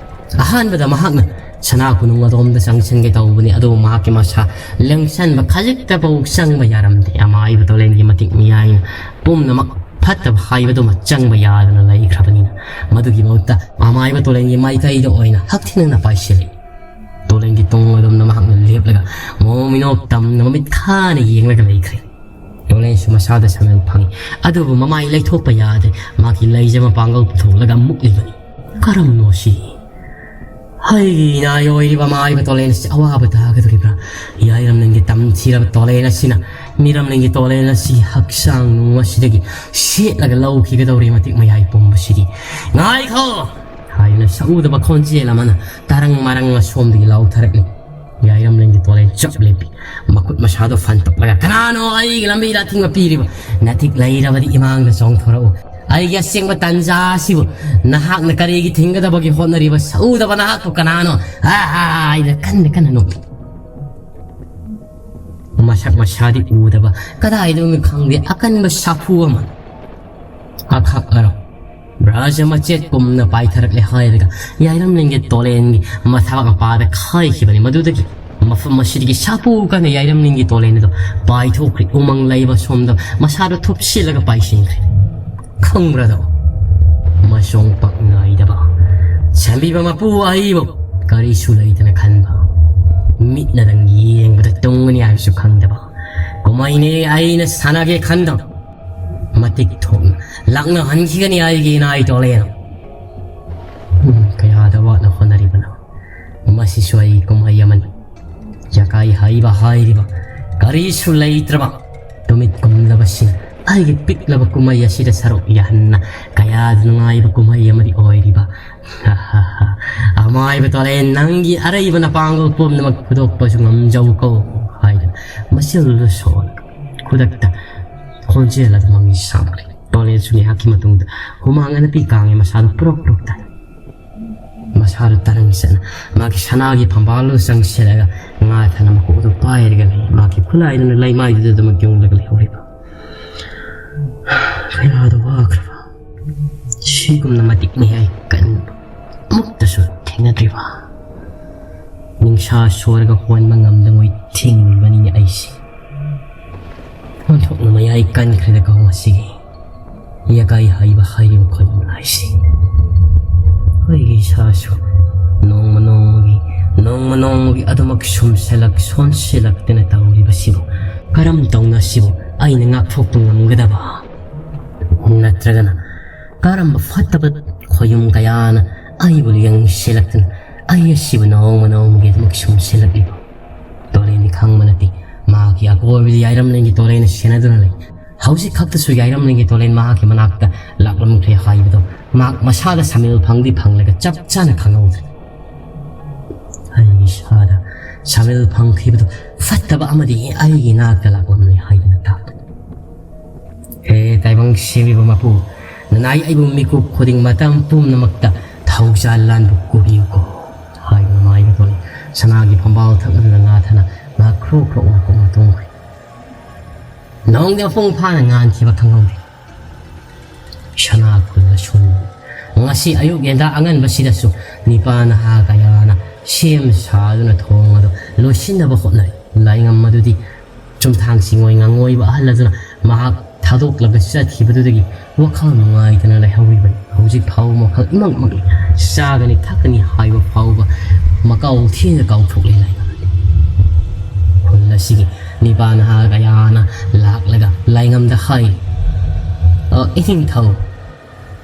ꯑꯍꯥꯟꯕꯗ ꯃꯍꯥꯛꯅ ꯁꯅꯥ ꯀꯣꯅꯨꯡ ꯑꯗꯣꯝꯗ ꯆꯪꯁꯤꯟꯒꯦ ꯇꯧꯕꯅꯤ, ꯑꯗꯨꯕꯨ ꯃꯍꯥꯛꯀꯤ ꯃꯁꯥ ꯂꯦꯡꯁꯟꯕ ꯈꯖꯤꯛꯇꯐꯥꯎ ꯆꯪꯕ ꯌꯥꯔꯝꯗꯦ꯫ ꯑꯃꯥꯏꯕ ꯇꯣꯂꯦꯟꯒꯤ ꯃꯇꯤꯛ ꯃꯤꯌꯥꯏꯅ ꯄꯨꯝꯅꯃꯛ ꯐꯠꯇꯕ ꯍꯥꯏꯕꯗꯨꯃ ꯆꯪꯕ ꯌꯥꯗꯅ ꯂꯩꯈ꯭ꯔꯕꯅꯤꯅ, ꯃꯗꯨꯒꯤ ꯃꯍꯨꯠꯇ ꯑꯃꯥꯏꯕ ꯇꯣꯂꯦꯟꯒꯤ ꯃꯥꯏꯀꯩꯗ ꯑꯣꯏꯅ ꯍꯛꯊꯦꯡꯅꯅ ꯄꯥꯏꯁꯤꯜꯂꯤ꯫ ꯇꯣꯂꯦꯟꯒꯤ ꯇꯨꯡ ꯑꯗꯣꯝꯗ ꯃꯍꯥꯛꯅ ꯂꯦꯞꯂꯒ ꯃꯑꯣꯡ ꯃꯤꯅꯣꯛ ꯇꯝꯅ ꯃꯃꯤꯠ ꯈꯥꯅ ꯌꯦꯡꯂꯒ ꯂꯩꯈ꯭ꯔꯦ꯫ ꯇꯣꯂꯦꯟꯁꯨ ꯃꯁꯥꯗ ꯁꯃꯦꯜ ꯐꯪꯉꯤ, ꯑꯗꯨꯕꯨ ꯃꯃꯥꯏ ꯂꯩꯊꯣꯛꯄ ꯌꯥꯗ꯭ꯔꯦ꯫ ꯃꯍꯥꯛꯀꯤ ꯂꯩꯖ ꯃꯄꯥꯡꯒꯜ ꯄꯨꯊꯣꯛꯂꯒ ꯃꯨꯛꯂꯤꯕꯅꯤ꯫ ꯀꯔꯝꯅꯣ ꯁꯤ? ꯍꯩ ꯅꯥꯏ ꯑꯣꯏꯔꯤꯕ ꯃꯥꯏꯕ ꯇꯣꯂꯦꯟ ꯑꯁꯤ ꯑꯋꯥꯕ ꯇꯥꯒꯗꯧꯔꯤꯕ꯭ꯔꯥ? ꯌꯥꯏꯔꯝꯂꯦꯟꯒꯤ ꯇꯝꯊꯤꯔꯕ ꯇꯣꯂꯦꯟ ꯑꯁꯤꯅ ꯃꯤꯔꯝꯂꯦꯟꯒꯤ ꯇꯣꯂꯦꯟ ꯑꯁꯤ ꯍꯛꯆꯥꯡ ꯅꯨꯡ ꯑꯁꯤꯗꯒꯤ ꯁꯦꯠꯂꯒ ꯂꯧꯈꯤꯒꯗꯧꯔꯤ ꯃꯇꯤꯛ ꯃꯌꯥꯏ ꯄꯨꯝꯕꯁꯤꯗꯤ꯫ "ꯉꯥꯏꯈꯣ!" ꯍꯥꯏꯅ ꯁꯛꯎꯗꯕ ꯈꯣꯟꯖꯦꯜ ꯑꯃꯅ ꯇꯔꯪ ꯃꯔꯪ ꯑꯁꯣꯝꯗꯒꯤ ꯂꯥꯎꯊꯔꯛꯂꯤ꯫ ꯌꯥꯏꯔꯝꯂꯦꯟꯒꯤ ꯇꯣꯂꯦꯟ ꯆꯞ ꯂꯦꯞꯄꯤ꯫ ꯃꯈꯨꯠ ꯃꯁꯥꯗꯣ ꯐꯟꯇꯣꯛꯂꯒ, "ꯀꯅꯥꯅꯣ ꯑꯩꯒꯤ ꯂꯝꯕꯤꯗ ꯑꯊꯤꯡꯕ ꯄꯤꯔꯤꯕ? ꯅꯇꯤꯛ ꯂꯩꯔꯕꯗꯤ ꯏꯃꯥꯡꯗ ꯆꯣꯡꯊꯣꯔꯛꯎ꯫ ꯑꯩꯒꯤ ꯑꯁꯦꯡꯕ ꯇꯥꯟꯖꯥ ꯑꯁꯤꯕꯨ ꯅꯍꯥꯛꯅ ꯀꯔꯤꯒꯤ ꯊꯤꯡꯒꯗꯕꯒꯤ ꯍꯣꯠꯅꯔꯤꯕ? ꯁꯛꯎꯗꯕ ꯅꯍꯥꯛꯄꯨ ꯀꯅꯥꯅꯣ?" ꯍꯥꯏꯗꯅ ꯀꯟꯅ ꯀꯟꯅ ꯅꯣꯛꯂꯤ꯫ ꯃꯁꯛ ꯃꯁꯥꯗꯤ ꯎꯗꯕ, ꯀꯗꯥꯏꯗꯅꯣ ꯈꯪꯗꯦ, ꯑꯀꯟꯕ ꯁꯥꯐꯨ ꯑꯃ ꯑꯈꯛ ꯑꯔꯥꯎ ꯕ꯭ꯔꯖ ꯃꯆꯦꯠ ꯀꯨꯝꯅ ꯄꯥꯏꯊꯔꯛꯂꯦ ꯍꯥꯏꯔꯒ ꯌꯥꯏꯔꯝꯂꯦꯟꯒꯤ ꯇꯣꯂꯦꯟꯒꯤ ꯃꯊꯕꯥꯛ ꯃꯄꯥꯗ ꯈꯥꯏꯈꯤꯕꯅꯤ꯫ ꯃꯗꯨꯗꯒꯤ ꯃꯐꯝ ꯑꯁꯤꯗꯒꯤ ꯁꯥꯐꯨ ꯀꯟꯅ ꯌꯥꯏꯔꯝꯂꯦꯟꯒꯤ ꯇꯣꯂꯦꯟ ꯑꯗꯨ ꯄꯥꯏꯊꯣꯛꯈ꯭ꯔꯦ꯫ ꯎꯃꯪ ꯂꯩꯕ ꯁꯣꯝꯗ ꯃꯁꯥꯗꯣ ꯊꯨꯞꯁꯤꯜꯂꯒ ꯄꯥꯏꯁꯤꯟꯈ꯭ꯔꯦ꯫ ꯈꯪꯕ꯭ꯔꯥꯗꯣ? ꯃꯁꯣꯡ ꯄꯥꯛ ꯅꯥꯏꯗꯕ ꯁꯦꯝꯕꯤꯕ ꯃꯄꯨ ꯑꯩꯕꯨ ꯀꯔꯤꯁꯨ ꯂꯩꯇꯅ ꯈꯟꯕ, ꯃꯤꯠꯅꯗꯪ ꯌꯦꯡꯕꯗ ꯇꯨꯡꯒꯅꯤ ꯍꯥꯏꯕꯁꯨ ꯈꯪꯗꯕ ꯀꯨꯝꯍꯩꯅꯦ ꯑꯩꯅ ꯁꯥꯟꯅꯒꯦ ꯈꯟꯗꯕ꯫ ꯃꯇꯤꯛ ꯊꯣꯛꯅ ꯂꯥꯛꯅꯍꯟꯈꯤꯒꯅꯤ ꯑꯩꯒꯤ ꯏꯅꯥꯏ ꯇꯣꯂꯦꯟ꯫ ꯎꯝ, ꯀꯌꯥꯗ ꯋꯥꯅ ꯍꯣꯠꯅꯔꯤꯕꯅꯣ꯫ ꯃꯁꯤꯁꯨ ꯑꯩ ꯀꯨꯝꯍꯩ ꯑꯃꯅꯤ꯫ ꯌꯥꯀꯥꯏ ꯍꯥꯏꯕ ꯍꯥꯏꯔꯤꯕ ꯀꯔꯤꯁꯨ ꯂꯩꯇ꯭ꯔꯕ ꯅꯨꯃꯤꯠ ꯀꯨꯝꯂꯕꯁꯤꯡ ꯑꯩꯒꯤ ꯄꯤꯛꯂꯕ ꯀꯨꯝꯍꯩ ꯑꯁꯤꯗ ꯁꯔꯨꯛ ꯌꯥꯍꯟꯅ ꯀꯌꯥꯗ ꯅꯨꯡꯉꯥꯏꯕ ꯀꯨꯝꯍꯩ ꯑꯃꯗꯤ ꯑꯣꯏꯔꯤꯕ꯫ ꯑꯃꯥꯏꯕ ꯇꯣꯂꯦꯟ, ꯅꯪꯒꯤ ꯑꯔꯩꯕ ꯅꯄꯥꯡꯒꯜ ꯄꯨꯝꯅꯃꯛ ꯐꯨꯗꯣꯛꯄꯁꯨ ꯉꯝꯖꯧꯀꯣ ꯍꯥꯏꯗꯨꯅ ꯃꯆꯤꯜꯗꯨ ꯁꯣꯛꯂꯒ ꯈꯨꯗꯛꯇ ꯈꯣꯟꯖꯦꯜ ꯑꯗꯨ ꯃꯃꯤ ꯁꯥꯝꯈ꯭ꯔꯦ꯫ ꯇꯣꯂꯦꯟꯁꯨ ꯉꯥꯏꯍꯥꯛꯀꯤ ꯃꯇꯨꯡꯗ ꯍꯨꯃꯥꯡ ꯑꯅꯞꯄꯤ ꯀꯥꯡꯉꯦ, ꯃꯁꯥꯗꯨ ꯄ꯭ꯔꯣꯛ ꯄ꯭ꯔꯣꯛ ꯇꯥꯏ꯫ ꯃꯁꯥꯗꯨ ꯇꯔꯪ ꯆꯠꯅ ꯃꯥꯒꯤ ꯁꯅꯥꯒꯤ ꯐꯝꯕꯥꯜꯗꯨ ꯆꯪꯁꯤꯜꯂꯒ ꯉꯥ ꯊꯥꯅ ꯃꯀꯣꯛ ꯑꯗꯨ ꯄꯥꯏꯔꯒ ꯂꯩ꯫ ꯃꯥꯒꯤ ꯈꯨꯠꯂꯥꯏꯗꯨꯅ ꯂꯩꯃꯥꯏꯗꯨꯗ ꯑꯗꯨꯃꯛ ꯌꯨꯡꯂꯒ ꯂꯩꯍꯧꯔꯤꯕ꯫ ꯀꯌꯥꯗ ꯋꯥꯈ꯭ꯔꯕ꯫ ꯁꯤꯒꯨꯝꯅ ꯃꯇꯤꯛ ꯃꯌꯥꯏ ꯀꯟꯕ ꯑꯃꯨꯛꯇꯁꯨ ꯊꯦꯡꯅꯗ꯭ꯔꯤꯕ꯫ ꯅꯤꯡꯁꯥ ꯁꯣꯔꯒ ꯍꯣꯟꯕ ꯉꯝꯗꯉꯣꯏ ꯊꯤꯡꯂꯤꯕꯅꯤꯅꯦ ꯑꯩꯁꯦ꯫ ꯑꯣꯟꯊꯣꯛꯅ ꯃꯌꯥꯏ ꯀꯟꯈ꯭ꯔꯦꯗꯀꯣ ꯉꯁꯤꯒꯤ ꯌꯥꯀꯥꯏ ꯍꯥꯏꯕ ꯍꯥꯏꯔꯤꯕ ꯈꯨꯗꯣꯡ ꯂꯥꯏꯁꯦ꯫ ꯑꯩꯒꯤ ꯏꯁꯥꯁꯨ ꯅꯣꯡꯃ ꯅꯣꯡꯃꯒꯤ, ꯅꯣꯡꯃ ꯅꯣꯡꯃꯒꯤ ꯑꯗꯨꯃꯛ ꯁꯨꯝꯁꯤꯜꯂꯛ ꯁꯣꯟꯁꯤꯜꯂꯛꯇꯅ ꯇꯧꯔꯤꯕꯁꯤꯕꯨ ꯀꯔꯝ ꯇꯧꯅ ꯁꯤꯕꯨ ꯑꯩꯅ ꯉꯥꯛꯊꯣꯛꯄ ꯉꯝꯒꯗꯕ? ꯅꯠꯇ꯭ꯔꯒꯅ ꯀꯔꯝꯕ ꯐꯠꯇꯕ ꯈꯣꯌꯨꯝ ꯀꯌꯥꯅ ꯑꯩꯕꯨ ꯌꯦꯡꯁꯤꯜꯂꯛꯇꯨꯅ ꯑꯩ ꯑꯁꯤꯕꯨ ꯅꯣꯡꯃ ꯅꯣꯡꯃꯒꯤ ꯑꯗꯨꯃꯛ ꯁꯨꯝꯁꯤꯜꯂꯛꯂꯤꯕ? ꯇꯣꯂꯦꯟꯗꯤ ꯈꯪꯕ ꯅꯠꯇꯦ꯫ ꯃꯍꯥꯛꯀꯤ ꯑꯀꯣꯏꯕꯗ ꯌꯥꯏꯔꯝꯂꯦꯟꯒꯤ ꯇꯣꯂꯦꯟꯅ ꯁꯦꯟꯅꯗꯨꯅ ꯂꯩ꯫ ꯍꯧꯖꯤꯛ ꯈꯛꯇꯁꯨ ꯌꯥꯏꯔꯝꯂꯦꯟꯒꯤ ꯇꯣꯂꯦꯟ ꯃꯍꯥꯛꯀꯤ ꯃꯅꯥꯛꯇ ꯂꯥꯛꯂꯝꯈ꯭ꯔꯦ ꯍꯥꯏꯕꯗꯣ ꯃꯍꯥꯛ ꯃꯁꯥꯗ ꯁꯃꯤꯜ ꯐꯪꯗꯤ ꯐꯪꯂꯒ ꯆꯞ ꯆꯥꯅ ꯈꯪꯍꯧꯗ꯭ꯔꯦ꯫ ꯑꯩ ꯏꯁꯥꯗ ꯁꯃꯤꯜ ꯐꯪꯈꯤꯕꯗꯨ ꯐꯠꯇꯕ ꯑꯃꯗꯤ ꯑꯩꯒꯤ ꯅꯥꯛꯇ ꯂꯥꯛꯂꯝꯂꯦ ꯍꯥꯏꯗꯨꯅ ꯇꯥꯛꯄꯅꯤ꯫ ꯍꯦ ꯇꯥꯏꯕꯪ ꯁꯦꯝꯕꯤꯕ ꯃꯄꯨ, ꯅꯅꯥꯏ ꯑꯩꯕꯨ ꯃꯤꯀꯨꯞ ꯈꯨꯗꯤꯡ ꯃꯇꯝ ꯄꯨꯝꯅꯃꯛꯇ ꯊꯧꯖꯥꯜ ꯂꯥꯟꯕ ꯀꯨꯕꯤꯌꯨꯀꯣ ꯍꯥꯏꯗꯨꯅ ꯃꯥꯏꯕ ꯇꯣꯂꯦꯟ ꯁꯅꯥꯒꯤ ꯐꯝꯕꯥꯜ ꯊꯛ ꯑꯗꯨꯗ ꯉꯥ ꯊꯥꯅ ꯉꯥ ꯈ꯭ꯔꯣꯛ ꯈ꯭ꯔꯣꯛ ꯉꯥ ꯀꯨꯝꯅ ꯇꯣꯡꯈ꯭ꯔꯦ꯫ ꯅꯣꯡꯗꯤ ꯃꯄꯨꯡ ꯐꯥꯅ ꯉꯥꯟꯈꯤꯕ ꯈꯪꯍꯧꯗꯦ꯫ ꯁꯅꯥ ꯈꯨꯜꯂ ꯁꯣꯟꯕ ꯉꯁꯤ ꯑꯌꯨꯛ ꯌꯦꯟꯗꯥ ꯑꯉꯟꯕꯁꯤꯗꯁꯨ ꯅꯤꯄꯥ ꯅꯍꯥ ꯀꯌꯥꯅ ꯁꯦꯝ ꯁꯥꯗꯨꯅ ꯊꯣꯡ ꯑꯗꯨ ꯂꯣꯏꯁꯤꯟꯅꯕ ꯍꯣꯠꯅꯔꯤ꯫ ꯂꯥꯏꯉꯝ ꯑꯗꯨꯗꯤ ꯆꯨꯝꯊꯥꯡ ꯁꯤꯡꯉꯣꯏ ꯉꯥꯡꯉꯣꯏꯕ ꯑꯍꯜ ꯑꯗꯨꯅ ꯃꯍꯥꯛ ꯊꯥꯗꯣꯛꯂꯒ ꯆꯠꯈꯤꯕꯗꯨꯗꯒꯤ ꯋꯥꯈꯜ ꯅꯨꯡꯉꯥꯏꯇꯅ ꯂꯩꯍꯧꯔꯤꯕꯅꯤ꯫ ꯍꯧꯖꯤꯛ ꯐꯥꯎꯕ ꯋꯥꯈꯜ ꯏꯃꯛ ꯃꯛꯏ꯫ ꯆꯥꯒꯅꯤ ꯊꯛꯀꯅꯤ ꯍꯥꯏꯕ ꯐꯥꯎꯕ ꯃꯀꯥꯎ ꯊꯦꯡꯅ ꯀꯥꯎꯊꯣꯛꯂꯦ ꯂꯥꯏꯉꯝꯗꯤ꯫ ꯈꯨꯜ ꯑꯁꯤꯒꯤ ꯅꯤꯄꯥ ꯅꯍꯥ ꯀꯌꯥꯅ ꯂꯥꯛꯂꯒ ꯂꯥꯏꯉꯝꯗ ꯍꯥꯏꯔꯤ, ꯑ, ꯏꯅꯤꯡꯊꯧ,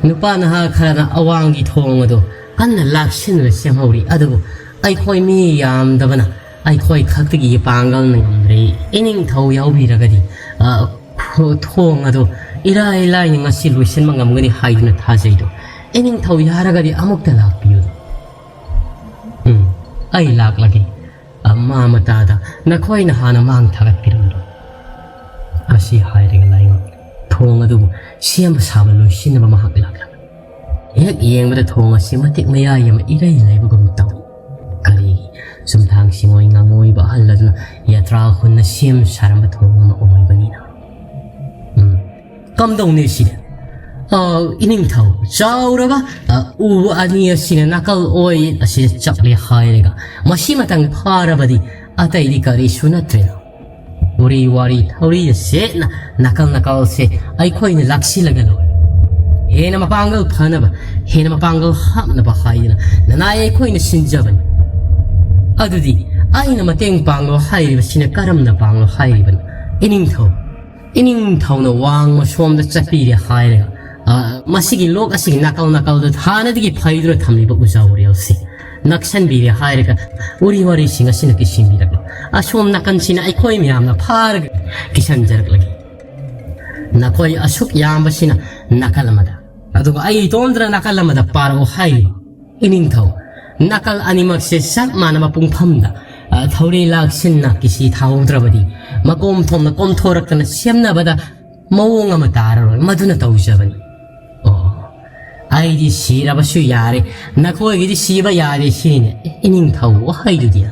ꯅꯨꯄꯥ ꯅꯍꯥ ꯈꯔꯅ ꯑꯋꯥꯡꯒꯤ ꯊꯣꯡ ꯑꯗꯨ ꯀꯟꯅ ꯂꯥꯛꯁꯤꯟꯅ ꯁꯦꯝꯍꯧꯔꯤ, ꯑꯗꯨꯕꯨ ꯑꯩꯈꯣꯏ ꯃꯤ ꯌꯥꯝꯗꯕꯅ ꯑꯩꯈꯣꯏ ꯈꯛꯇꯒꯤ ꯄꯥꯡꯒꯜꯅ ꯉꯝꯗ꯭ꯔꯦ꯫ ꯏꯅꯤꯡꯊꯧ ꯌꯥꯎꯕꯤꯔꯒꯗꯤ, ꯑ, ꯊꯣ-, ꯊꯣꯡ ꯑꯗꯨ ꯏꯔꯥꯏ ꯂꯥꯏꯅ ꯉꯁꯤ ꯂꯣꯏꯁꯤꯟꯕ ꯉꯝꯒꯅꯤ ꯍꯥꯏꯗꯨꯅ ꯊꯥꯖꯩꯗꯣ꯫ ꯏꯅꯤꯡꯊꯧ ꯌꯥꯔꯒꯗꯤ ꯑꯃꯨꯛꯇ ꯂꯥꯛꯄꯤꯌꯨ꯫ ꯎꯝ, ꯑꯩ ꯂꯥꯛꯂꯒꯦ꯫ ꯑ, ꯃꯥ ꯃꯇꯥꯗ ꯅꯈꯣꯏꯅ ꯍꯥꯟꯅ ꯃꯥꯡ ꯊꯥꯒꯠꯄꯤꯔꯝꯂꯣ꯫ ꯑꯁꯤ ꯍꯥꯏꯔꯒ ꯂꯥꯏꯉꯝ ꯊꯣꯡ ꯑꯗꯨꯕꯨ ꯁꯦꯝꯕ ꯁꯥꯕ ꯂꯣꯏꯁꯤꯟꯅꯕ ꯃꯍꯥꯛ ꯂꯥꯛꯂꯝꯃꯤ꯫ ꯍꯦꯛ ꯌꯦꯡꯕꯗ ꯊꯣꯡ ꯑꯁꯤ ꯃꯇꯤꯛ ꯃꯌꯥꯏ ꯑꯃ ꯏꯔꯩ ꯂꯩꯕꯒꯨꯝ ꯇꯧꯏ꯫ ꯀꯔꯤꯒꯤ? ꯆꯨꯝꯊꯥꯡ ꯁꯤꯡꯉꯣꯏ ꯉꯥꯉꯣꯏꯕ ꯑꯍꯜ ꯑꯗꯨꯅ ꯌꯥꯇ꯭ꯔꯥ ꯍꯨꯟꯅ ꯁꯦꯝ ꯁꯥꯔꯝꯕ ꯊꯣꯡ ꯑꯃ ꯑꯣꯏꯕꯅꯤꯅ꯫ ꯎꯝ, ꯀꯝꯗꯧꯅꯤ ꯁꯤꯗꯤ? ꯑ, ꯏꯅꯤꯡꯊꯧ, ꯆꯥꯎꯔꯕ, ꯑ, ꯎ ꯑꯅꯤ ꯑꯁꯤꯅ ꯅꯥꯀꯜ ꯑꯣꯏ ꯑꯁꯤꯗ ꯆꯠꯂꯦ ꯍꯥꯏꯔꯒ ꯃꯁꯤꯃꯇꯪ ꯐꯥꯔꯕꯗꯤ ꯑꯇꯩꯗꯤ ꯀꯔꯤꯁꯨ ꯅꯠꯇ꯭ꯔꯦ꯫ ꯎꯔꯤ ꯋꯥꯔꯤ ꯊꯧꯔꯤ ꯁꯦꯠꯅ ꯅꯥꯀꯜ ꯅꯥꯀꯜꯁꯦ ꯑꯩꯈꯣꯏꯅ ꯂꯥꯛꯁꯤꯜꯂꯒ ꯂꯣꯏꯔꯦ꯫ ꯍꯦꯟꯅ ꯃꯄꯥꯡꯒꯜ ꯐꯅꯕ, ꯍꯦꯟꯅ ꯃꯄꯥꯡꯒꯜ ꯍꯥꯞꯅꯕ ꯍꯥꯏꯗꯅ ꯅꯅꯥꯏ ꯑꯩꯈꯣꯏꯅ ꯁꯤꯟꯖꯕꯅꯤ꯫ ꯑꯗꯨꯗꯤ ꯑꯩꯅ ꯃꯇꯦꯡ ꯄꯥꯡꯂꯣ ꯍꯥꯏꯔꯤꯕꯁꯤꯅ ꯀꯔꯝꯅ ꯄꯥꯡꯂꯣ ꯍꯥꯏꯔꯤꯕꯅꯣ? ꯏꯅꯤꯡꯊꯧ, ꯏꯅꯤꯡꯊꯧꯅ ꯋꯥꯡꯃ ꯁꯣꯝꯗ ꯆꯠꯄꯤꯔꯦ ꯍꯥꯏꯔꯒ, ꯑ, ꯃꯁꯤꯒꯤ ꯂꯣꯛ ꯑꯁꯤꯒꯤ ꯅꯥꯀꯜ ꯅꯥꯀꯜꯗ ꯍꯥꯟꯅꯗꯒꯤ ꯐꯩꯗꯨꯅ ꯊꯝꯂꯤꯕ ꯎꯖꯥ ꯎꯔꯦꯜꯁꯤ ꯅꯛꯁꯟꯕꯤꯔꯦ ꯍꯥꯏꯔꯒ ꯎꯔꯤ ꯋꯥꯔꯤꯁꯤꯡ ꯑꯁꯤꯅ ꯀꯤꯁꯤꯟꯕꯤꯔꯛꯂꯣ꯫ ꯑꯁꯣꯝ ꯅꯥꯀꯟꯁꯤꯅ ꯑꯩꯈꯣꯏ ꯃꯌꯥꯝꯅ ꯐꯥꯔꯒ ꯀꯤꯁꯟꯖꯔꯛꯂꯒꯦ꯫ ꯅꯈꯣꯏ ꯑꯁꯨꯛ ꯌꯥꯝꯕꯁꯤꯅ ꯅꯥꯀꯜ ꯑꯃꯗ, ꯑꯗꯨꯒ ꯑꯩ ꯏꯇꯣꯝꯇꯅ ꯅꯥꯀꯜ ꯑꯃꯗ ꯄꯥꯔꯛꯑꯣ ꯍꯥꯏꯔꯤ꯫ ꯏꯅꯤꯡꯊꯧ, ꯅꯥꯀꯜ ꯑꯅꯤꯃꯛꯁꯦ ꯆꯞ ꯃꯥꯟꯅꯕ ꯄꯨꯡꯐꯝꯗ, ꯑ, ꯊꯧꯔꯤ ꯂꯥꯛꯁꯤꯟꯅ ꯀꯤꯁꯤ ꯊꯥꯍꯧꯗ꯭ꯔꯕꯗꯤ ꯃꯀꯣꯝ ꯊꯣꯝꯅ ꯀꯣꯝꯊꯣꯔꯛꯇꯅ ꯁꯦꯝꯅꯕꯗ ꯃꯑꯣꯡ ꯑꯃ ꯇꯥꯔꯔꯣꯏ꯫ ꯃꯗꯨꯅ ꯇꯧꯖꯕꯅꯤ꯫ ꯑꯣ, ꯑꯩꯗꯤ ꯁꯤꯔꯕꯁꯨ ꯌꯥꯔꯦ, ꯅꯈꯣꯏꯒꯤꯗꯤ ꯁꯤꯕ ꯌꯥꯗꯦ ꯁꯤꯅꯤꯅꯦ꯫ ꯑꯦ, ꯏꯅꯤꯡꯊꯧ ꯋꯥꯍꯩꯗꯨꯗꯤ꯫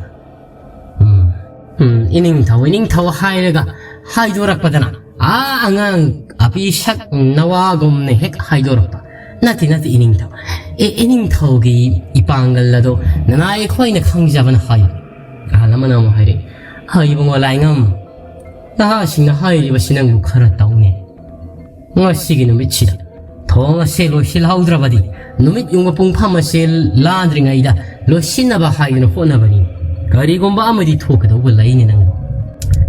ꯎꯝ, ꯎꯝ, ꯏꯅꯤꯡꯊꯧ, ꯏꯅꯤꯡꯊꯧ ꯍꯥꯏꯔꯒ ꯍꯥꯏꯗꯣꯔꯛꯄꯗꯅ, ꯑꯥ, ꯑꯉꯥꯡ ꯑꯄꯤꯁꯛ ꯅꯋꯥꯒꯨꯝꯅ ꯍꯦꯛ ꯍꯥꯏꯗꯣꯔꯛꯄ꯫ ꯅꯠꯇꯦ, ꯅꯠꯇꯦ, ꯏꯅꯤꯡꯊꯧ꯫ ꯑꯦ, ꯏꯅꯤꯡꯊꯧꯒꯤ ꯏꯄꯥꯡꯒꯜ ꯑꯗꯣ ꯅꯅꯥꯏ ꯑꯩꯈꯣꯏꯅ ꯈꯪꯖꯕꯅ ꯍꯥꯏꯌꯨ꯫ ꯑꯍꯜ ꯑꯃꯅ ꯑꯃꯨꯛ ꯍꯥꯏꯔꯛꯏ, "ꯍꯥꯏ ꯏꯕꯨꯡꯉꯣ ꯂꯥꯏꯉꯝ, ꯅꯍꯥꯁꯤꯡꯅ ꯍꯥꯏꯔꯤꯕꯁꯤ ꯅꯪꯕꯨ ꯈꯔ ꯇꯧꯅꯦ꯫ ꯉꯁꯤꯒꯤ ꯅꯨꯃꯤꯠꯁꯤꯗ ꯊꯣꯡ ꯑꯁꯦ ꯂꯣꯏꯁꯤꯜꯍꯧꯗ꯭ꯔꯕꯗꯤ ꯅꯨꯃꯤꯠ ꯌꯨꯡꯕ ꯄꯨꯡꯐꯝ ꯑꯁꯦ ꯂꯥꯟꯗ꯭ꯔꯤꯉꯩꯗ ꯂꯣꯏꯁꯤꯟꯅꯕ ꯍꯥꯏꯗꯨꯅ ꯍꯣꯠꯅꯕꯅꯤ꯫ ꯀꯔꯤꯒꯨꯝꯕ ꯑꯃꯗꯤ ꯊꯣꯛꯀꯗꯧꯕ ꯂꯩꯅꯦ ꯅꯪꯕꯨ꯫"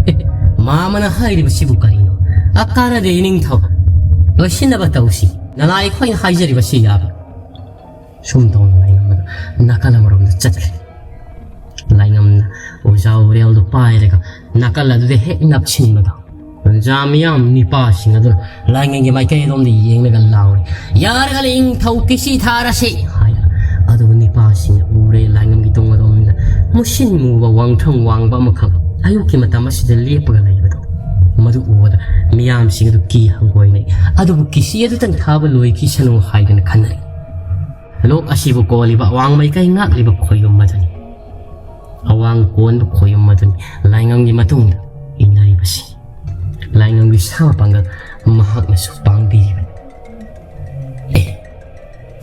ꯑꯦ, ꯃꯥꯃꯅ ꯍꯥꯏꯔꯤꯕꯁꯤꯕꯨ ꯀꯔꯤꯅꯣ? ꯑ, ꯀꯥꯟꯅꯗꯦ ꯏꯅꯤꯡꯊꯧ꯫ ꯂꯣꯏꯁꯤꯟꯅꯕ ꯇꯧꯁꯤ꯫ ꯅꯅꯥꯏ ꯑꯩꯈꯣꯏꯅ ꯍꯥꯏꯖꯔꯤꯕꯁꯤ ꯌꯥꯕ꯫ ꯁꯨꯝ ꯇꯧꯅ ꯂꯥꯏꯉꯝ ꯑꯗꯨ ꯅꯥꯀꯜ ꯑꯃꯔꯣꯝꯗ ꯆꯠꯈ꯭ꯔꯦ꯫ ꯂꯥꯏꯉꯝꯅ ꯑꯣꯖꯥ ꯎꯔꯦꯜꯗꯨ ꯄꯥꯏꯔꯒ ꯅꯥꯀꯜ ꯑꯗꯨꯗ ꯍꯦꯛ ꯅꯞꯁꯤꯟꯕꯗꯣ, ꯑꯣꯖꯥ ꯃꯤꯌꯥꯝ ꯅꯤꯄꯥꯁꯤꯡ ꯑꯗꯨꯅ ꯂꯥꯏꯉꯝꯒꯤ ꯃꯥꯏꯀꯩ ꯑꯗꯣꯝꯗ ꯌꯦꯡꯂꯒ ꯂꯥꯎꯔꯤ, "ꯌꯥꯔꯒ ꯏꯅꯤꯡꯊꯧ ꯀꯤꯁꯤ ꯊꯥꯔꯁꯤ!" ꯍꯥꯏꯅ꯫ ꯑꯗꯨꯕꯨ ꯅꯤꯄꯥꯁꯤꯡꯅ ꯎꯔꯦ ꯂꯥꯏꯉꯝꯒꯤ ꯇꯨꯡ ꯑꯗꯣꯝꯗ ꯃꯨꯁꯤꯟ ꯃꯨꯕ ꯋꯥꯡꯊ꯭ꯔꯪ ꯋꯥꯡꯕ ꯑꯃꯈꯛ ꯑꯌꯨꯛꯀꯤ ꯃꯇꯝ ꯑꯁꯤꯗ ꯂꯦꯞꯄꯒ ꯂꯩꯕꯗꯣ꯫ ꯃꯗꯨ ꯎꯕꯗ ꯃꯤꯌꯥꯝꯁꯤꯡ ꯑꯗꯨ ꯀꯤ ꯍꯪꯒꯣꯏꯅꯩ꯫ ꯑꯗꯨꯕꯨ ꯀꯤꯁꯤ ꯑꯗꯨꯇꯪ ꯊꯥꯕ ꯂꯣꯏꯈꯤꯁꯅꯨ ꯍꯥꯏꯗꯨꯅ ꯈꯟꯅꯔꯤ꯫ ꯂꯣꯛ ꯑꯁꯤꯕꯨ ꯀꯣꯜꯂꯤꯕ ꯑꯋꯥꯡ ꯃꯥꯏꯀꯩ ꯉꯥꯛꯂꯤꯕ ꯈꯣꯏꯌꯨꯝ ꯑꯗꯨꯅꯤ꯫ ꯑꯋꯥꯡ ꯀꯣꯟꯕ ꯈꯣꯏꯌꯨꯝ ꯑꯗꯨꯅꯤ ꯂꯥꯏꯉꯝꯒꯤ ꯃꯇꯨꯡꯗ ꯏꯟꯅꯔꯤꯕꯁꯤ꯫ ꯂꯥꯏꯉꯝꯒꯤ ꯁꯥ ꯄꯥꯡꯒꯜ ꯃꯍꯥꯛꯅꯁꯨ ꯄꯥꯡꯕꯤꯔꯤꯕꯅꯤ꯫ ꯑꯦ,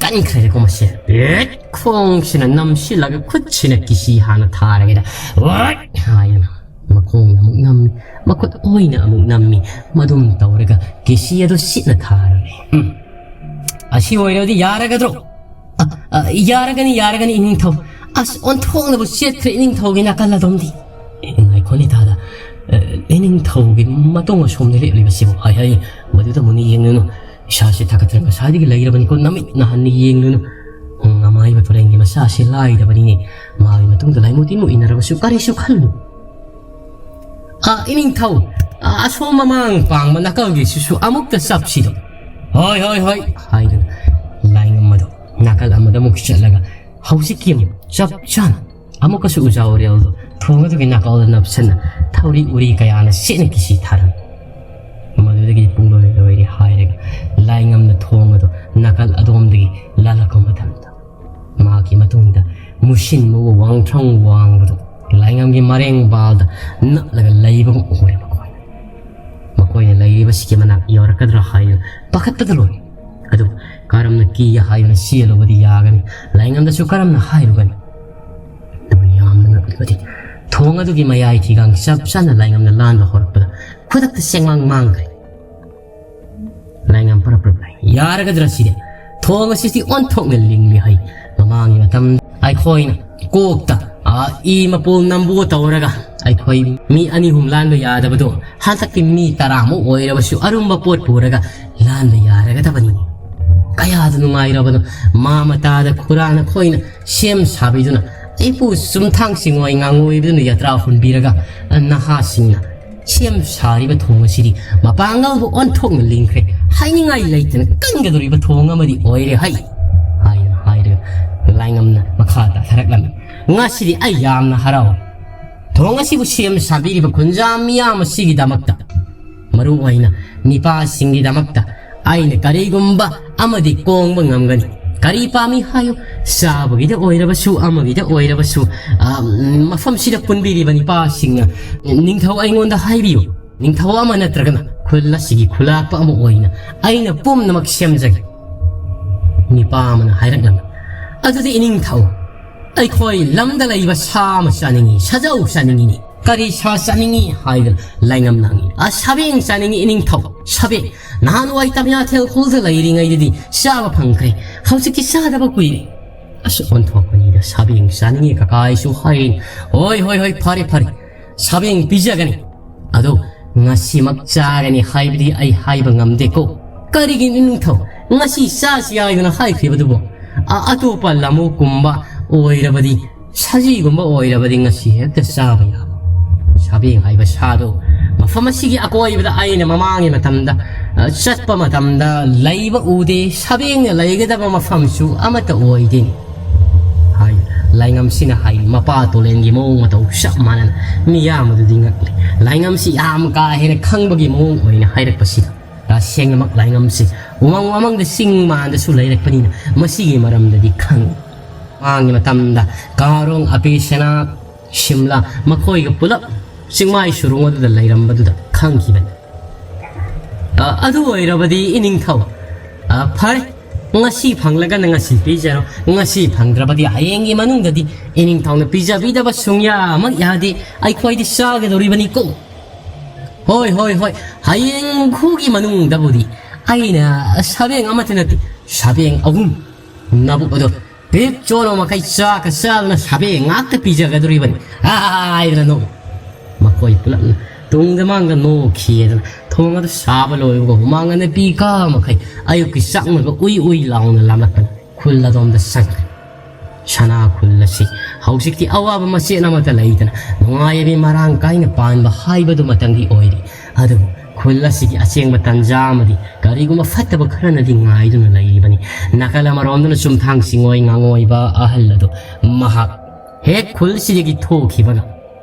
ꯀꯟꯈ꯭ꯔꯦꯀꯣ ꯃꯁꯦ꯫ ꯑꯦ, ꯈꯣꯡꯁꯤꯅ ꯅꯝꯁꯤꯜꯂꯒ ꯈꯨꯠꯁꯤꯅ ꯀꯤꯁꯤ ꯍꯥꯟꯅ ꯊꯥꯔꯒꯦꯗ꯫ ꯋꯥꯠ! ꯍꯥꯏꯅ ꯃꯈꯣꯡꯅ ꯑꯃꯨꯛ ꯅꯝꯃꯤ, ꯃꯈꯨꯠ ꯑꯣꯏꯅ ꯑꯃꯨꯛ ꯅꯝꯃꯤ꯫ ꯃꯗꯨꯝ ꯇꯧꯔꯒ ꯀꯤꯁꯤ ꯑꯗꯨ ꯁꯤꯠꯅ ꯊꯥꯔꯔꯦ꯫ ꯎꯝ꯫ ꯑꯁꯤ ꯑꯣꯏꯔꯕꯗꯤ ꯌꯥꯔꯒꯗ꯭ꯔꯣ? ꯑ, ꯑ, ꯌꯥꯔꯒꯅꯤ, ꯌꯥꯔꯒꯅꯤ, ꯏꯅꯤꯡꯊꯧ꯫ ꯑꯁ, ꯑꯣꯟꯊꯣꯛꯅꯕꯨ ꯆꯦꯠꯈ꯭ꯔꯦ ꯏꯅꯤꯡꯊꯧꯒꯤ ꯅꯥꯀꯜ ꯑꯗꯣꯝꯗꯤ꯫ ꯑꯦ, ꯉꯥꯏꯈꯣꯅꯦ, ꯇꯥꯗ꯫ ꯑ, ꯏꯅꯤꯡꯊꯧꯒꯤ ꯃꯇꯣꯡ ꯑꯁꯣꯝꯗ ꯂꯦꯞꯂꯤꯕꯁꯤꯕꯨ? ꯍꯥꯏ, ꯍꯥꯏ, ꯃꯗꯨꯗ ꯃꯨꯟꯅ ꯌꯦꯡꯂꯨꯅꯨ꯫ ꯏꯁꯥꯁꯦ ꯊꯥꯒꯠꯇꯅ ꯉꯁꯥꯏꯗꯒꯤ ꯂꯩꯔꯕꯅꯤꯀꯣ, ꯅꯃꯤꯠ ꯅꯍꯟꯅ ꯌꯦꯡꯂꯨꯅꯨ꯫ ꯎꯝ, ꯑꯃꯥꯏꯕ ꯇꯨꯔꯦꯜꯒꯤ ꯃꯆꯥꯁꯤ ꯂꯥꯏꯔꯕꯅꯤꯅꯦ꯫ ꯃꯥꯒꯤ ꯃꯇꯨꯡꯗ ꯂꯥꯏꯃꯨ ꯇꯤꯟꯃꯨ ꯏꯟꯅꯔꯕꯁꯨ ꯀꯔꯤꯁꯨ ꯈꯜꯂꯨ꯫ ꯑ, ꯏꯅꯤꯡꯊꯧ, ꯑ, ꯑꯁꯣꯝ ꯃꯃꯥꯡ ꯄꯥꯡꯕ ꯅꯥꯀꯜꯒꯤꯁꯤꯁꯨ ꯑꯃꯨꯛꯇ ꯆꯞꯁꯤꯗꯣ꯫ "ꯍꯣꯏ, ꯍꯣꯏ, ꯍꯣꯏ," ꯍꯥꯏꯗꯨꯅ ꯂꯥꯏꯉꯝ ꯑꯗꯨ ꯅꯥꯀꯜ ꯑꯃꯗ ꯑꯃꯨꯛ ꯆꯠꯂꯒ ꯍꯧꯖꯤꯛꯀꯤ ꯑꯃꯨꯛ ꯆꯞ ꯆꯥꯅ ꯑꯃꯨꯛꯀꯁꯨ ꯎꯖꯥ ꯎꯔꯦꯜꯗꯣ ꯊꯣꯡ ꯑꯗꯨꯒꯤ ꯅꯥꯀꯜꯗ ꯅꯞꯁꯟꯅ ꯊꯧꯔꯤ ꯎꯔꯤ ꯀꯌꯥꯅ ꯁꯤꯠꯅ ꯀꯤꯁꯤ ꯊꯥꯔꯝꯃꯤ꯫ ꯃꯗꯨꯗꯒꯤ ꯄꯨꯡꯂꯣꯏ ꯂꯣꯏꯔꯦ ꯍꯥꯏꯔꯒ ꯂꯥꯏꯉꯝꯅ ꯊꯣꯡ ꯑꯗꯨ ꯅꯥꯀꯜ ꯑꯗꯣꯝꯗꯒꯤ ꯂꯥꯜꯂꯛꯄ ꯃꯇꯝꯗ ꯃꯍꯥꯛꯀꯤ ꯃꯇꯨꯡꯗ ꯃꯨꯁꯤꯟ ꯃꯨꯕ ꯋꯥꯡꯊ꯭ꯔꯪ ꯋꯥꯡꯕꯗꯨ ꯂꯥꯏꯉꯝꯒꯤ ꯃꯔꯦꯡꯕꯥꯜꯗ ꯅꯞꯂꯒ ꯂꯩꯕꯒꯨꯝ ꯎꯔꯦ ꯃꯈꯣꯏꯅ꯫ ꯃꯈꯣꯏꯅ ꯂꯩꯔꯤꯕꯁꯤꯒꯤ ꯃꯅꯥꯛ ꯌꯧꯔꯛꯀꯗ꯭ꯔꯥ ꯍꯥꯏꯅ ꯄꯥꯈꯠꯄꯗ ꯂꯣꯏꯔꯦ꯫ ꯑꯗꯨꯕꯨ ꯀꯔꯝꯅ ꯀꯤ ꯍꯥꯏꯗꯨꯅ ꯆꯦꯜꯂꯨꯕꯗꯤ ꯌꯥꯒꯅꯤ? ꯂꯥꯏꯉꯝꯗꯁꯨ ꯀꯔꯝꯅ ꯍꯥꯏꯔꯨꯒꯅꯤ? ꯑꯗꯨꯕꯨ ꯌꯥꯝꯅ ꯉꯛꯂꯤꯕꯗꯤ ꯊꯣꯡ ꯑꯗꯨꯒꯤ ꯃꯌꯥꯏ ꯊꯤꯒꯥꯡ ꯆꯞ ꯆꯥꯅ ꯂꯥꯏꯉꯝꯅ ꯂꯥꯟꯕ ꯍꯧꯔꯛꯄꯗ ꯈꯨꯗꯛꯇ ꯆꯦꯡꯃꯥꯡ ꯃꯥꯡꯈ꯭ꯔꯦ꯫ ꯂꯥꯏꯉꯝ ꯄꯔꯞ ꯄꯔꯞ ꯂꯥꯏ꯫ ꯌꯥꯔꯒꯗ꯭ꯔꯥ ꯁꯤꯗꯤ? ꯊꯣꯡ ꯑꯁꯤꯗꯤ ꯑꯣꯟꯊꯣꯛꯅ ꯂꯤꯡꯂꯤ ꯍꯩ꯫ ꯃꯃꯥꯡꯒꯤ ꯃꯇꯝ ꯑꯩꯈꯣꯏꯅ ꯀꯣꯛꯇ, ꯑ, ꯏ ꯃꯄꯣꯜ ꯅꯝꯕꯨ ꯇꯧꯔꯒ ꯑꯩꯈꯣꯏ ꯃꯤ ꯑꯅꯤ ꯑꯍꯨꯝ ꯂꯥꯟꯕ ꯌꯥꯗꯕꯗꯣ ꯍꯟꯗꯛꯀꯤ ꯃꯤ ꯇꯔꯥꯃꯨꯛ ꯑꯣꯏꯔꯕꯁꯨ ꯑꯔꯨꯝꯕ ꯄꯣꯠ ꯄꯨꯔꯒ ꯂꯥꯟꯕ ꯌꯥꯔꯒꯗꯕꯅꯤ꯫ ꯀꯌꯥꯗ ꯅꯨꯡꯉꯥꯏꯔꯕꯅꯣ꯫ ꯃꯥꯃꯇꯥꯗ ꯈꯨꯔꯥꯅ ꯈꯣꯏꯅ ꯁꯦꯝ ꯁꯥꯕꯤꯗꯨꯅ, ꯑꯩꯕꯨ ꯆꯨꯝꯊꯥꯡ ꯆꯤꯡꯉꯣꯏ ꯉꯥꯡꯉꯣꯏꯕꯗꯨꯅ ꯌꯥꯇ꯭ꯔꯥ ꯍꯨꯟꯕꯤꯔꯒ, ꯅꯍꯥꯁꯤꯡꯅ ꯁꯦꯝ ꯁꯥꯔꯤꯕ ꯊꯣꯡ ꯑꯁꯤꯗꯤ ꯃꯄꯥꯡꯒꯜꯕꯨ ꯑꯣꯟꯊꯣꯛꯅ ꯂꯤꯡꯈ꯭ꯔꯦ꯫ ꯍꯥꯏꯅꯤꯡꯉꯥꯏ ꯂꯩꯇꯅ ꯀꯟꯒꯗꯧꯔꯤꯕ ꯊꯣꯡ ꯑꯃꯗꯤ ꯑꯣꯏꯔꯦ ꯍꯩ, ꯍꯥꯏꯅ ꯍꯥꯏꯔꯒ ꯂꯥꯏꯉꯝꯅ ꯃꯈꯥ ꯇꯥꯊꯔꯛꯂꯝꯃꯤ꯫ ꯉꯁꯤꯗꯤ ꯑꯩ ꯌꯥꯝꯅ ꯍꯔꯥꯎꯏ꯫ ꯊꯣꯡ ꯑꯁꯤꯕꯨ ꯁꯦꯝ ꯁꯥꯕꯤꯔꯤꯕ ꯈꯨꯟꯖꯥ ꯃꯤꯌꯥꯝ ꯑꯁꯤꯒꯤꯗꯃꯛꯇ, ꯃꯔꯨ ꯑꯣꯏꯅ ꯅꯤꯄꯥꯁꯤꯡꯒꯤꯗꯃꯛꯇ ꯑꯩꯅ ꯀꯔꯤꯒꯨꯝꯕ ꯑꯃꯗꯤ ꯀꯣꯡꯕ ꯉꯝꯒꯅꯤ꯫ ꯀꯔꯤ ꯄꯥꯝꯃꯤ ꯍꯥꯏꯌꯨ? ꯆꯥꯕꯒꯤꯗ ꯑꯣꯏꯔꯕꯁꯨ, ꯑꯃꯒꯤꯗ ꯑꯣꯏꯔꯕꯁꯨ, ꯑ, ꯃꯐꯝꯁꯤꯗ ꯄꯨꯟꯕꯤꯔꯤꯕ ꯅꯤꯄꯥꯁꯤꯡꯅ, "ꯅꯤꯡꯊꯧ, ꯑꯩꯉꯣꯟꯗ ꯍꯥꯏꯕꯤꯌꯨ, ꯅꯤꯡꯊꯧ ꯑꯃ ꯅꯠꯇ꯭ꯔꯒꯅ ꯈꯨꯜ ꯑꯁꯤꯒꯤ ꯈꯨꯂꯥꯛꯄ ꯑꯃ ꯑꯣꯏꯅ ꯑꯩꯅ ꯄꯨꯝꯅꯃꯛ ꯁꯦꯝꯖꯒꯦ"꯫ ꯅꯤꯄꯥ ꯑꯃꯅ ꯍꯥꯏꯔꯛꯂꯝꯃꯤ, "ꯑꯗꯨꯗꯤ ꯏꯅꯤꯡꯊꯧ, ꯑꯩꯈꯣꯏ ꯂꯝꯗ ꯂꯩꯕ ꯁꯥ ꯑꯃ ꯆꯥꯅꯤꯡꯏ, ꯁꯖꯧ ꯆꯥꯅꯤꯡꯏꯅꯤ"꯫ "ꯀꯔꯤ ꯁꯥ ꯆꯥꯅꯤꯡꯏ?" ꯍꯥꯏꯗꯅ ꯂꯥꯏꯉꯝꯅ ꯍꯪꯉꯤ꯫ "ꯑ, ꯁꯥꯕꯦꯡ ꯆꯥꯅꯤꯡꯏ ꯏꯅꯤꯡꯊꯧ, ꯁꯥꯕꯦꯡ꯫ ꯅꯍꯥꯟꯋꯥꯏ ꯇꯝꯌꯥꯊꯦꯜ ꯈꯨꯜꯗ ꯂꯩꯔꯤꯉꯩꯗꯗꯤ ꯆꯥꯕ ꯐꯪꯈ꯭ꯔꯦ, ꯍꯧꯖꯤꯛꯇꯤ ꯆꯥꯗꯕ ꯀꯨꯏꯔꯦ"꯫ ꯑꯁ, ꯑꯣꯟꯊꯣꯛꯄꯅꯤꯗ, "ꯁꯥꯕꯦꯡ ꯆꯥꯅꯤꯡꯏ ꯀꯀꯥ" ꯑꯩꯁꯨ ꯍꯥꯏꯔꯤꯅꯤ꯫ "ꯍꯣꯏ, ꯍꯣꯏ, ꯍꯣꯏ, ꯐꯔꯦ, ꯐꯔꯦ, ꯁꯥꯕꯦꯡ ꯄꯤꯖꯒꯅꯤ꯫ ꯑꯗꯣ ꯉꯁꯤꯃꯛ ꯆꯥꯒꯅꯤ ꯍꯥꯏꯕꯗꯤ ꯑꯩ ꯍꯥꯏꯕ ꯉꯝꯗꯦꯀꯣ"꯫ "ꯀꯔꯤꯒꯤ ꯏꯅꯤꯡꯊꯧ? ꯉꯁꯤ ꯆꯥꯁꯤ ꯍꯥꯏꯗꯅ ꯍꯥꯏꯈ꯭ꯔꯤꯕꯗꯨꯕꯨ? ꯑ-, ꯑꯇꯣꯞꯄ ꯂꯝꯑꯣꯛꯀꯨꯝꯕ ꯑꯣꯏꯔꯕꯗꯤ, ꯁꯖꯤꯒꯨꯝꯕ ꯑꯣꯏꯔꯕꯗꯤ ꯉꯁꯤ ꯍꯦꯛꯇ ꯆꯥꯕ ꯌꯥꯕ꯫ ꯁꯥꯕꯦꯡ ꯍꯥꯏꯕ ꯁꯥꯗꯣ ꯃꯐꯝ ꯑꯁꯤꯒꯤ ꯑꯀꯣꯏꯕꯗ ꯑꯩꯅ ꯃꯃꯥꯡꯒꯤ ꯃꯇꯝꯗ, ꯑ, ꯆꯠꯄ ꯃꯇꯝꯗ ꯂꯩꯕ ꯎꯗꯦ꯫ ꯁꯥꯕꯦꯡꯅ ꯂꯩꯒꯗꯕ ꯃꯐꯝꯁꯨ ꯑꯃꯠꯇ ꯑꯣꯏꯗꯦꯅꯦ", ꯍꯥꯏ꯫ ꯂꯥꯏꯉꯝꯁꯤꯅ ꯍꯥꯏ, ꯃꯄꯥ ꯇꯣꯂꯦꯟꯒꯤ ꯃꯑꯣꯡ ꯃꯇꯧ ꯆꯞ ꯃꯥꯟꯅꯅ꯫ ꯃꯤꯌꯥꯝ ꯑꯗꯨꯗꯤ ꯉꯛꯂꯤ꯫ ꯂꯥꯏꯉꯝꯁꯤ ꯌꯥꯝ ꯀꯥ ꯍꯦꯟꯅ ꯈꯪꯕꯒꯤ ꯃꯑꯣꯡ ꯑꯣꯏꯅ ꯍꯥꯏꯔꯛꯄꯁꯤꯗ꯫ ꯇꯁꯦꯡꯅꯃꯛ ꯂꯥꯏꯉꯝꯁꯤ ꯎꯃꯪ ꯋꯥꯃꯪꯗ ꯆꯤꯡ ꯃꯥꯟꯗꯁꯨ ꯂꯩꯔꯛꯄꯅꯤꯅ ꯃꯁꯤꯒꯤ ꯃꯔꯝꯗꯗꯤ ꯈꯪꯏ꯫ ꯃꯃꯥꯡꯒꯤ ꯃꯇꯝꯗ ꯀꯥꯔꯣꯡ, ꯑꯄꯦꯁꯦꯅꯥ, ꯁꯤꯝꯂꯥ ꯃꯈꯣꯏꯒ ꯄꯨꯂꯞ ꯆꯤꯡꯃꯥꯏ ꯁꯨꯔꯨꯡ ꯑꯗꯨꯗ ꯂꯩꯔꯝꯕꯗꯨꯗ ꯈꯪꯈꯤꯕꯅꯤ꯫ ꯑ, ꯑꯗꯨ ꯑꯣꯏꯔꯕꯗꯤ ꯏꯅꯤꯡꯊꯧ, ꯑ, ꯐꯔꯦ, ꯉꯁꯤ ꯐꯪꯂꯒꯅ ꯉꯁꯤ ꯄꯤꯖꯔꯣ, ꯉꯁꯤ ꯐꯪꯗ꯭ꯔꯕꯗꯤ ꯍꯌꯦꯡꯒꯤ ꯃꯅꯨꯡꯗꯗꯤ ꯏꯅꯤꯡꯊꯧꯅ ꯄꯤꯖꯕꯤꯗꯕ ꯁꯨꯡꯌꯥꯃꯛ ꯌꯥꯗꯦ, ꯑꯩꯈꯣꯏꯗꯤ ꯆꯥꯒꯗꯧꯔꯤꯕꯅꯤꯀꯣ꯫ "ꯍꯣꯏ, ꯍꯣꯏ, ꯍꯣꯏ, ꯍꯌꯦꯡ ꯈꯨꯒꯤ ꯃꯅꯨꯡꯗꯕꯨꯗꯤ ꯑꯩꯅ ꯁꯥꯕꯦꯡ ꯑꯃꯠꯇ ꯅꯠꯇꯦ, ꯁꯥꯕꯦꯡ ꯑꯍꯨꯝ ꯅꯕꯨꯛ ꯑꯗꯣ ꯄꯤꯛ ꯆꯣꯠꯂ ꯃꯈꯩ ꯆꯥꯛꯀ ꯆꯥꯗꯅ ꯁꯥꯕꯦꯡ ꯉꯥꯛꯇ ꯄꯤꯖꯒꯗꯧꯔꯤꯕꯅꯤ" ꯍꯥꯏꯗꯅ ꯅꯣꯛꯏ꯫ ꯃꯈꯣꯏ ꯄꯨꯂꯞꯅ ꯇꯨꯡꯗ ꯃꯥꯡꯗ ꯅꯣꯛꯈꯤꯗꯅ ꯊꯣꯡ ꯑꯗꯨ ꯁꯥꯕ ꯂꯣꯏꯕꯒ ꯍꯨꯃꯥꯡ ꯑꯅ ꯄꯤ ꯀꯥ ꯃꯈꯩ ꯑꯌꯨꯛꯀꯤ ꯆꯥꯛꯅꯕ ꯎꯏ ꯎꯏ ꯂꯥꯎꯅ ꯂꯥꯝꯂꯛꯄꯅ ꯈꯨꯜ ꯑꯗꯣꯝꯗ ꯆꯪꯈ꯭ꯔꯦ꯫ ꯁꯅꯥ ꯈꯨꯜ ꯑꯁꯤ ꯍꯧꯖꯤꯛꯇꯤ ꯑꯋꯥꯕ ꯃꯆꯦꯠ ꯑꯃꯠꯇ ꯂꯩꯇꯅ ꯅꯨꯡꯉꯥꯏꯕꯤ ꯃꯔꯥꯡ ꯀꯥꯏꯅ ꯄꯥꯟꯕ ꯍꯥꯏꯕꯗꯨꯃꯇꯪꯗꯤ ꯑꯣꯏꯔꯤ꯫ ꯑꯗꯨꯕꯨ ꯈꯨꯜ ꯑꯁꯤꯒꯤ ꯑꯆꯦꯡꯕ ꯇꯟꯖꯥ ꯑꯃꯗꯤ ꯀꯔꯤꯒꯨꯝꯕ ꯐꯠꯇꯕ ꯈꯔꯅꯗꯤ ꯉꯥꯏꯗꯨꯅ ꯂꯩꯔꯤꯕꯅꯤ꯫ ꯅꯥꯀꯜ ꯑꯃꯔꯣꯝꯗꯅ ꯆꯨꯝꯊꯥꯡ ꯆꯤꯡꯑꯣꯏ ꯉꯥꯉꯣꯏꯕ ꯑꯍꯜ ꯑꯗꯨ ꯃꯍꯥꯛ ꯍꯦꯛ ꯈꯨꯜꯁꯤꯗꯒꯤ ꯊꯣꯛꯈꯤꯕꯒ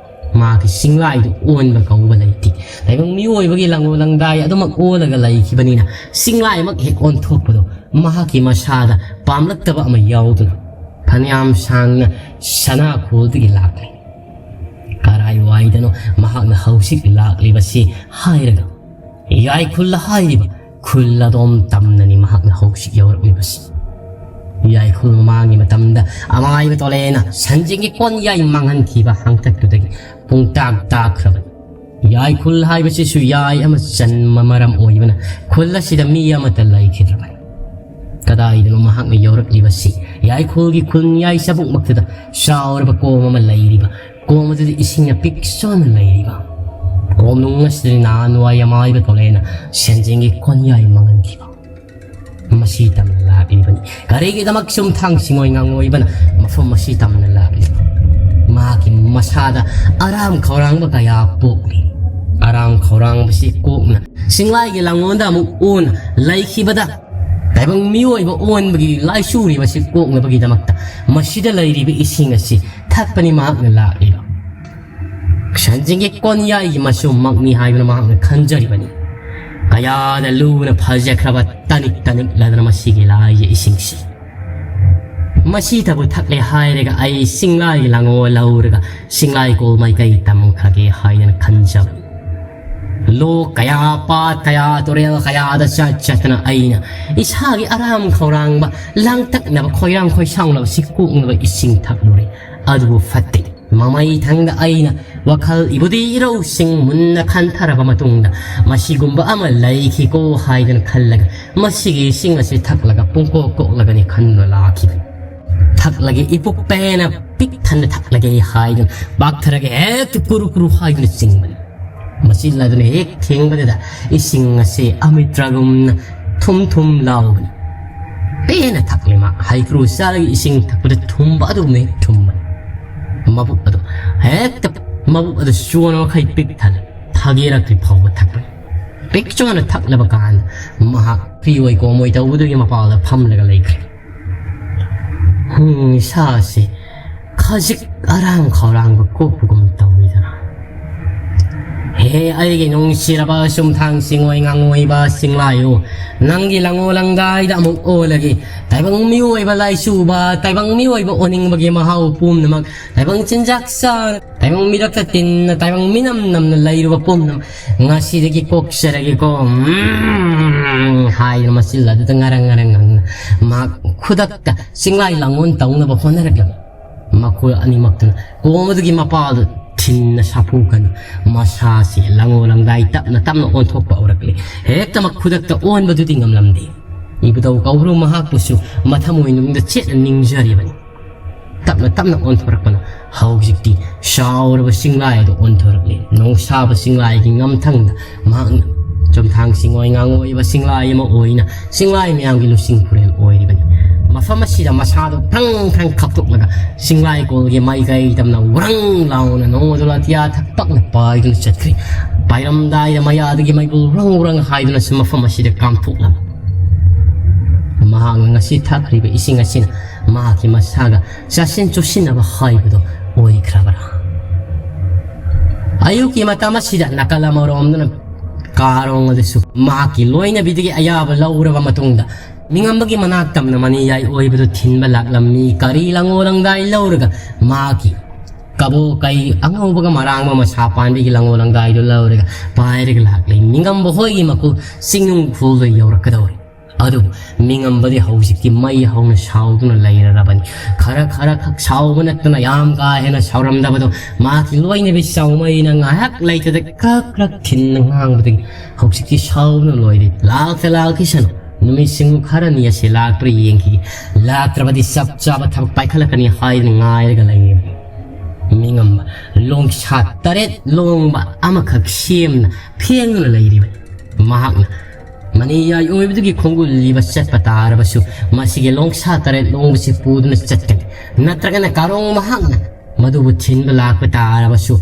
ꯃꯥꯒꯤ ꯆꯤꯡꯂꯥꯏꯗꯨ ꯑꯣꯟꯕ ꯀꯧꯕ ꯂꯩꯇꯦ꯫ ꯇꯥꯏꯕꯪ ꯃꯤꯑꯣꯏꯕꯒꯤ ꯂꯪꯂꯣ ꯂꯪꯗꯥꯏ ꯑꯗꯨꯃꯛ ꯑꯣꯜꯂꯒ ꯂꯩꯈꯤꯕꯅꯤꯅ ꯆꯤꯡꯂꯥꯏꯃꯛ ꯍꯦꯛ ꯑꯣꯟꯊꯣꯛꯄꯗꯣ ꯃꯍꯥꯛꯀꯤ ꯃꯁꯥꯗ ꯄꯥꯝꯂꯛꯇꯕ ꯑꯃ ꯌꯥꯎꯗꯨꯅ ꯐꯅꯌꯥꯝ ꯁꯥꯡꯅ ꯁꯅꯥ ꯈꯨꯜꯗꯒꯤ ꯂꯥꯛꯂꯤ꯫ ꯀꯔꯥꯏꯋꯥꯏꯗꯅꯣ ꯃꯍꯥꯛꯅ ꯍꯧꯖꯤꯛ ꯂꯥꯛꯂꯤꯕꯁꯤ ꯍꯥꯏꯔꯒ ꯌꯥꯏꯈꯨꯜ ꯍꯥꯏꯔꯤꯕ ꯈꯨꯜ ꯑꯗꯣꯝ ꯇꯝꯅꯅꯤ ꯃꯍꯥꯛꯅ ꯍꯧꯖꯤꯛ ꯌꯧꯔꯛꯂꯤꯕꯁꯤ꯫ ꯌꯥꯏꯈꯨꯜ ꯃꯃꯥꯡꯒꯤ ꯃꯇꯝꯗ ꯑꯃꯥꯏꯕ ꯇꯣꯂꯦꯅ ꯁꯟꯖꯦꯡꯒꯤ ꯀꯣꯟꯌꯥꯏ ꯃꯥꯡꯍꯟꯈꯤꯕ ꯍꯥꯡꯇꯛꯇꯨꯗꯒꯤ ꯄꯨꯡꯇꯥꯛ ꯇꯥꯛꯈ꯭ꯔꯕꯅꯤ꯫ ꯌꯥꯏꯈꯨꯜ ꯍꯥꯏꯕꯁꯤꯁꯨ ꯌꯥꯏ ꯑꯃ ꯆꯟꯕ ꯃꯔꯝ ꯑꯣꯏꯕꯅ ꯈꯨꯜ ꯑꯁꯤꯗ ꯃꯤ ꯑꯃꯠꯇ ꯂꯩꯈꯤꯗ꯭ꯔꯕꯅꯤ꯫ ꯀꯗꯥꯏꯗꯅꯣ ꯃꯍꯥꯛꯅ ꯌꯧꯔꯛꯂꯤꯕꯁꯤ ꯌꯥꯏꯈꯨꯜꯒꯤ ꯈꯨꯟꯌꯥꯏ ꯆꯕꯨꯛꯃꯛꯇꯨꯗ ꯆꯥꯎꯔꯕ ꯀꯣꯝ ꯑꯃ ꯂꯩꯔꯤꯕ, ꯀꯣꯝ ꯑꯗꯨꯗ ꯏꯁꯤꯡꯅ ꯄꯤꯛ ꯆꯣꯟꯅ ꯂꯩꯔꯤꯕ꯫ ꯀꯣꯝꯅꯨꯡ ꯑꯁꯤꯗ ꯅꯍꯥꯟꯋꯥꯏ ꯑꯃꯥꯏꯕ ꯇꯣꯂꯦꯅ ꯁꯦꯟꯖꯦꯡꯒꯤ ꯀꯣꯟꯌꯥꯏ ꯃꯥꯡꯍꯟꯈꯤꯕ꯫ ꯃꯁꯤ ꯇꯝꯅ ꯂꯥꯛꯂꯤꯕꯅꯤ꯫ ꯀꯔꯤꯒꯤꯗꯃꯛ ꯆꯨꯝꯊꯥꯡ ꯆꯤꯡꯑꯣꯏ ꯉꯥꯉꯣꯏꯕꯅ ꯃꯐꯝ ꯑꯁꯤ ꯇꯝꯅ ꯂꯥꯛꯂꯤꯕ? ꯃꯍꯥꯛꯀꯤ ꯃꯁꯥꯗ ꯑꯔꯥꯝ ꯈꯧꯔꯥꯡꯕ ꯀꯌꯥ ꯄꯣꯛꯂꯤ꯫ ꯑꯔꯥꯝ ꯈꯧꯔꯥꯡꯕꯁꯤ ꯀꯣꯛꯅ ꯆꯤꯡꯂꯥꯏꯒꯤ ꯂꯥꯡꯑꯣꯟꯗ ꯑꯃꯨꯛ ꯑꯣꯟꯅ ꯂꯩꯈꯤꯕꯗ ꯇꯥꯏꯕꯪ ꯃꯤꯑꯣꯏꯕ ꯑꯣꯟꯕꯒꯤ ꯂꯥꯏꯆꯨꯔꯤꯕꯁꯤ ꯀꯣꯛꯅꯕꯒꯤꯗꯃꯛꯇ ꯃꯁꯤꯗ ꯂꯩꯔꯤꯕ ꯏꯁꯤꯡ ꯑꯁꯤ ꯊꯛꯄꯅꯤ ꯃꯍꯥꯛꯅ ꯂꯥꯛꯂꯤꯕ꯫ ꯁꯟꯖꯤꯡꯒꯤ ꯀꯣꯟꯌꯥꯏꯒꯤ ꯃꯆꯨꯝꯃꯛꯅꯤ ꯍꯥꯏꯗꯨꯅ ꯃꯍꯥꯛꯅ ꯈꯟꯖꯔꯤꯕꯅꯤ꯫ ꯀꯌꯥꯗ ꯂꯨꯅ ꯐꯖꯈ꯭ꯔꯕ ꯇꯅꯤꯛ ꯇꯅꯤꯛ ꯂꯗꯅ ꯃꯁꯤꯒꯤ ꯂꯥꯏꯒꯤ ꯏꯁꯤꯡꯁꯤ꯫ ꯃꯁꯤꯗꯕꯨ ꯊꯛꯂꯦ ꯍꯥꯏꯔꯒ ꯑꯩ ꯆꯤꯡꯂꯥꯏꯒꯤ ꯂꯥꯡꯑꯣꯜ ꯂꯧꯔꯒ ꯆꯤꯡꯂꯥꯏ ꯀꯣꯜ ꯃꯥꯏꯀꯩ ꯇꯝꯈ꯭ꯔꯒꯦ ꯍꯥꯏꯗꯅ ꯈꯟꯖꯕꯅꯤ꯫ ꯂꯣꯛ ꯀꯌꯥ, ꯄꯥꯠ ꯀꯌꯥ, ꯇꯨꯔꯦꯜ ꯀꯌꯥꯗ ꯆꯠ ꯆꯠꯇꯅ ꯑꯩꯅ ꯏꯁꯥꯒꯤ ꯑꯔꯥꯝ ꯈꯧꯔꯥꯡꯕ, ꯂꯥꯡꯇꯛꯅꯕ, ꯈꯣꯏꯔꯥꯡ ꯈꯣꯏꯁꯥꯎꯅꯕ ꯁꯤ ꯀꯣꯛꯅꯕ ꯏꯁꯤꯡ ꯊꯛꯂꯨꯔꯦ꯫ ꯑꯗꯨꯕꯨ ꯐꯠꯇꯦ꯫ ꯃꯃꯩ ꯊꯪꯗ ꯑꯩꯅ ꯋꯥꯈꯜ ꯏꯕꯨꯗꯤ ꯏꯔꯧꯁꯤꯡ ꯃꯨꯟꯅ ꯈꯟꯊꯔꯕ ꯃꯇꯨꯡꯗ ꯃꯁꯤꯒꯨꯝꯕ ꯑꯃ ꯂꯩꯈꯤꯀꯣ ꯍꯥꯏꯗꯅ ꯈꯜꯂꯒ ꯃꯁꯤꯒꯤ ꯏꯁꯤꯡ ꯑꯁꯤ ꯊꯛꯂꯒ ꯄꯨꯡꯀꯣꯛ ꯀꯣꯛꯂꯒꯅꯤ ꯈꯟꯗꯨꯅ ꯂꯥꯛꯈꯤꯕꯅꯤ꯫ "ꯊꯛꯂꯒꯦ ꯏꯄꯨꯛ ꯄꯦꯟꯅ ꯄꯤꯛ ꯊꯟꯅ ꯊꯛꯂꯒꯦ" ꯍꯥꯏꯗꯨꯅ ꯄꯥꯛꯊꯔꯒ ꯍꯦꯛꯇ ꯀꯨꯔꯨ ꯀꯨꯔꯨ ꯍꯥꯏꯗꯨꯅ ꯆꯤꯡꯕꯅꯤ꯫ ꯃꯆꯤꯜ ꯑꯗꯨꯅ ꯍꯦꯛ ꯊꯦꯡꯕꯗꯨꯗ ꯏꯁꯤꯡ ꯑꯁꯤ ꯑꯃꯤꯇ꯭ꯔꯒꯨꯝꯅ ꯊꯨꯝ ꯊꯨꯝ ꯂꯥꯎꯕꯅꯤ꯫ ꯄꯦꯟꯅ ꯊꯛꯂꯤ ꯃꯥ꯫ ꯍꯩꯀ꯭ꯔꯨ ꯆꯥꯔꯒ ꯏꯁꯤꯡ ꯊꯛꯄꯗ ꯊꯨꯝꯕ ꯑꯗꯨꯒꯨꯝꯅ ꯍꯦꯛ ꯊꯨꯝꯕꯅꯤ꯫ ꯃꯕꯨꯛ ꯑꯗꯨ ꯍꯦꯛꯇ, ꯃꯕꯨꯛ ꯑꯗꯨ ꯆꯣꯟꯕ ꯃꯈꯩ ꯄꯤꯛ ꯊꯜꯂꯦ꯫ ꯊꯥꯒꯦꯔꯛꯇ꯭ꯔꯤ ꯐꯥꯎꯕ ꯊꯛꯄꯅꯤ꯫ ꯄꯤꯛ ꯆꯣꯟꯅ ꯊꯛꯂꯕ ꯀꯥꯟꯗ ꯃꯍꯥꯛ ꯐ꯭ꯔꯤ ꯑꯣꯏ ꯀꯣꯝ ꯑꯣꯏ ꯇꯧꯕꯗꯨꯒꯤ ꯃꯄꯥꯜꯗ ꯐꯝꯂꯒ ꯂꯩꯈ꯭ꯔꯦ꯫ ꯍꯨꯝ, ꯏꯁꯥꯁꯤ ꯈꯖꯤꯛ ꯑꯔꯥꯡ ꯈꯧꯔꯥꯡꯕ ꯀꯣꯛꯄꯒꯨꯝ ꯇꯧꯏꯗꯅ꯫ ꯍꯦ, ꯑꯩꯒꯤ ꯅꯨꯡꯁꯤꯔꯕ ꯆꯨꯝꯊꯥꯡ ꯆꯤꯡꯑꯣꯏ ꯉꯥꯡꯑꯣꯏꯕ ꯆꯤꯡꯂꯥꯏꯌꯨ, ꯅꯪꯒꯤ ꯂꯪꯉꯣ ꯂꯪꯗꯥꯏꯗ ꯑꯃꯨꯛ ꯑꯣꯜꯂꯒꯦ꯫ ꯇꯥꯏꯕꯪ ꯃꯤꯑꯣꯏꯕ ꯂꯥꯏꯆꯨꯕ, ꯇꯥꯏꯕꯪ ꯃꯤꯑꯣꯏꯕ ꯑꯣꯟꯅꯤꯡꯕꯒꯤ ꯃꯍꯥꯎ ꯄꯨꯝꯅꯃꯛ, ꯇꯥꯏꯕꯪ ꯆꯤꯟꯖꯥꯛ ꯆꯥ, ꯇꯥꯏꯕꯪ ꯃꯤꯔꯛꯇ ꯇꯤꯟꯅ, ꯇꯥꯏꯕꯪ ꯃꯤꯅꯝ ꯅꯝꯅ ꯂꯩꯔꯨꯕ ꯄꯨꯝꯅꯃꯛ ꯉꯁꯤꯗꯒꯤ ꯀꯣꯛꯆꯔꯒꯦꯀꯣ, ꯎꯝ, ꯍꯥꯏꯗꯨꯅ ꯃꯆꯤꯜ ꯑꯗꯨꯗ ꯉꯔꯪ ꯉꯔꯪ ꯉꯪꯅ ꯃꯍꯥꯛ ꯈꯨꯗꯛꯇ ꯆꯤꯡꯂꯥꯏ ꯂꯥꯡꯑꯣꯟ ꯇꯧꯅꯕ ꯍꯣꯠꯅꯔꯛꯂꯕ꯫ ꯃꯈꯣꯏ ꯑꯅꯤꯃꯛꯇꯨꯅ ꯀꯣꯝ ꯑꯗꯨꯒꯤ ꯃꯄꯥꯜꯗꯨ ꯊꯤꯟꯅ ꯁꯥꯐꯨ ꯀꯟꯅ ꯃꯁꯥꯁꯤ ꯂꯪꯉꯣ ꯂꯪꯗꯥꯏ ꯇꯞꯅ ꯇꯞꯅ ꯑꯣꯟꯊꯣꯛꯄ ꯍꯧꯔꯛꯂꯤ꯫ ꯍꯦꯛꯇ ꯃꯈꯨꯗꯛꯇ ꯑꯣꯟꯕꯗꯨꯗꯤ ꯉꯝꯂꯝꯗꯦ꯫ ꯏꯕꯨꯙꯧ ꯀꯧꯕ꯭ꯔꯨ ꯃꯍꯥꯛꯄꯨꯁꯨ ꯃꯊꯃꯣꯏꯅꯨꯡꯗ ꯆꯦꯠꯅ ꯅꯤꯡꯖꯔꯤꯕꯅꯤ꯫ ꯇꯞꯅ ꯇꯞꯅ ꯑꯣꯟꯊꯣꯔꯛꯄꯅ ꯍꯧꯖꯤꯛꯇꯤ ꯆꯥꯎꯔꯕ ꯆꯤꯡꯂꯥꯏ ꯑꯗꯨ ꯑꯣꯟꯊꯣꯔꯛꯂꯤ꯫ ꯅꯣꯡꯁꯥꯕ ꯆꯤꯡꯂꯥꯏꯒꯤ ꯉꯝꯊꯪꯗ ꯃꯍꯥꯛꯅ ꯆꯨꯝꯊꯥꯡ ꯆꯤꯡꯑꯣꯏ ꯉꯥꯡꯑꯣꯏꯕ ꯆꯤꯡꯂꯥꯏ ꯑꯃ ꯑꯣꯏꯅ ꯆꯤꯡꯂꯥꯏ ꯃꯌꯥꯝꯒꯤ ꯂꯨꯆꯤꯡ ꯄꯨꯔꯦꯜ ꯑꯣꯏꯔꯤꯕꯅꯤ꯫ ꯃꯐꯝ ꯑꯁꯤꯗ ꯃꯁꯥꯗꯨ ꯐ꯭ꯔꯪ ꯐ꯭ꯔꯪ ꯈꯞꯇꯣꯛꯂꯒ ꯆꯤꯡꯂꯥꯏꯀꯣꯜꯒꯤ ꯃꯥꯏꯀꯩ ꯇꯝꯅ ꯋ꯭ꯔꯪ ꯂꯥꯎꯅ ꯅꯣꯡꯃꯗꯨ ꯑꯇꯤꯌꯥ ꯊꯛꯄꯛꯅ ꯄꯥꯏꯗꯨꯅ ꯆꯠꯈ꯭ꯔꯦ꯫ ꯄꯥꯏꯔꯝꯗꯥꯏꯗ ꯃꯌꯥꯗꯒꯤ ꯃꯩꯕꯨꯜ ꯋ꯭ꯔꯪ ꯋ꯭ꯔꯪ ꯍꯥꯏꯗꯨꯅꯁꯨ ꯃꯐꯝ ꯑꯁꯤꯗ ꯀꯥꯝꯊꯣꯛꯂꯝꯃꯤ꯫ ꯃꯍꯥꯛꯅ ꯉꯁꯤ ꯊꯛꯈ꯭ꯔꯤꯕ ꯏꯁꯤꯡ ꯑꯁꯤꯅ ꯃꯍꯥꯛꯀꯤ ꯃꯁꯥꯒ ꯆꯥꯁꯤꯟ ꯆꯨꯁꯤꯟꯅꯕ ꯍꯥꯏꯕꯗꯨ ꯑꯣꯏꯈ꯭ꯔꯕ꯭ꯔꯥ? ꯑꯌꯨꯛꯀꯤ ꯃꯇꯝ ꯑꯁꯤꯗ ꯅꯥꯀꯜ ꯑꯃꯔꯣꯝꯗꯅ ꯀꯥꯔꯣꯡ ꯑꯗꯨꯁꯨ ꯃꯍꯥꯛꯀꯤ ꯂꯣꯏꯅꯕꯤꯗꯒꯤ ꯑꯌꯥꯕ ꯂꯧꯔꯕ ꯃꯇꯨꯡꯗ ꯃꯤꯉꯝꯕꯒꯤ ꯃꯅꯥꯛ ꯇꯝꯅ ꯃꯅꯤꯌꯥꯏ ꯑꯣꯏꯕꯗꯨ ꯊꯤꯟꯕ ꯂꯥꯛꯂꯝꯃꯤ꯫ ꯀꯔꯤ ꯂꯪꯉꯣ ꯂꯪꯗꯥꯏ ꯂꯧꯔꯒ ꯃꯍꯥꯛꯀꯤ ꯀꯕꯣ ꯀꯩ ꯑꯉꯧꯕꯒ ꯃꯔꯥꯡꯕ ꯃꯁꯥ ꯄꯥꯟꯕꯒꯤ ꯂꯪꯉꯣ ꯂꯪꯗꯥꯏꯗꯨ ꯂꯧꯔꯒ ꯄꯥꯏꯔꯒ ꯂꯥꯛꯂꯤ꯫ ꯃꯤꯉꯝꯕ ꯍꯣꯏꯒꯤ ꯃꯀꯨ ꯆꯤꯡꯅꯨꯡ ꯈꯨꯜꯗ ꯌꯧꯔꯛꯀꯗꯧꯔꯦ꯫ ꯑꯗꯨꯕꯨ ꯃꯤꯉꯝꯕꯗꯤ ꯍꯧꯖꯤꯛꯇꯤ ꯃꯩ ꯍꯧꯅ ꯁꯥꯎꯗꯨꯅ ꯂꯩꯔꯔꯕꯅꯤ꯫ ꯈꯔ ꯈꯔ ꯈꯛ ꯁꯥꯎꯕ ꯅꯠꯇꯅ ꯌꯥꯝ ꯀꯥ ꯍꯦꯟꯅ ꯁꯥꯎꯔꯝꯗꯕꯗꯨ ꯃꯍꯥꯛꯀꯤ ꯂꯣꯏꯅꯕꯤ ꯆꯥꯎꯃꯩꯅ ꯉꯥꯏꯍꯥꯛ ꯂꯩꯇꯗ ꯀ꯭ꯔꯛ ꯀ꯭ꯔꯛ ꯊꯤꯟꯅ ꯉꯥꯡꯕꯗꯒꯤ ꯍꯧꯖꯤꯛꯇꯤ ꯁꯥꯎꯗꯨꯅ ꯂꯣꯏꯔꯦ꯫ ꯂꯥꯛꯇ ꯂꯥꯛꯈꯤꯁꯅꯨ꯫ ꯅꯨꯃꯤꯠ ꯁꯤꯡꯕꯨ ꯈꯔꯅꯤ ꯑꯁꯤ ꯂꯥꯛꯄ꯭ꯔꯥ ꯌꯦꯡꯈꯤꯒꯦ, ꯂꯥꯛꯇ꯭ꯔꯕꯗꯤ ꯆꯞ ꯆꯥꯕ ꯊꯕꯛ ꯄꯥꯏꯈꯠꯂꯛꯀꯅꯤ ꯍꯥꯏꯗꯨꯅ ꯉꯥꯏꯔꯒ ꯂꯩꯔꯤꯕꯅꯤ꯫ ꯃꯤꯉꯝꯕ ꯂꯣꯡꯁꯥ ꯇꯔꯦꯠ ꯂꯣꯡꯕ ꯑꯃꯈꯛ ꯁꯦꯝꯅ ꯐꯦꯡꯗꯨꯅ ꯂꯩꯔꯤꯕꯅꯤ꯫ ꯃꯍꯥꯛꯅ ꯃꯅꯤꯌꯥꯏ ꯑꯣꯏꯕꯗꯨꯒꯤ ꯈꯣꯡꯒꯨꯜ ꯂꯤꯕ ꯆꯠꯄ ꯇꯥꯔꯕꯁꯨ, ꯃꯁꯤꯒꯤ ꯂꯣꯡꯁꯥ ꯇꯔꯦꯠ ꯂꯣꯡꯕꯁꯤ ꯄꯨꯗꯨꯅ ꯆꯠꯀꯅꯤ꯫ ꯅꯠꯇ꯭ꯔꯒꯅ ꯀꯥꯔꯣꯡ ꯃꯍꯥꯛꯅ ꯃꯗꯨꯕꯨ ꯊꯤꯟꯕ ꯂꯥꯛꯄ ꯇꯥꯔꯕꯁꯨ,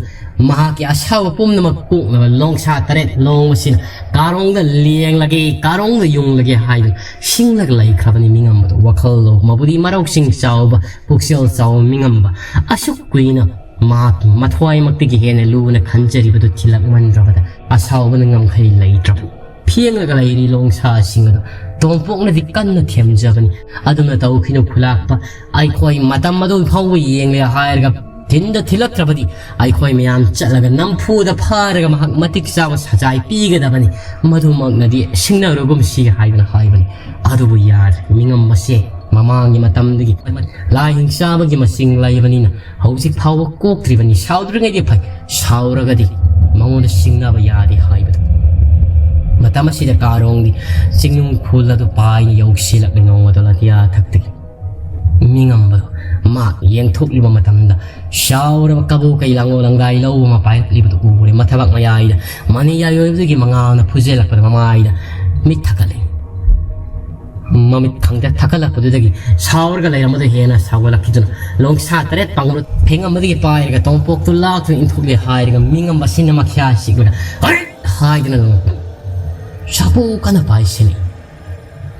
ꯃꯍꯥꯛꯀꯤ ꯑꯁꯥꯎꯕ ꯄꯨꯝꯅꯃꯛ ꯀꯣꯛꯅꯕ ꯂꯣꯡꯁꯥ ꯇꯔꯦꯠ ꯂꯣꯡꯕꯁꯤꯅ ꯀꯥꯔꯣꯡꯗ ꯂꯦꯡꯂꯒꯦ, ꯀꯥꯔꯣꯡꯗ ꯌꯨꯡꯂꯒꯦ ꯍꯥꯏꯗꯨꯅ ꯁꯤꯡꯂꯒ ꯂꯩꯈ꯭ꯔꯕꯅꯤ꯫ ꯃꯤꯉꯝꯕꯗꯣ ꯋꯥꯈꯜ ꯂꯧ ꯃꯕꯨꯗꯤ ꯃꯔꯧꯁꯤꯡ ꯆꯥꯎꯕ, ꯄꯨꯛꯆꯦꯜ ꯆꯥꯎꯕ ꯃꯤꯉꯝꯕ, ꯑꯁꯨꯛ ꯀꯨꯏꯅ ꯃꯍꯥꯛꯀꯤ ꯃꯊ꯭ꯋꯥꯏꯃꯛꯇꯒꯤ ꯍꯦꯟꯅ ꯂꯨꯅ ꯈꯟꯖꯔꯤꯕꯗꯨ ꯊꯤꯜꯂꯛꯃꯟꯗ꯭ꯔꯕꯗ ꯑꯁꯥꯎꯕꯅ ꯉꯝꯈꯩ ꯂꯩꯇ꯭ꯔꯕꯅꯤ꯫ ꯐꯦꯡꯂꯒ ꯂꯩꯔꯤ ꯂꯣꯡꯁꯥꯁꯤꯡ ꯑꯗꯨ ꯇꯣꯝꯄꯣꯛꯅꯗꯤ ꯀꯟꯅ ꯊꯦꯝꯖꯕꯅꯤ꯫ ꯑꯗꯨꯅ ꯇꯧꯈꯤꯅꯨ ꯈꯨꯂꯥꯛꯄ, ꯑꯩꯈꯣꯏ ꯃꯇꯝ ꯑꯗꯨ ꯐꯥꯎꯕ ꯌꯦꯡꯂꯦ ꯍꯥꯏꯔꯒ ꯊꯤꯟꯗ ꯊꯤꯜꯂꯛꯇ꯭ꯔꯕꯗꯤ ꯑꯩꯈꯣꯏ ꯃꯌꯥꯝ ꯆꯠꯂꯒ ꯅꯝꯐꯨꯗ ꯐꯥꯔꯒ ꯃꯍꯥꯛ ꯃꯇꯤꯛ ꯆꯥꯕ ꯁꯖꯥꯏ ꯄꯤꯒꯗꯕꯅꯤ꯫ ꯃꯗꯨꯃꯛꯅꯗꯤ ꯁꯤꯡꯅꯔꯨꯒꯨꯝꯁꯤ ꯍꯥꯏꯗꯨꯅ ꯍꯥꯏꯕꯅꯤ꯫ ꯑꯗꯨꯕꯨ ꯌꯥꯗ꯭ꯔꯦ꯫ ꯃꯤꯉꯝꯕꯁꯦ ꯃꯃꯥꯡꯒꯤ ꯃꯇꯝꯗꯒꯤ ꯂꯥꯏ ꯍꯤꯡꯆꯥꯕꯒꯤ ꯃꯁꯤꯡ ꯂꯩꯕꯅꯤꯅ ꯍꯧꯖꯤꯛ ꯐꯥꯎꯕ ꯀꯣꯛꯇ꯭ꯔꯤꯕꯅꯤ꯫ ꯁꯥꯎꯗ꯭ꯔꯤꯉꯩꯗꯤ ꯐꯩ, ꯁꯥꯎꯔꯒꯗꯤ ꯃꯉꯣꯟꯗ ꯁꯤꯡꯅꯕ ꯌꯥꯗꯦ ꯍꯥꯏꯕꯗꯨ꯫ ꯃꯇꯝ ꯑꯁꯤꯗ ꯀꯥꯔꯣꯡꯗꯤ ꯆꯤꯡꯅꯨꯡ ꯈꯨꯜ ꯑꯗꯨ ꯄꯥꯏꯅ ꯌꯧꯁꯤꯜꯂꯛꯂꯦ꯫ ꯅꯣꯡꯃꯗꯣ ꯑꯇꯤꯌꯥ ꯊꯛꯇꯒꯤ ꯃꯤꯉꯝꯕꯗꯣ ꯃꯥ ꯌꯦꯡꯊꯣꯛꯂꯤꯕ ꯃꯇꯝꯗ ꯁꯥꯎꯔꯕ ꯀꯕꯣ ꯀꯩ ꯂꯥꯡꯒꯣ ꯂꯪꯒꯥꯏ ꯂꯧꯕ ꯑꯃ ꯄꯥꯏꯔꯛꯂꯤꯕꯗꯨ ꯎꯔꯦ꯫ ꯃꯊꯕꯥꯛ ꯃꯌꯥꯏꯗ ꯃꯅꯤ ꯌꯥꯏꯑꯣꯏꯕꯗꯒꯤ ꯃꯉꯥꯜꯅ ꯐꯨꯖꯜꯂꯛꯄꯗ ꯃꯃꯥꯏꯗ ꯃꯤꯠ ꯊꯛꯀꯠꯂꯦ꯫ ꯃꯃꯤꯠ ꯈꯪꯗꯦ ꯊꯛꯀꯠꯂꯛꯄꯗꯨꯗꯒꯤ ꯁꯥꯎꯔꯒ ꯂꯩꯔꯝꯕꯗꯨ ꯍꯦꯟꯅ ꯁꯥꯎꯒꯠꯂꯛꯈꯤꯗꯨꯅ ꯂꯣꯡꯁꯥ ꯇꯔꯦꯠ ꯄꯥꯡꯒꯜ ꯐꯦꯡꯉꯝꯕꯗꯒꯤ ꯄꯥꯏꯔꯒ ꯇꯣꯝꯄꯣꯛꯇꯨ ꯂꯥꯛꯇꯨꯅ ꯏꯟꯊꯣꯛꯂꯦ ꯍꯥꯏꯔꯒ ꯃꯤꯉꯝꯕ ꯑꯁꯤꯅ ꯃꯈ꯭ꯌꯥ ꯁꯤꯛꯂꯒ "ꯍꯔꯠ!" ꯍꯥꯏꯗꯨꯅ ꯂꯪꯉꯛꯄꯅꯤ꯫ ꯁꯥꯄꯨ ꯀꯟꯅ ꯄꯥꯏꯁꯤꯜꯂꯤ꯫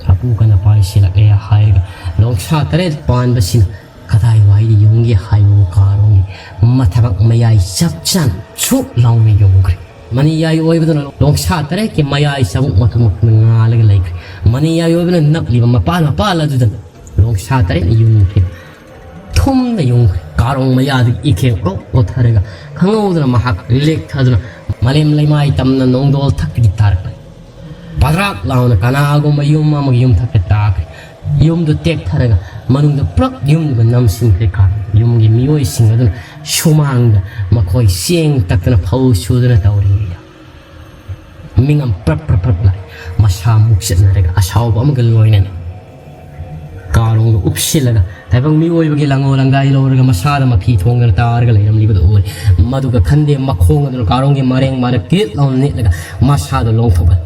ꯁꯥꯄꯨ ꯀꯟꯅ ꯄꯥꯏꯁꯤꯜꯂꯛꯂꯦ ꯍꯥꯏꯔꯒ ꯂꯣꯡꯁꯥ ꯇꯔꯦꯠ ꯄꯥꯟꯕꯁꯤꯅ ꯀꯗꯥꯏꯋꯥꯏꯗ ꯌꯨꯡꯒꯦ ꯍꯥꯏꯕꯕꯨ ꯀꯥꯔꯣꯡꯒꯤ ꯃꯊꯕꯥꯛ ꯃꯌꯥꯏ ꯆꯞ ꯆꯥꯅ ꯁꯨꯛ ꯂꯥꯎꯅ ꯌꯨꯡꯈ꯭ꯔꯦ꯫ ꯃꯅꯤ ꯌꯥꯏ ꯑꯣꯏꯕꯗꯨꯅ ꯂꯣꯡꯁꯥ ꯇꯔꯦꯠꯀꯤ ꯃꯌꯥꯏ ꯆꯕꯨꯛ ꯃꯇꯨꯡ ꯃꯇꯨꯡꯗ ꯉꯥꯜꯂꯒ ꯂꯩꯈ꯭ꯔꯦ꯫ ꯃꯅꯤ ꯌꯥꯏ ꯑꯣꯏꯕꯅ ꯅꯞꯂꯤꯕ ꯃꯄꯥꯜ ꯃꯄꯥꯜ ꯑꯗꯨꯗ ꯂꯣꯡꯁꯥ ꯇꯔꯦꯠꯅ ꯌꯨꯡꯈ꯭ꯔꯦ꯫ ꯊꯨꯝꯅ ꯌꯨꯡꯈ꯭ꯔꯦ꯫ ꯀꯥꯔꯣꯡ ꯃꯌꯥꯗꯒꯤ ꯏꯈꯦꯡ ꯂꯣꯛ ꯑꯣꯊꯔꯒ ꯈꯪꯍꯧꯗꯅ ꯃꯍꯥꯛ ꯂꯦꯛꯊꯗꯨꯅ ꯃꯥꯂꯦꯝ ꯂꯩꯃꯥꯏ ꯇꯝꯅ ꯅꯣꯡꯗꯣꯜ ꯊꯛꯇꯒꯤ ꯇꯥꯔꯛꯄꯅꯤ꯫ ꯄꯗ꯭ꯔꯥꯛ ꯂꯥꯎꯅ ꯀꯅꯥꯒꯨꯝꯕ ꯌꯨꯝ ꯑꯃꯒꯤ ꯌꯨꯝꯊꯛꯇ ꯇꯥꯈ꯭ꯔꯦ꯫ ꯌꯨꯝꯗꯨ ꯇꯦꯛꯊꯔꯒ ꯃꯅꯨꯡꯗ ꯄꯨꯂꯞ ꯌꯨꯝꯗꯨꯒ ꯅꯝꯁꯤꯟꯈ꯭ꯔꯦ꯫ ꯀꯥꯔꯣꯡ ꯌꯨꯝꯒꯤ ꯃꯤꯑꯣꯏꯁꯤꯡ ꯑꯗꯨꯅ ꯁꯨꯃꯥꯡꯗ ꯃꯈꯣꯏ ꯆꯦꯡ ꯇꯛꯇꯅ ꯐꯧ ꯁꯨꯗꯅ ꯇꯧꯔꯤ꯫ ꯃꯤꯡ ꯑꯃ ꯄ꯭ꯔꯞ ꯄ꯭ꯔꯞ ꯄ꯭ꯔꯞ ꯂꯥꯛꯏ꯫ ꯃꯁꯥ ꯃꯨꯛꯆꯠꯅꯔꯒ ꯑꯁꯥꯎꯕ ꯑꯃꯒ ꯂꯣꯏꯅꯅ ꯀꯥꯔꯣꯡꯗꯣ ꯎꯞꯁꯤꯜꯂꯒ ꯇꯥꯏꯕꯪ ꯃꯤꯑꯣꯏꯕꯒꯤ ꯂꯪꯉꯣ ꯂꯪꯒꯥꯏ ꯂꯧꯔꯒ ꯃꯁꯥꯗ ꯃꯐꯤ ꯊꯣꯡꯗꯅ ꯇꯥꯔꯒ ꯂꯩꯔꯝꯂꯤꯕꯗꯨ ꯎꯔꯦ꯫ ꯃꯗꯨꯒ ꯈꯟꯗꯦ ꯃꯈꯣꯡ ꯑꯗꯨꯅ ꯀꯥꯔꯣꯡꯒꯤ ꯃꯔꯦꯡ ꯃꯔꯛ ꯀꯤꯠ ꯂꯥꯎꯅ ꯅꯦꯠꯂꯒ ꯃꯁꯥꯗꯣ ꯂꯣꯡꯊꯣꯛꯍꯜꯂꯦ꯫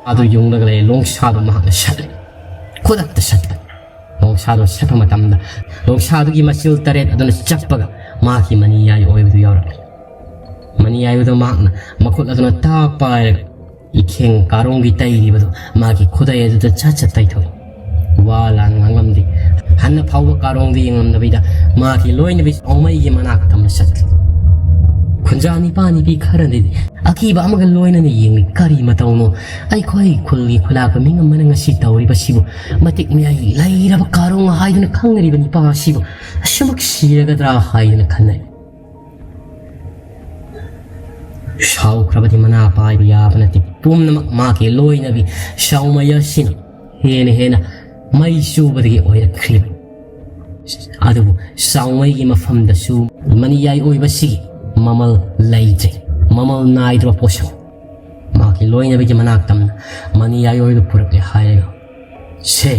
ꯑꯗꯨ ꯌꯨꯡꯂꯒ ꯂꯩ ꯂꯣꯡꯁꯥꯗꯣ ꯃꯍꯥꯛꯅ ꯁꯠꯂꯦ꯫ ꯈꯨꯗꯛꯇ ꯁꯠꯄ꯫ ꯂꯣꯡꯁꯥꯗꯣ ꯁꯠꯄ ꯃꯇꯝꯗ ꯂꯣꯡꯁꯥꯗꯨꯒꯤ ꯃꯆꯤꯜ ꯇꯔꯦꯠ ꯑꯗꯨꯅ ꯆꯞꯄꯒ ꯃꯍꯥꯛꯀꯤ ꯃꯅꯤꯌꯥꯏ ꯑꯣꯏꯕꯗꯨ ꯌꯥꯎꯔꯛꯂꯦ꯫ ꯃꯅꯤꯌꯥꯏꯕꯗꯣ ꯃꯍꯥꯛꯅ ꯃꯈꯨꯠ ꯑꯗꯨꯅ ꯇꯥꯛ ꯄꯥꯏꯔꯒ ꯏꯈꯦꯡ ꯀꯥꯔꯣꯡꯒꯤ ꯇꯩꯔꯤꯕꯗꯨ ꯃꯥꯒꯤ ꯈꯨꯗꯩ ꯑꯗꯨꯗ ꯆꯠ ꯆꯠ ꯇꯩꯊꯣꯛꯏ꯫ ꯋꯥ ꯂꯥꯟ ꯉꯥꯡꯂꯝꯗꯦ꯫ ꯍꯟꯅ ꯐꯥꯎꯕ ꯀꯥꯔꯣꯡꯗ ꯌꯦꯡꯂꯝꯗꯕꯤꯗ ꯃꯥꯒꯤ ꯂꯣꯏꯅꯕꯤ ꯁꯥꯎꯃꯩꯒꯤ ꯃꯅꯥꯛꯇ ꯇꯝꯅ ꯆꯠꯈꯤ꯫ ꯈꯨꯟꯖꯥ ꯅꯤꯄꯥ ꯅꯤꯄꯤ ꯈꯔꯅꯗꯤ ꯑꯀꯤꯕ ꯑꯃꯒ ꯂꯣꯏꯅꯅ ꯌꯦꯡꯂꯤ꯫ ꯀꯔꯤ ꯃꯇꯧꯅꯣ? ꯑꯩꯈꯣꯏ ꯈꯨꯜꯒꯤ ꯈꯨꯂꯥꯛꯄ ꯃꯤ ꯑꯃꯅ ꯉꯁꯤ ꯇꯧꯔꯤꯕꯁꯤꯕꯨ ꯃꯇꯤꯛ ꯃꯌꯥꯏ ꯂꯩꯔꯕ ꯀꯥꯔꯣꯡ ꯍꯥꯏꯗꯨꯅ ꯈꯪꯅꯔꯤꯕ ꯅꯤꯄꯥ ꯑꯁꯤꯕꯨ ꯑꯁꯨꯃꯛ ꯁꯤꯔꯒꯗ꯭ꯔꯥ ꯍꯥꯏꯗꯨꯅ ꯈꯟꯅꯩ꯫ ꯁꯥꯎꯈ꯭ꯔꯕꯗꯤ ꯃꯅꯥ ꯄꯥꯏꯕ ꯌꯥꯕ ꯅꯠꯇꯦ꯫ ꯄꯨꯝꯅꯃꯛ ꯃꯥꯒꯤ ꯂꯣꯏꯅꯕꯤ ꯁꯥꯎꯃꯩ ꯑꯁꯤꯅ ꯍꯦꯟꯅ ꯍꯦꯟꯅ ꯃꯩ ꯆꯨꯕꯗꯒꯤ ꯑꯣꯏꯔꯛꯈ꯭ꯔꯤꯕ꯫ ꯑꯗꯨꯕꯨ ꯁꯥꯎꯃꯩꯒꯤ ꯃꯐꯝꯗꯁꯨ ꯃꯅꯤꯌꯥꯏ ꯑꯣꯏꯕꯁꯤꯒꯤ ꯃꯃꯜ ꯂꯩꯇ꯭ꯔꯦ꯫ ꯃꯃꯜ ꯅꯥꯏꯗ꯭ꯔꯕ ꯄꯣꯠꯁꯛ꯫ ꯃꯥꯒꯤ ꯂꯣꯏꯅꯕꯤꯒꯤ ꯃꯅꯥꯛ ꯇꯝꯅ ꯃꯅꯤꯌꯥꯏ ꯑꯣꯏꯕ ꯄꯨꯔꯛꯂꯦ ꯍꯥꯏꯔꯒ, "ꯁꯦ,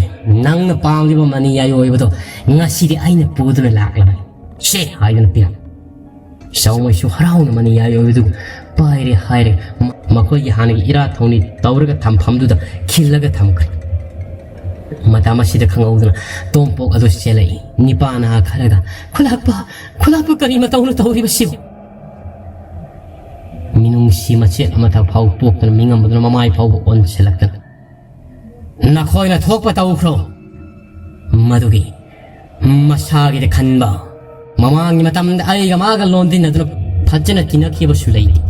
ꯅꯪꯅ ꯄꯥꯝꯂꯤꯕ ꯃꯅꯤꯌꯥꯏ ꯑꯣꯏꯕꯗꯣ ꯉꯁꯤꯗꯤ ꯑꯩꯅ ꯄꯨꯗꯨꯅ ꯂꯥꯛꯂꯕꯅꯤ꯫ ꯁꯦ," ꯍꯥꯏꯗꯨꯅ ꯄꯤꯔꯝꯃꯤ꯫ ꯁꯥꯎꯃꯩꯁꯨ ꯍꯔꯥꯎꯅ ꯃꯅꯤꯌꯥꯏ ꯑꯣꯏꯕꯗꯨ ꯄꯥꯏꯔꯦ ꯍꯥꯏꯔꯦ꯫ ꯃ-, ꯃꯈꯣꯏꯒꯤ ꯍꯥꯟꯅꯒꯤ ꯏꯔꯥꯠ ꯊꯧꯅꯤ ꯇꯧꯔꯒ ꯊꯝꯐꯝꯗꯨꯗ ꯈꯤꯜꯂꯒ ꯊꯝꯈ꯭ꯔꯦ꯫ ꯃꯇꯝ ꯑꯁꯤꯗ ꯈꯪꯍꯧꯗꯅ ꯇꯣꯝꯄꯣꯛ ꯑꯗꯨ ꯆꯦꯜꯂꯛꯏ꯫ ꯅꯤꯄꯥꯅ ꯈꯔꯒ, "ꯈꯨꯂꯥꯛꯄ, ꯈꯨꯂꯥꯛꯄ ꯀꯔꯤ ꯃꯇꯧꯅꯣ ꯇꯧꯔꯤꯕꯁꯤꯕꯨ?" ꯃꯤꯅꯨꯡꯁꯤ ꯃꯆꯦꯠ ꯑꯃꯠꯇ ꯐꯥꯎ ꯄꯣꯛꯇꯅ ꯃꯤꯉꯝꯕꯗꯨꯅ ꯃꯃꯥꯏ ꯐꯥꯎꯕ ꯑꯣꯟꯁꯤꯜꯂꯛꯇꯅ, "ꯅꯈꯣꯏꯅ ꯊꯣꯛꯄ ꯇꯧꯈ꯭ꯔꯣ꯫ ꯃꯗꯨꯒꯤ ꯃꯁꯥꯒꯤꯗ ꯈꯟꯕ ꯃꯃꯥꯡꯒꯤ ꯃꯇꯝꯗ ꯑꯩꯒ ꯃꯥꯒ ꯂꯣꯟꯗꯤꯟꯅꯗꯨꯅ ꯐꯖꯅ ꯇꯤꯟꯅꯈꯤꯕꯁꯨ ꯂꯩꯇꯦ꯫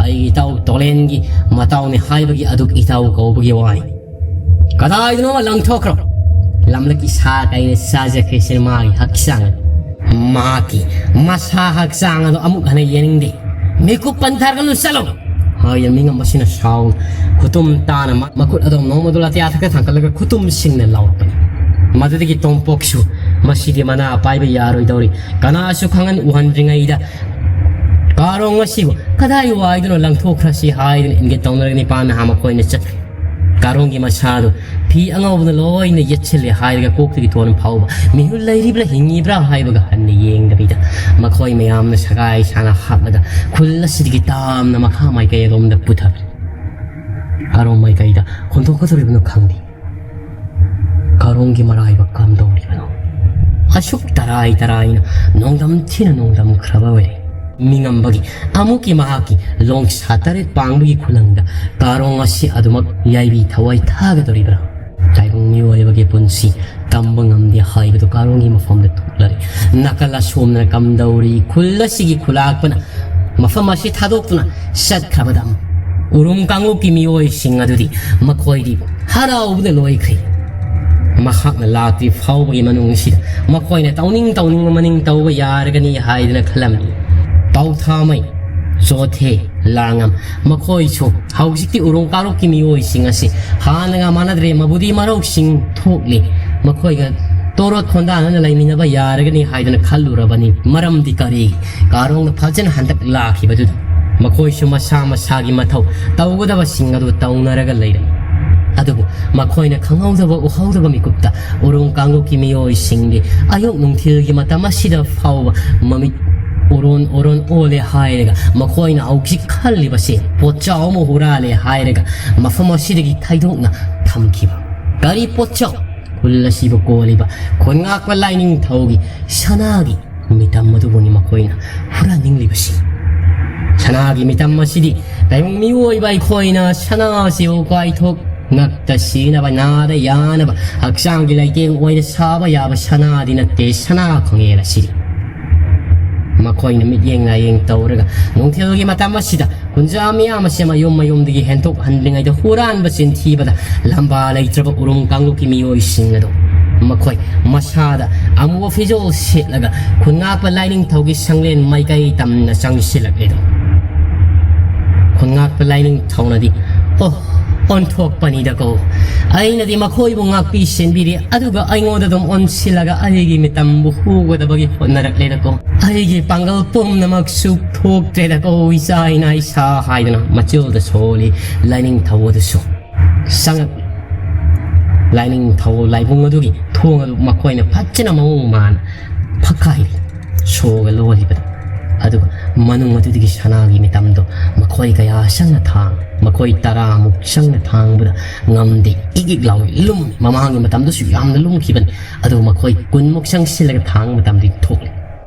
ꯑꯩꯒꯤ ꯏꯇꯥꯎ ꯇꯣꯂꯦꯟꯒꯤ ꯃꯇꯥꯎꯅꯤ ꯍꯥꯏꯕꯒꯤ ꯑꯗꯨ ꯏꯇꯥꯎ ꯀꯧꯕꯒꯤ ꯋꯥꯅꯤ꯫ ꯀꯗꯥꯏꯗꯅꯣꯃ ꯂꯪꯊꯣꯛꯈ꯭ꯔꯣ꯫ ꯂꯝꯂꯛꯀꯤ ꯁꯥ ꯀꯩꯅ ꯆꯥꯖꯈ꯭ꯔꯤꯁꯤꯅ ꯃꯥꯒꯤ ꯍꯛꯆꯥꯡ, ꯃꯍꯥꯛꯀꯤ ꯃꯁꯥ ꯍꯛꯆꯥꯡ ꯑꯗꯨ ꯑꯃꯨꯛ ꯍꯟꯅ ꯌꯦꯡꯅꯤꯡꯗꯦ꯫ ꯃꯤꯀꯨꯞ ꯄꯟꯊꯔꯒꯅꯨ, ꯆꯠꯂꯣ!" ꯍꯥꯏꯅ ꯃꯤꯉꯝ ꯑꯁꯤꯅ ꯁꯥꯎ ꯈꯨꯇꯨꯝ ꯇꯥꯅ ꯃ-, ꯃꯈꯨꯠ ꯑꯗꯨꯝ ꯅꯣꯡꯃꯗꯨ ꯂꯥꯇꯤꯌꯥ ꯊꯛꯇ ꯊꯥꯡꯀꯠꯂꯒ ꯈꯨꯇꯨꯝꯁꯤꯡꯅ ꯂꯥꯎꯔꯛꯄꯅꯤ꯫ ꯃꯗꯨꯗꯒꯤ ꯇꯣꯝꯄꯣꯛꯁꯨ ꯃꯁꯤꯗꯤ ꯃꯅꯥ ꯄꯥꯏꯕ ꯌꯥꯔꯣꯏꯗꯧꯔꯤ, ꯀꯅꯥꯁꯨ ꯈꯪꯍꯟ ꯎꯍꯟꯗ꯭ꯔꯤꯉꯩꯗ "ꯀꯥꯔꯣꯡ ꯑꯁꯤꯕꯨ ꯀꯗꯥꯏ ꯋꯥꯏꯗꯅꯣ ꯂꯪꯊꯣꯛꯈ꯭ꯔꯁꯤ" ꯍꯥꯏꯗꯨꯅ ꯏꯪꯒꯤꯠ ꯇꯧꯅꯔꯒ ꯅꯤꯄꯥ ꯅꯍꯥ ꯃꯈꯣꯏꯅ ꯆꯠꯈ꯭ꯔꯦ꯫ ꯀꯥꯔꯣꯡꯒꯤ ꯃꯁꯥꯗꯨ ꯐꯤ ꯑꯉꯧꯕꯅ ꯂꯣꯏꯅ ꯌꯦꯠꯁꯤꯜꯂꯦ ꯍꯥꯏꯔꯒ ꯀꯣꯛꯇꯒꯤ ꯇꯣꯟ ꯐꯥꯎꯕ ꯃꯤꯍꯨꯜ ꯂꯩꯔꯤꯕ꯭ꯔꯥ ꯍꯤꯡꯉꯤꯕ꯭ꯔꯥ ꯍꯥꯏꯕꯒ ꯍꯟꯅ ꯌꯦꯡꯗꯕꯤꯗ ꯃꯈꯣꯏ ꯃꯌꯥꯝꯅ ꯁꯒꯥꯏ ꯁꯥꯅ ꯍꯥꯞꯂꯒ ꯈꯨꯜ ꯑꯁꯤꯗꯒꯤ ꯇꯥꯝꯅ ꯃꯈꯥ ꯃꯥꯏꯀꯩ ꯑꯗꯣꯝꯗ ꯄꯨꯊꯈ꯭ꯔꯦ꯫ ꯀꯥꯔꯣꯡ ꯃꯥꯏꯀꯩꯗ ꯍꯣꯟꯗꯣꯛꯀꯗꯧꯔꯤꯕꯅꯣ ꯈꯪꯗꯦ꯫ ꯀꯥꯔꯣꯡꯒꯤ ꯃꯔꯥꯏꯕꯛ ꯀꯝꯗꯧꯔꯤꯕꯅꯣ? ꯑꯁꯨꯛ ꯇꯔꯥꯏ ꯇꯔꯥꯏꯅ ꯅꯣꯡꯗꯝ ꯊꯤꯅ ꯅꯣꯡꯗꯝꯈ꯭ꯔꯕ ꯑꯣꯏꯔꯦ꯫ ꯃꯤꯉꯝꯕꯒꯤ ꯑꯃꯨꯛꯀꯤ ꯃꯍꯥꯛꯀꯤ ꯂꯣꯡꯁꯥ ꯇꯔꯦꯠ ꯄꯥꯡꯕꯒꯤ ꯈꯨꯂꯪꯗ ꯀꯥꯔꯣꯡ ꯑꯁꯤ ꯑꯗꯨꯃꯛ ꯌꯥꯏꯕꯤ ꯊꯋꯥꯏ ꯊꯥꯒꯗꯧꯔꯤꯕ꯭ꯔꯥ? ꯇꯥꯏꯕꯪ ꯃꯤꯑꯣꯏꯕꯒꯤ ꯄꯨꯟꯁꯤ ꯇꯝꯕ ꯉꯝꯗꯦ ꯍꯥꯏꯕꯗꯨ ꯀꯥꯔꯣꯡꯒꯤ ꯃꯐꯝꯗ ꯊꯣꯛꯂꯔꯦ꯫ ꯅꯥꯀꯜ ꯑꯁꯣꯝꯗꯅ ꯀꯝꯗꯧꯔꯤ? ꯈꯨꯜ ꯑꯁꯤꯒꯤ ꯈꯨꯂꯥꯛꯄꯅ ꯃꯐꯝ ꯑꯁꯤ ꯊꯥꯗꯣꯛꯇꯨꯅ ꯆꯠꯈ꯭ꯔꯕꯗ ꯑꯃꯨꯛ ꯎꯔꯨꯝ ꯀꯥꯡꯂꯨꯞꯀꯤ ꯃꯤꯑꯣꯏꯁꯤꯡ ꯑꯗꯨꯗꯤ ꯃꯈꯣꯏꯗꯤ ꯍꯔꯥꯎꯕꯗ ꯂꯣꯏꯈ꯭ꯔꯦ꯫ ꯃꯍꯥꯛꯅ ꯂꯥꯛꯇ꯭ꯔꯤ ꯐꯥꯎꯕꯒꯤ ꯃꯅꯨꯡꯁꯤꯗ ꯃꯈꯣꯏꯅ ꯇꯧꯅꯤꯡ ꯇꯧꯅꯤꯡꯕ ꯃꯅꯤꯡ ꯇꯧꯕ ꯌꯥꯔꯒꯅꯤ ꯍꯥꯏꯗꯨꯅ ꯈꯜꯂꯝꯃꯤ꯫ ꯄꯥꯎꯊꯥꯃꯩ, ꯆꯣꯊꯦ, ꯂꯥꯡꯉꯝ, ꯃꯈꯣꯏꯁꯨ ꯍꯧꯖꯤꯛꯇꯤ ꯎꯔꯨꯝ ꯀꯥꯡꯂꯨꯞꯀꯤ ꯃꯤꯑꯣꯏꯁꯤꯡ ꯑꯁꯤ ꯍꯥꯟꯅꯒ ꯃꯥꯟꯅꯗ꯭ꯔꯦ꯫ ꯃꯕꯨꯗꯤ ꯃꯔꯧꯁꯤꯡ ꯊꯣꯛꯂꯤ꯫ ꯃꯈꯣꯏꯒ ꯇꯣꯔꯣꯠ ꯈꯣꯟꯗꯥꯅꯅ ꯂꯩꯃꯤꯟꯅꯕ ꯌꯥꯔꯒꯅꯤ ꯍꯥꯏꯗꯨꯅ ꯈꯜꯂꯨꯔꯕꯅꯤ꯫ ꯃꯔꯝꯗꯤ ꯀꯔꯤ? ꯀꯥꯔꯣꯡꯅ ꯐꯖꯅ ꯍꯟꯗꯛ ꯂꯥꯛꯈꯤꯕꯗꯨꯗ ꯃꯈꯣꯏꯁꯨ ꯃꯁꯥ ꯃꯁꯥꯒꯤ ꯃꯊꯧ ꯇꯧꯒꯗꯕꯁꯤꯡ ꯑꯗꯨ ꯇꯧꯅꯔꯒ ꯂꯩꯔꯝꯃꯤ꯫ ꯑꯗꯨꯕꯨ ꯃꯈꯣꯏꯅ ꯈꯪꯍꯧꯗꯕ ꯎꯍꯧꯗꯕ ꯃꯤꯀꯨꯞꯇ ꯎꯔꯨꯝ ꯀꯥꯡꯂꯨꯞꯀꯤ ꯃꯤꯑꯣꯏꯁꯤꯡꯗꯤ ꯑꯌꯨꯛ ꯅꯨꯡꯊꯤꯜꯒꯤ ꯃꯇꯝ ꯑꯁꯤꯗ ꯐꯥꯎꯕ ꯃꯃꯤꯠ ꯑꯣꯔꯣꯟ ꯑꯣꯔꯣꯟ ꯑꯣꯜꯂꯦ ꯍꯥꯏꯔꯒ ꯃꯈꯣꯏꯅ ꯍꯧꯖꯤꯛ ꯈꯜꯂꯤꯕꯁꯦ ꯄꯣꯠꯆꯥꯎ ꯑꯃ ꯍꯨꯔꯥꯜꯂꯦ ꯍꯥꯏꯔꯒ ꯃꯐꯝ ꯑꯁꯤꯗꯒꯤ ꯊꯩꯗꯣꯛꯅ ꯊꯝꯈꯤꯕ꯫ ꯀꯔꯤ ꯄꯣꯠꯆꯥꯎ? ꯈꯨꯜ ꯑꯁꯤꯕꯨ ꯀꯣꯜꯂꯤꯕ ꯈꯨꯟꯉꯥꯛꯄ ꯂꯥꯏꯅꯤꯡꯊꯧꯒꯤ ꯁꯅꯥꯒꯤ ꯃꯤꯇꯝ ꯑꯗꯨꯕꯨꯅꯤ ꯃꯈꯣꯏꯅ ꯍꯨꯔꯥꯟꯅꯤꯡꯂꯤꯕꯁꯤ꯫ ꯁꯅꯥꯒꯤ ꯃꯤꯇꯝ ꯑꯁꯤꯗꯤ ꯇꯥꯏꯕꯪ ꯃꯤꯑꯣꯏꯕ ꯑꯩꯈꯣꯏꯅ ꯁꯅꯥ ꯑꯁꯤꯕꯨ ꯀꯥꯏꯊꯣꯛ ꯉꯛꯇ ꯁꯤꯅꯕ, ꯅꯥꯗ ꯌꯥꯅꯕ, ꯍꯛꯆꯥꯡꯒꯤ ꯂꯩꯇꯦꯡ ꯑꯣꯏꯅ ꯁꯥꯕ ꯌꯥꯕ ꯁꯅꯥꯗꯤ ꯅꯠꯇꯦ꯫ ꯁꯅꯥ ꯈꯣꯡꯉꯦꯜ ꯑꯁꯤꯗꯤ ꯃꯈꯣꯏꯅ ꯃꯤꯠꯌꯦꯡ ꯅꯥꯌꯦꯡ ꯇꯧꯔꯒ ꯅꯨꯡꯊꯤꯜꯒꯤ ꯃꯇꯝ ꯑꯁꯤꯗ ꯀꯨꯟꯖꯥ ꯃꯤꯌꯥꯝ ꯑꯁꯤ ꯃꯌꯨꯝ ꯃꯌꯨꯝꯗꯒꯤ ꯍꯦꯟꯊꯣꯛꯍꯟꯗ꯭ꯔꯤꯉꯩꯗ ꯍꯨꯔꯥꯟꯕ ꯆꯤꯟꯊꯤꯕꯗ ꯂꯝꯕꯥ ꯂꯩꯇ꯭ꯔꯕ ꯎꯔꯨꯝ ꯀꯥꯡꯂꯨꯞꯀꯤ ꯃꯤꯑꯣꯏꯁꯤꯡ ꯑꯗꯨ ꯃꯈꯣꯏ ꯃꯁꯥꯗ ꯑꯃꯨꯕ ꯐꯤꯖꯣꯜ ꯁꯦꯠꯂꯒ ꯈꯨꯟꯉꯥꯛꯄ ꯂꯥꯏꯅꯤꯡꯊꯧꯒꯤ ꯁꯪꯂꯦꯟ ꯃꯥꯏꯀꯩ ꯇꯝꯅ ꯆꯪꯁꯤꯜꯂꯛꯂꯦꯗꯣ꯫ ꯈꯨꯟꯉꯥꯛꯄ ꯂꯥꯏꯅꯤꯡꯊꯧꯅꯗꯤ, "ꯑꯣ, ꯑꯣꯟꯊꯣꯛꯄꯅꯤꯗꯀꯣ꯫ ꯑꯩꯅꯗꯤ ꯃꯈꯣꯏꯕꯨ ꯉꯥꯛꯄꯤ ꯁꯦꯟꯕꯤꯔꯤ, ꯑꯗꯨꯒ ꯑꯩꯉꯣꯟꯗ ꯑꯗꯨꯝ ꯑꯣꯟꯁꯤꯜꯂꯒ ꯑꯩꯒꯤ ꯃꯤꯇꯝꯕꯨ ꯍꯨꯒꯗꯕꯒꯤ ꯍꯣꯠꯅꯔꯛꯂꯦꯗꯀꯣ꯫ ꯑꯩꯒꯤ ꯄꯥꯡꯒꯜ ꯄꯨꯝꯅꯃꯛꯁꯨ ꯊꯣꯛꯇ꯭ꯔꯦꯗꯀꯣ, ꯏꯆꯥ ꯏꯅꯥ ꯏꯁꯥ ꯍꯥꯏꯗꯨꯅ ꯃꯆꯤꯜꯗ ꯁꯣꯜꯂꯤ ꯂꯥꯏꯅꯤꯡꯊꯧ ꯑꯗꯨꯁꯨ꯫ ꯆꯪꯉꯛꯂꯤ꯫ ꯂꯥꯏꯅꯤꯡꯊꯧ ꯂꯥꯏꯕꯨꯡ ꯑꯗꯨꯒꯤ ꯊꯣꯡ ꯑꯗꯨ ꯃꯈꯣꯏꯅ ꯐꯖꯅ ꯃꯑꯣꯡ ꯃꯥꯟꯅ ꯐꯛꯀꯥꯏꯔꯤ꯫ ꯁꯣꯒ ꯂꯣꯜꯂꯤꯕꯗ꯫ ꯑꯗꯨꯒ ꯃꯅꯨꯡ ꯑꯗꯨꯗꯒꯤ ꯁꯅꯥꯒꯤ ꯃꯤꯇꯝꯗꯣ ꯃꯈꯣꯏ ꯀꯌꯥ ꯆꯪꯅ ꯊꯥꯡ, ꯃꯈꯣꯏ ꯇꯔꯥꯃꯨꯛ ꯆꯪꯅ ꯊꯥꯡꯕꯗ ꯉꯝꯗꯦ꯫ ꯏꯛ ꯏꯛ ꯂꯥꯎꯏ, ꯂꯨꯝꯃꯤ꯫ ꯃꯃꯥꯡꯒꯤ ꯃꯇꯝꯗꯁꯨ ꯌꯥꯝꯅ ꯂꯨꯝꯈꯤꯕꯅꯤ꯫ ꯑꯗꯨꯒ ꯃꯈꯣꯏ ꯀꯨꯟꯃꯨꯛ ꯆꯪꯁꯤꯜꯂꯒ ꯊꯥꯡꯕ ꯃꯇꯝꯗꯤ ꯊꯣꯛꯂꯦ꯫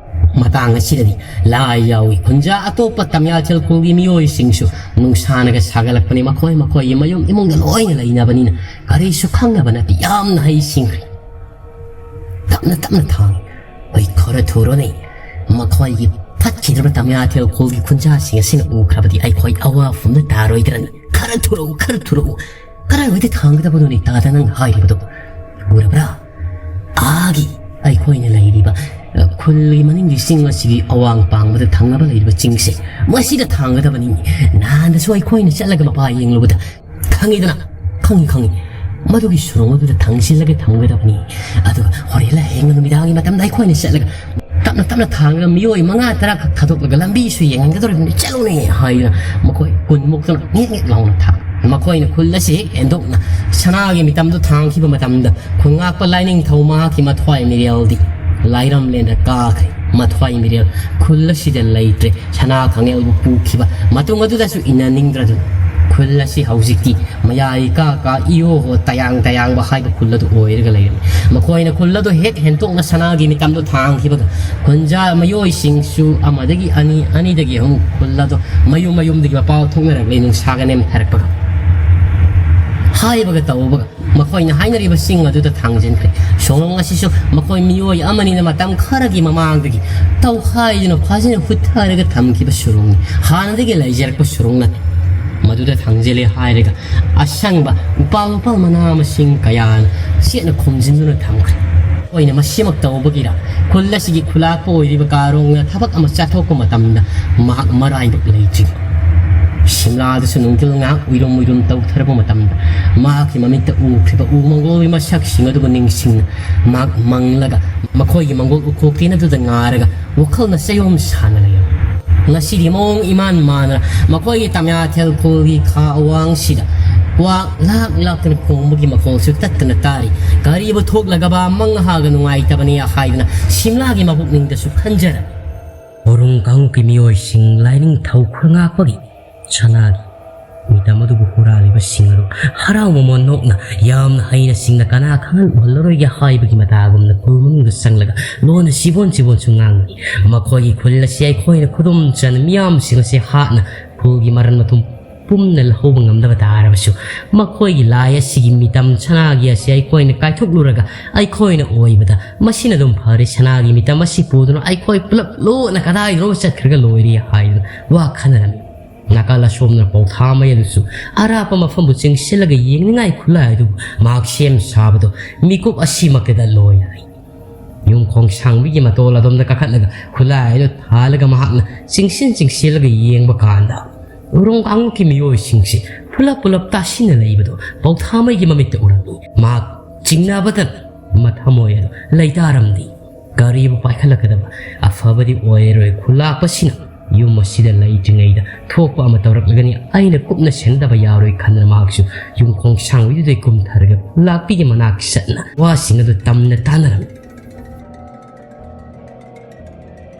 ꯃꯇꯥꯡ ꯑꯁꯤꯗꯗꯤ ꯂꯥꯏ ꯌꯥꯎꯏ, ꯈꯨꯟꯖꯥ ꯑꯇꯣꯞꯄ ꯇꯝꯌꯥꯊꯦꯜ ꯈꯨꯜꯒꯤ ꯃꯤꯑꯣꯏꯁꯤꯡꯁꯨ ꯅꯨꯡꯁꯥꯅꯒ ꯁꯥꯒꯠꯂꯛꯄꯅꯤ꯫ ꯃꯈꯣꯏ ꯃꯈꯣꯏꯒꯤ ꯃꯌꯨꯝ ꯏꯃꯨꯡꯗ ꯂꯣꯏꯅ ꯂꯩꯅꯕꯅꯤꯅ ꯀꯔꯤꯁꯨ ꯈꯪꯅꯕ ꯅꯠꯇꯦ꯫ ꯌꯥꯝꯅ ꯍꯩꯁꯤꯡꯈ꯭ꯔꯦ꯫ ꯇꯞꯅ ꯇꯞꯅ ꯊꯥꯡꯉꯤ꯫ ꯑꯩ ꯈꯔ ꯊꯨꯔꯣꯅꯦ꯫ ꯃꯈꯣꯏꯒꯤ ꯐꯠꯈꯤꯗ꯭ꯔꯕ ꯇꯝꯌꯥꯊꯦꯜ ꯈꯨꯜꯒꯤ ꯈꯨꯟꯖꯥꯁꯤꯡ ꯑꯁꯤꯅ ꯎꯈ꯭ꯔꯕꯗꯤ ꯑꯩꯈꯣꯏ ꯑꯋꯥꯐꯝꯗ ꯇꯥꯔꯣꯏꯗ꯭ꯔꯅꯤ? ꯈꯔ ꯊꯨꯔꯛꯎ, ꯈꯔ ꯊꯨꯔꯛꯎ꯫ ꯀꯗꯥꯏꯋꯥꯏꯗ ꯊꯥꯡꯒꯗꯕꯅꯣꯅꯦ ꯇꯥꯗ ꯅꯪ ꯍꯥꯏꯔꯤꯕꯗꯣ? ꯎꯔꯕ꯭ꯔꯥ? ꯑꯥꯒꯤ ꯑꯩꯈꯣꯏꯅ ꯂꯩꯔꯤꯕ, ꯑ, ꯈꯨꯜꯒꯤ ꯃꯅꯤꯡꯒꯤ ꯆꯤꯡ ꯑꯁꯤꯒꯤ ꯑꯋꯥꯡ ꯄꯥꯡꯕꯗ ꯊꯪꯅꯕ ꯂꯩꯔꯤꯕ ꯆꯤꯡꯁꯦ, ꯃꯁꯤꯗ ꯊꯥꯡꯒꯗꯕꯅꯤ꯫ ꯅꯍꯥꯟꯗꯁꯨ ꯑꯩꯈꯣꯏꯅ ꯆꯠꯂꯒ ꯃꯄꯥ ꯌꯦꯡꯂꯨꯕꯗ ꯈꯪꯉꯤꯗꯅ? ꯈꯪꯉꯤ, ꯈꯪꯉꯤ꯫ ꯃꯗꯨꯒꯤ ꯁꯨꯔꯨꯡ ꯑꯗꯨꯗ ꯊꯥꯡꯖꯤꯜꯂꯒ ꯊꯝꯒꯗꯕꯅꯤ꯫ ꯑꯗꯨꯒ ꯍꯣꯔꯦꯟ ꯂꯥꯏꯌꯦꯡꯕ ꯅꯨꯃꯤꯗꯥꯡꯒꯤ ꯃꯇꯝꯗ ꯑꯩꯈꯣꯏꯅ ꯆꯠꯂꯒ ꯇꯞꯅ ꯇꯞꯅ ꯊꯥꯡꯉꯒ ꯃꯤꯑꯣꯏ ꯃꯉꯥ ꯇꯔꯥ ꯈꯛ ꯊꯥꯗꯣꯛꯂꯒ ꯂꯝꯕꯤꯁꯨ ꯌꯦꯡꯍꯟꯒꯗꯧꯔꯤꯕꯅꯤ꯫ "ꯆꯠꯂꯨꯅꯦ" ꯍꯥꯏꯗꯅ ꯃꯈꯣꯏ ꯀꯨꯟꯃꯨꯛꯇꯨꯅ ꯉꯦꯛ ꯉꯦꯛ ꯂꯥꯎꯅ ꯊꯥꯡ-, ꯃꯈꯣꯏꯅ ꯈꯨꯜ ꯑꯁꯤ ꯍꯦꯛ ꯍꯦꯟꯗꯣꯛꯅ ꯁꯅꯥꯒꯤ ꯃꯤꯇꯝꯗꯨ ꯊꯥꯡꯈꯤꯕ ꯃꯇꯝꯗ ꯈꯨꯟꯉꯥꯛꯄ ꯂꯥꯏꯅꯤꯡꯊꯧ ꯃꯍꯥꯛꯀꯤ ꯃꯊ꯭ꯋꯥꯏ ꯃꯤꯔꯦꯜꯗꯤ ꯂꯥꯏꯔꯝꯂꯦꯟꯗ ꯀꯥꯈ꯭ꯔꯦ꯫ ꯃꯊ꯭ꯋꯥꯏ ꯃꯤꯔꯦꯜ ꯈꯨꯜ ꯑꯁꯤꯗ ꯂꯩꯇ꯭ꯔꯦ꯫ ꯁꯅꯥ ꯈꯥꯡꯉꯦꯜꯕꯨ ꯄꯨꯈꯤꯕ ꯃꯇꯨꯡ ꯑꯗꯨꯗꯁꯨ ꯏꯟꯅꯅꯤꯡꯗ꯭ꯔꯗꯨꯅ ꯈꯨꯜ ꯑꯁꯤ ꯍꯧꯖꯤꯛꯇꯤ ꯃꯌꯥꯏ ꯏꯀꯥ ꯀꯥ ꯏꯌꯣꯍꯣ ꯇꯌꯥꯡ ꯇꯌꯥꯡꯕ ꯍꯥꯏꯕ ꯈꯨꯜ ꯑꯗꯨ ꯑꯣꯏꯔꯒ ꯂꯩꯔꯝꯃꯤ꯫ ꯃꯈꯣꯏꯅ ꯈꯨꯜ ꯑꯗꯨ ꯍꯦꯛ ꯍꯦꯟꯇꯣꯛꯅ ꯁꯅꯥꯒꯤ ꯃꯤꯇꯝꯗꯨ ꯊꯥꯡꯈꯤꯕꯒ ꯈꯨꯟꯖꯥ ꯃꯤꯑꯣꯏꯁꯤꯡꯁꯨ ꯑꯃꯗꯒꯤ ꯑꯅꯤ, ꯑꯅꯤꯗꯒꯤ ꯑꯍꯨꯝ ꯈꯨꯜ ꯑꯗꯨ ꯃꯌꯨꯝ ꯃꯌꯨꯝꯗꯒꯤ ꯃꯄꯥꯎ ꯊꯣꯛꯅꯔꯛꯂꯦ꯫ ꯅꯨꯡꯁꯥꯒ ꯅꯦꯝꯊꯔꯛꯄꯒ ꯍꯥꯏꯕꯒ ꯇꯧꯕꯒ ꯃꯈꯣꯏꯅ ꯍꯥꯏꯅꯔꯤꯕ ꯆꯤꯡ ꯑꯗꯨꯗ ꯊꯥꯡꯖꯤꯟꯈ꯭ꯔꯦ꯫ ꯁꯣꯡꯂꯣꯡ ꯑꯁꯤꯁꯨ ꯃꯈꯣꯏ ꯃꯤꯑꯣꯏ ꯑꯃꯅꯤꯅ ꯃꯇꯝ ꯈꯔꯒꯤ ꯃꯃꯥꯡꯗꯒꯤ ꯇꯧꯈꯥꯏꯗꯨꯅ ꯐꯖꯅ ꯍꯨꯠꯊꯔꯒ ꯊꯝꯈꯤꯕ ꯁꯨꯔꯨꯡꯅꯤ꯫ ꯍꯥꯟꯅꯗꯒꯤ ꯂꯩꯖꯔꯛꯄ ꯁꯨꯔꯨꯡ ꯅꯠꯇꯦ꯫ ꯃꯗꯨꯗ ꯊꯥꯡꯖꯤꯜꯂꯦ ꯍꯥꯏꯔꯒ ꯑꯁꯪꯕ ꯎꯄꯥꯜ ꯋꯥꯄꯥꯜ ꯃꯅꯥ ꯃꯁꯤꯡ ꯀꯌꯥꯅ ꯆꯦꯠꯅ ꯈꯣꯝꯖꯤꯟꯗꯨꯅ ꯊꯝꯈ꯭ꯔꯦ꯫ ꯃꯈꯣꯏꯅ ꯃꯁꯤꯃꯛ ꯇꯧꯕꯒꯤꯔ ꯈꯨꯜ ꯑꯁꯤꯒꯤ ꯈꯨꯂꯥꯛꯄ ꯑꯣꯏꯔꯤꯕ ꯀꯥꯔꯣꯡꯅ ꯊꯕꯛ ꯑꯃ ꯆꯠꯊꯣꯛꯄ ꯃꯇꯝꯗ ꯃꯍꯥꯛ ꯃꯔꯥꯏꯕꯛ ꯂꯩꯇ꯭ꯔꯤ꯫ ꯁꯤꯝꯂꯥꯗꯁꯨ ꯅꯨꯡꯊꯤꯜ ꯉꯥꯏꯍꯥꯛ ꯎꯏꯔꯨꯝ ꯎꯏꯔꯨꯝ ꯇꯧꯊꯔꯛꯄ ꯃꯇꯝꯗ, ꯃꯍꯥꯛꯀꯤ ꯃꯃꯤꯠꯇ ꯎꯈ꯭ꯔꯤꯕ ꯎ ꯃꯪꯒꯣꯜꯒꯤ ꯃꯁꯛꯁꯤꯡ ꯑꯗꯨꯕꯨ ꯅꯤꯡꯁꯤꯡꯅ ꯃꯍꯥꯛ ꯃꯪꯂꯒ, ꯃꯈꯣꯏꯒꯤ ꯃꯪꯒꯣꯜ ꯎꯀꯣꯛꯇꯦꯟ ꯑꯗꯨꯗ ꯉꯥꯔꯒ ꯋꯥꯈꯜꯅ ꯆꯌꯣꯝ ꯁꯥꯅ ꯂꯩꯔꯝꯃꯤ꯫ ꯉꯁꯤꯗꯤ ꯃꯑꯣꯡ ꯏꯃꯥꯟ ꯃꯥꯟꯅ ꯃꯈꯣꯏꯒꯤ ꯇꯃꯌꯥꯊꯦꯜ ꯈꯨꯜꯒꯤ ꯈꯥ ꯑꯋꯥꯡꯁꯤꯗ ꯀ꯭ꯋꯥꯛ ꯂꯥꯛ ꯂꯥꯛꯇꯅ ꯈꯣꯡꯕꯒꯤ ꯃꯈꯣꯜꯁꯨ ꯇꯠꯇꯅ ꯇꯥꯔꯤ꯫ ꯀꯔꯤꯕꯨ ꯊꯣꯛꯂꯒꯕ ꯃꯪꯍꯥꯒ ꯅꯨꯡꯉꯥꯏꯇꯕꯅꯤ ꯍꯥꯏꯗꯨꯅ ꯁꯤꯝꯂꯥꯒꯤ ꯃꯕꯨꯛꯅꯤꯡꯗꯁꯨ ꯈꯟꯖꯔꯝꯃꯤ꯫ ꯎꯔꯨꯝ ꯀꯥꯡꯂꯨꯞꯀꯤ ꯃꯤꯑꯣꯏꯁꯤꯡ ꯂꯥꯏꯅꯤꯡꯊꯧ ꯈꯨꯔꯉꯥꯛꯄꯒꯤ ꯁꯅꯥꯒꯤ ꯃꯤꯇꯝ ꯑꯗꯨꯕꯨ ꯍꯨꯔꯥꯜꯂꯤꯕꯁꯤꯡ ꯑꯗꯨ ꯍꯔꯥꯎ ꯃꯃꯣꯟ ꯅꯣꯛꯅ ꯌꯥꯝꯅ ꯍꯩꯅ ꯁꯤꯡꯅ ꯀꯅꯥ ꯈꯪꯍꯜ ꯎꯍꯜꯂꯔꯣꯏꯒꯦ ꯍꯥꯏꯕꯒꯤ ꯃꯇꯥꯒꯨꯝꯅ ꯈꯨꯜ ꯃꯅꯨꯡꯗ ꯆꯪꯂꯒ ꯂꯣꯟꯅ ꯆꯤꯕꯣꯟ ꯆꯤꯕꯣꯟꯁꯨ ꯉꯥꯡꯂꯤ꯫ ꯃꯈꯣꯏꯒꯤ ꯈꯨꯜ ꯑꯁꯤ ꯑꯩꯈꯣꯏꯅ ꯈꯨꯗꯨꯝ ꯆꯟ ꯃꯤꯌꯥꯝꯁꯤꯡ ꯑꯁꯤ ꯍꯥꯠꯅ ꯈꯨꯜꯒꯤ ꯃꯔꯟ ꯃꯊꯨꯝ ꯄꯨꯝꯅ ꯂꯧꯍꯧꯕ ꯉꯝꯗꯕ ꯇꯥꯔꯕꯁꯨ, ꯃꯈꯣꯏꯒꯤ ꯂꯥꯏ ꯑꯁꯤꯒꯤ ꯃꯤꯇꯝ ꯁꯅꯥꯒꯤ ꯑꯁꯤ ꯑꯩꯈꯣꯏꯅ ꯀꯥꯏꯊꯣꯛꯂꯨꯔꯒ ꯑꯩꯈꯣꯏꯅ ꯑꯣꯏꯕꯗ ꯃꯁꯤꯅ ꯑꯗꯨꯝ ꯐꯔꯦ, ꯁꯅꯥꯒꯤ ꯃꯤꯇꯝ ꯑꯁꯤ ꯄꯨꯗꯨꯅ ꯑꯩꯈꯣꯏ ꯄꯨꯂꯞ ꯂꯣꯟꯅ ꯀꯗꯥꯏꯗꯅꯣ ꯆꯠꯈ꯭ꯔꯒ ꯂꯣꯏꯔꯦ ꯍꯥꯏꯗꯨꯅ ꯋꯥ ꯈꯟꯅꯔꯝꯃꯤ꯫ ꯅꯥꯀꯜ ꯑꯁꯣꯝꯅ ꯄꯧꯊꯥꯃꯩ ꯑꯗꯨꯁꯨ ꯑꯔꯥꯞꯄ ꯃꯐꯝꯕꯨ ꯆꯤꯡꯁꯤꯜꯂꯒ ꯌꯦꯡꯅꯤꯡꯉꯥꯏ ꯈꯨꯠꯂꯥꯏ ꯑꯗꯨꯕꯨ ꯃꯍꯥꯛ ꯁꯦꯝ ꯁꯥꯕꯗꯣ ꯃꯤꯀꯨꯞ ꯑꯁꯤꯃꯛꯇꯗ ꯂꯣꯏ ꯍꯥꯏ꯫ ꯌꯨꯝꯈꯣꯡ ꯁꯥꯡꯕꯤꯒꯤ ꯃꯇꯣꯜ ꯑꯗꯣꯝꯗ ꯀꯥꯈꯠꯂꯒ ꯈꯨꯠꯂꯥꯏ ꯑꯗꯨ ꯊꯥꯜꯂꯒ ꯃꯍꯥꯛꯅ ꯆꯤꯡꯁꯤꯟ ꯆꯤꯡꯁꯤꯜꯂꯒ ꯌꯦꯡꯕ ꯀꯥꯟꯗ, ꯎꯔꯣꯡ ꯀꯥꯡꯂꯨꯞꯀꯤ ꯃꯤꯑꯣꯏꯁꯤꯡꯁꯦ ꯄꯨꯂꯞ ꯄꯨꯂꯞ ꯇꯥꯁꯤꯟꯅ ꯂꯩꯕꯗꯨ ꯄꯧꯊꯥꯃꯩꯒꯤ ꯃꯃꯤꯠꯇ ꯎꯔꯝꯃꯤ꯫ ꯃꯍꯥꯛ ꯆꯤꯡꯅꯕꯗ ꯃꯊꯃꯣꯏ ꯑꯗꯨ ꯂꯩꯇꯥꯔꯝꯗꯦ꯫ ꯀꯔꯤꯕꯨ ꯄꯥꯏꯈꯠꯂꯛꯀꯗꯕ? ꯑꯐꯕꯗꯤ ꯑꯣꯏꯔꯣꯏ꯫ ꯈꯨꯂꯥꯛꯄꯁꯤꯅ ꯌꯨꯝ ꯑꯁꯤꯗ ꯂꯩꯇ꯭ꯔꯤꯉꯩꯗ ꯊꯣꯛꯄ ꯑꯃ ꯇꯧꯔꯛꯂꯒꯅꯤ, ꯑꯩꯅ ꯀꯨꯞꯅ ꯁꯦꯟꯅꯗꯕ ꯌꯥꯔꯣꯏ ꯈꯟꯗꯅ ꯃꯍꯥꯛꯁꯨ ꯌꯨꯝꯈꯣꯡ ꯁꯥꯡꯕꯤꯗꯨꯗꯩ ꯀꯨꯝꯊꯔꯒ ꯈꯨꯂꯥꯛꯄꯤꯒꯤ ꯃꯅꯥꯛ ꯆꯠꯅ ꯋꯥꯁꯤꯡ ꯑꯗꯨ ꯇꯝꯅ ꯇꯥꯅꯔꯝꯃꯤ꯫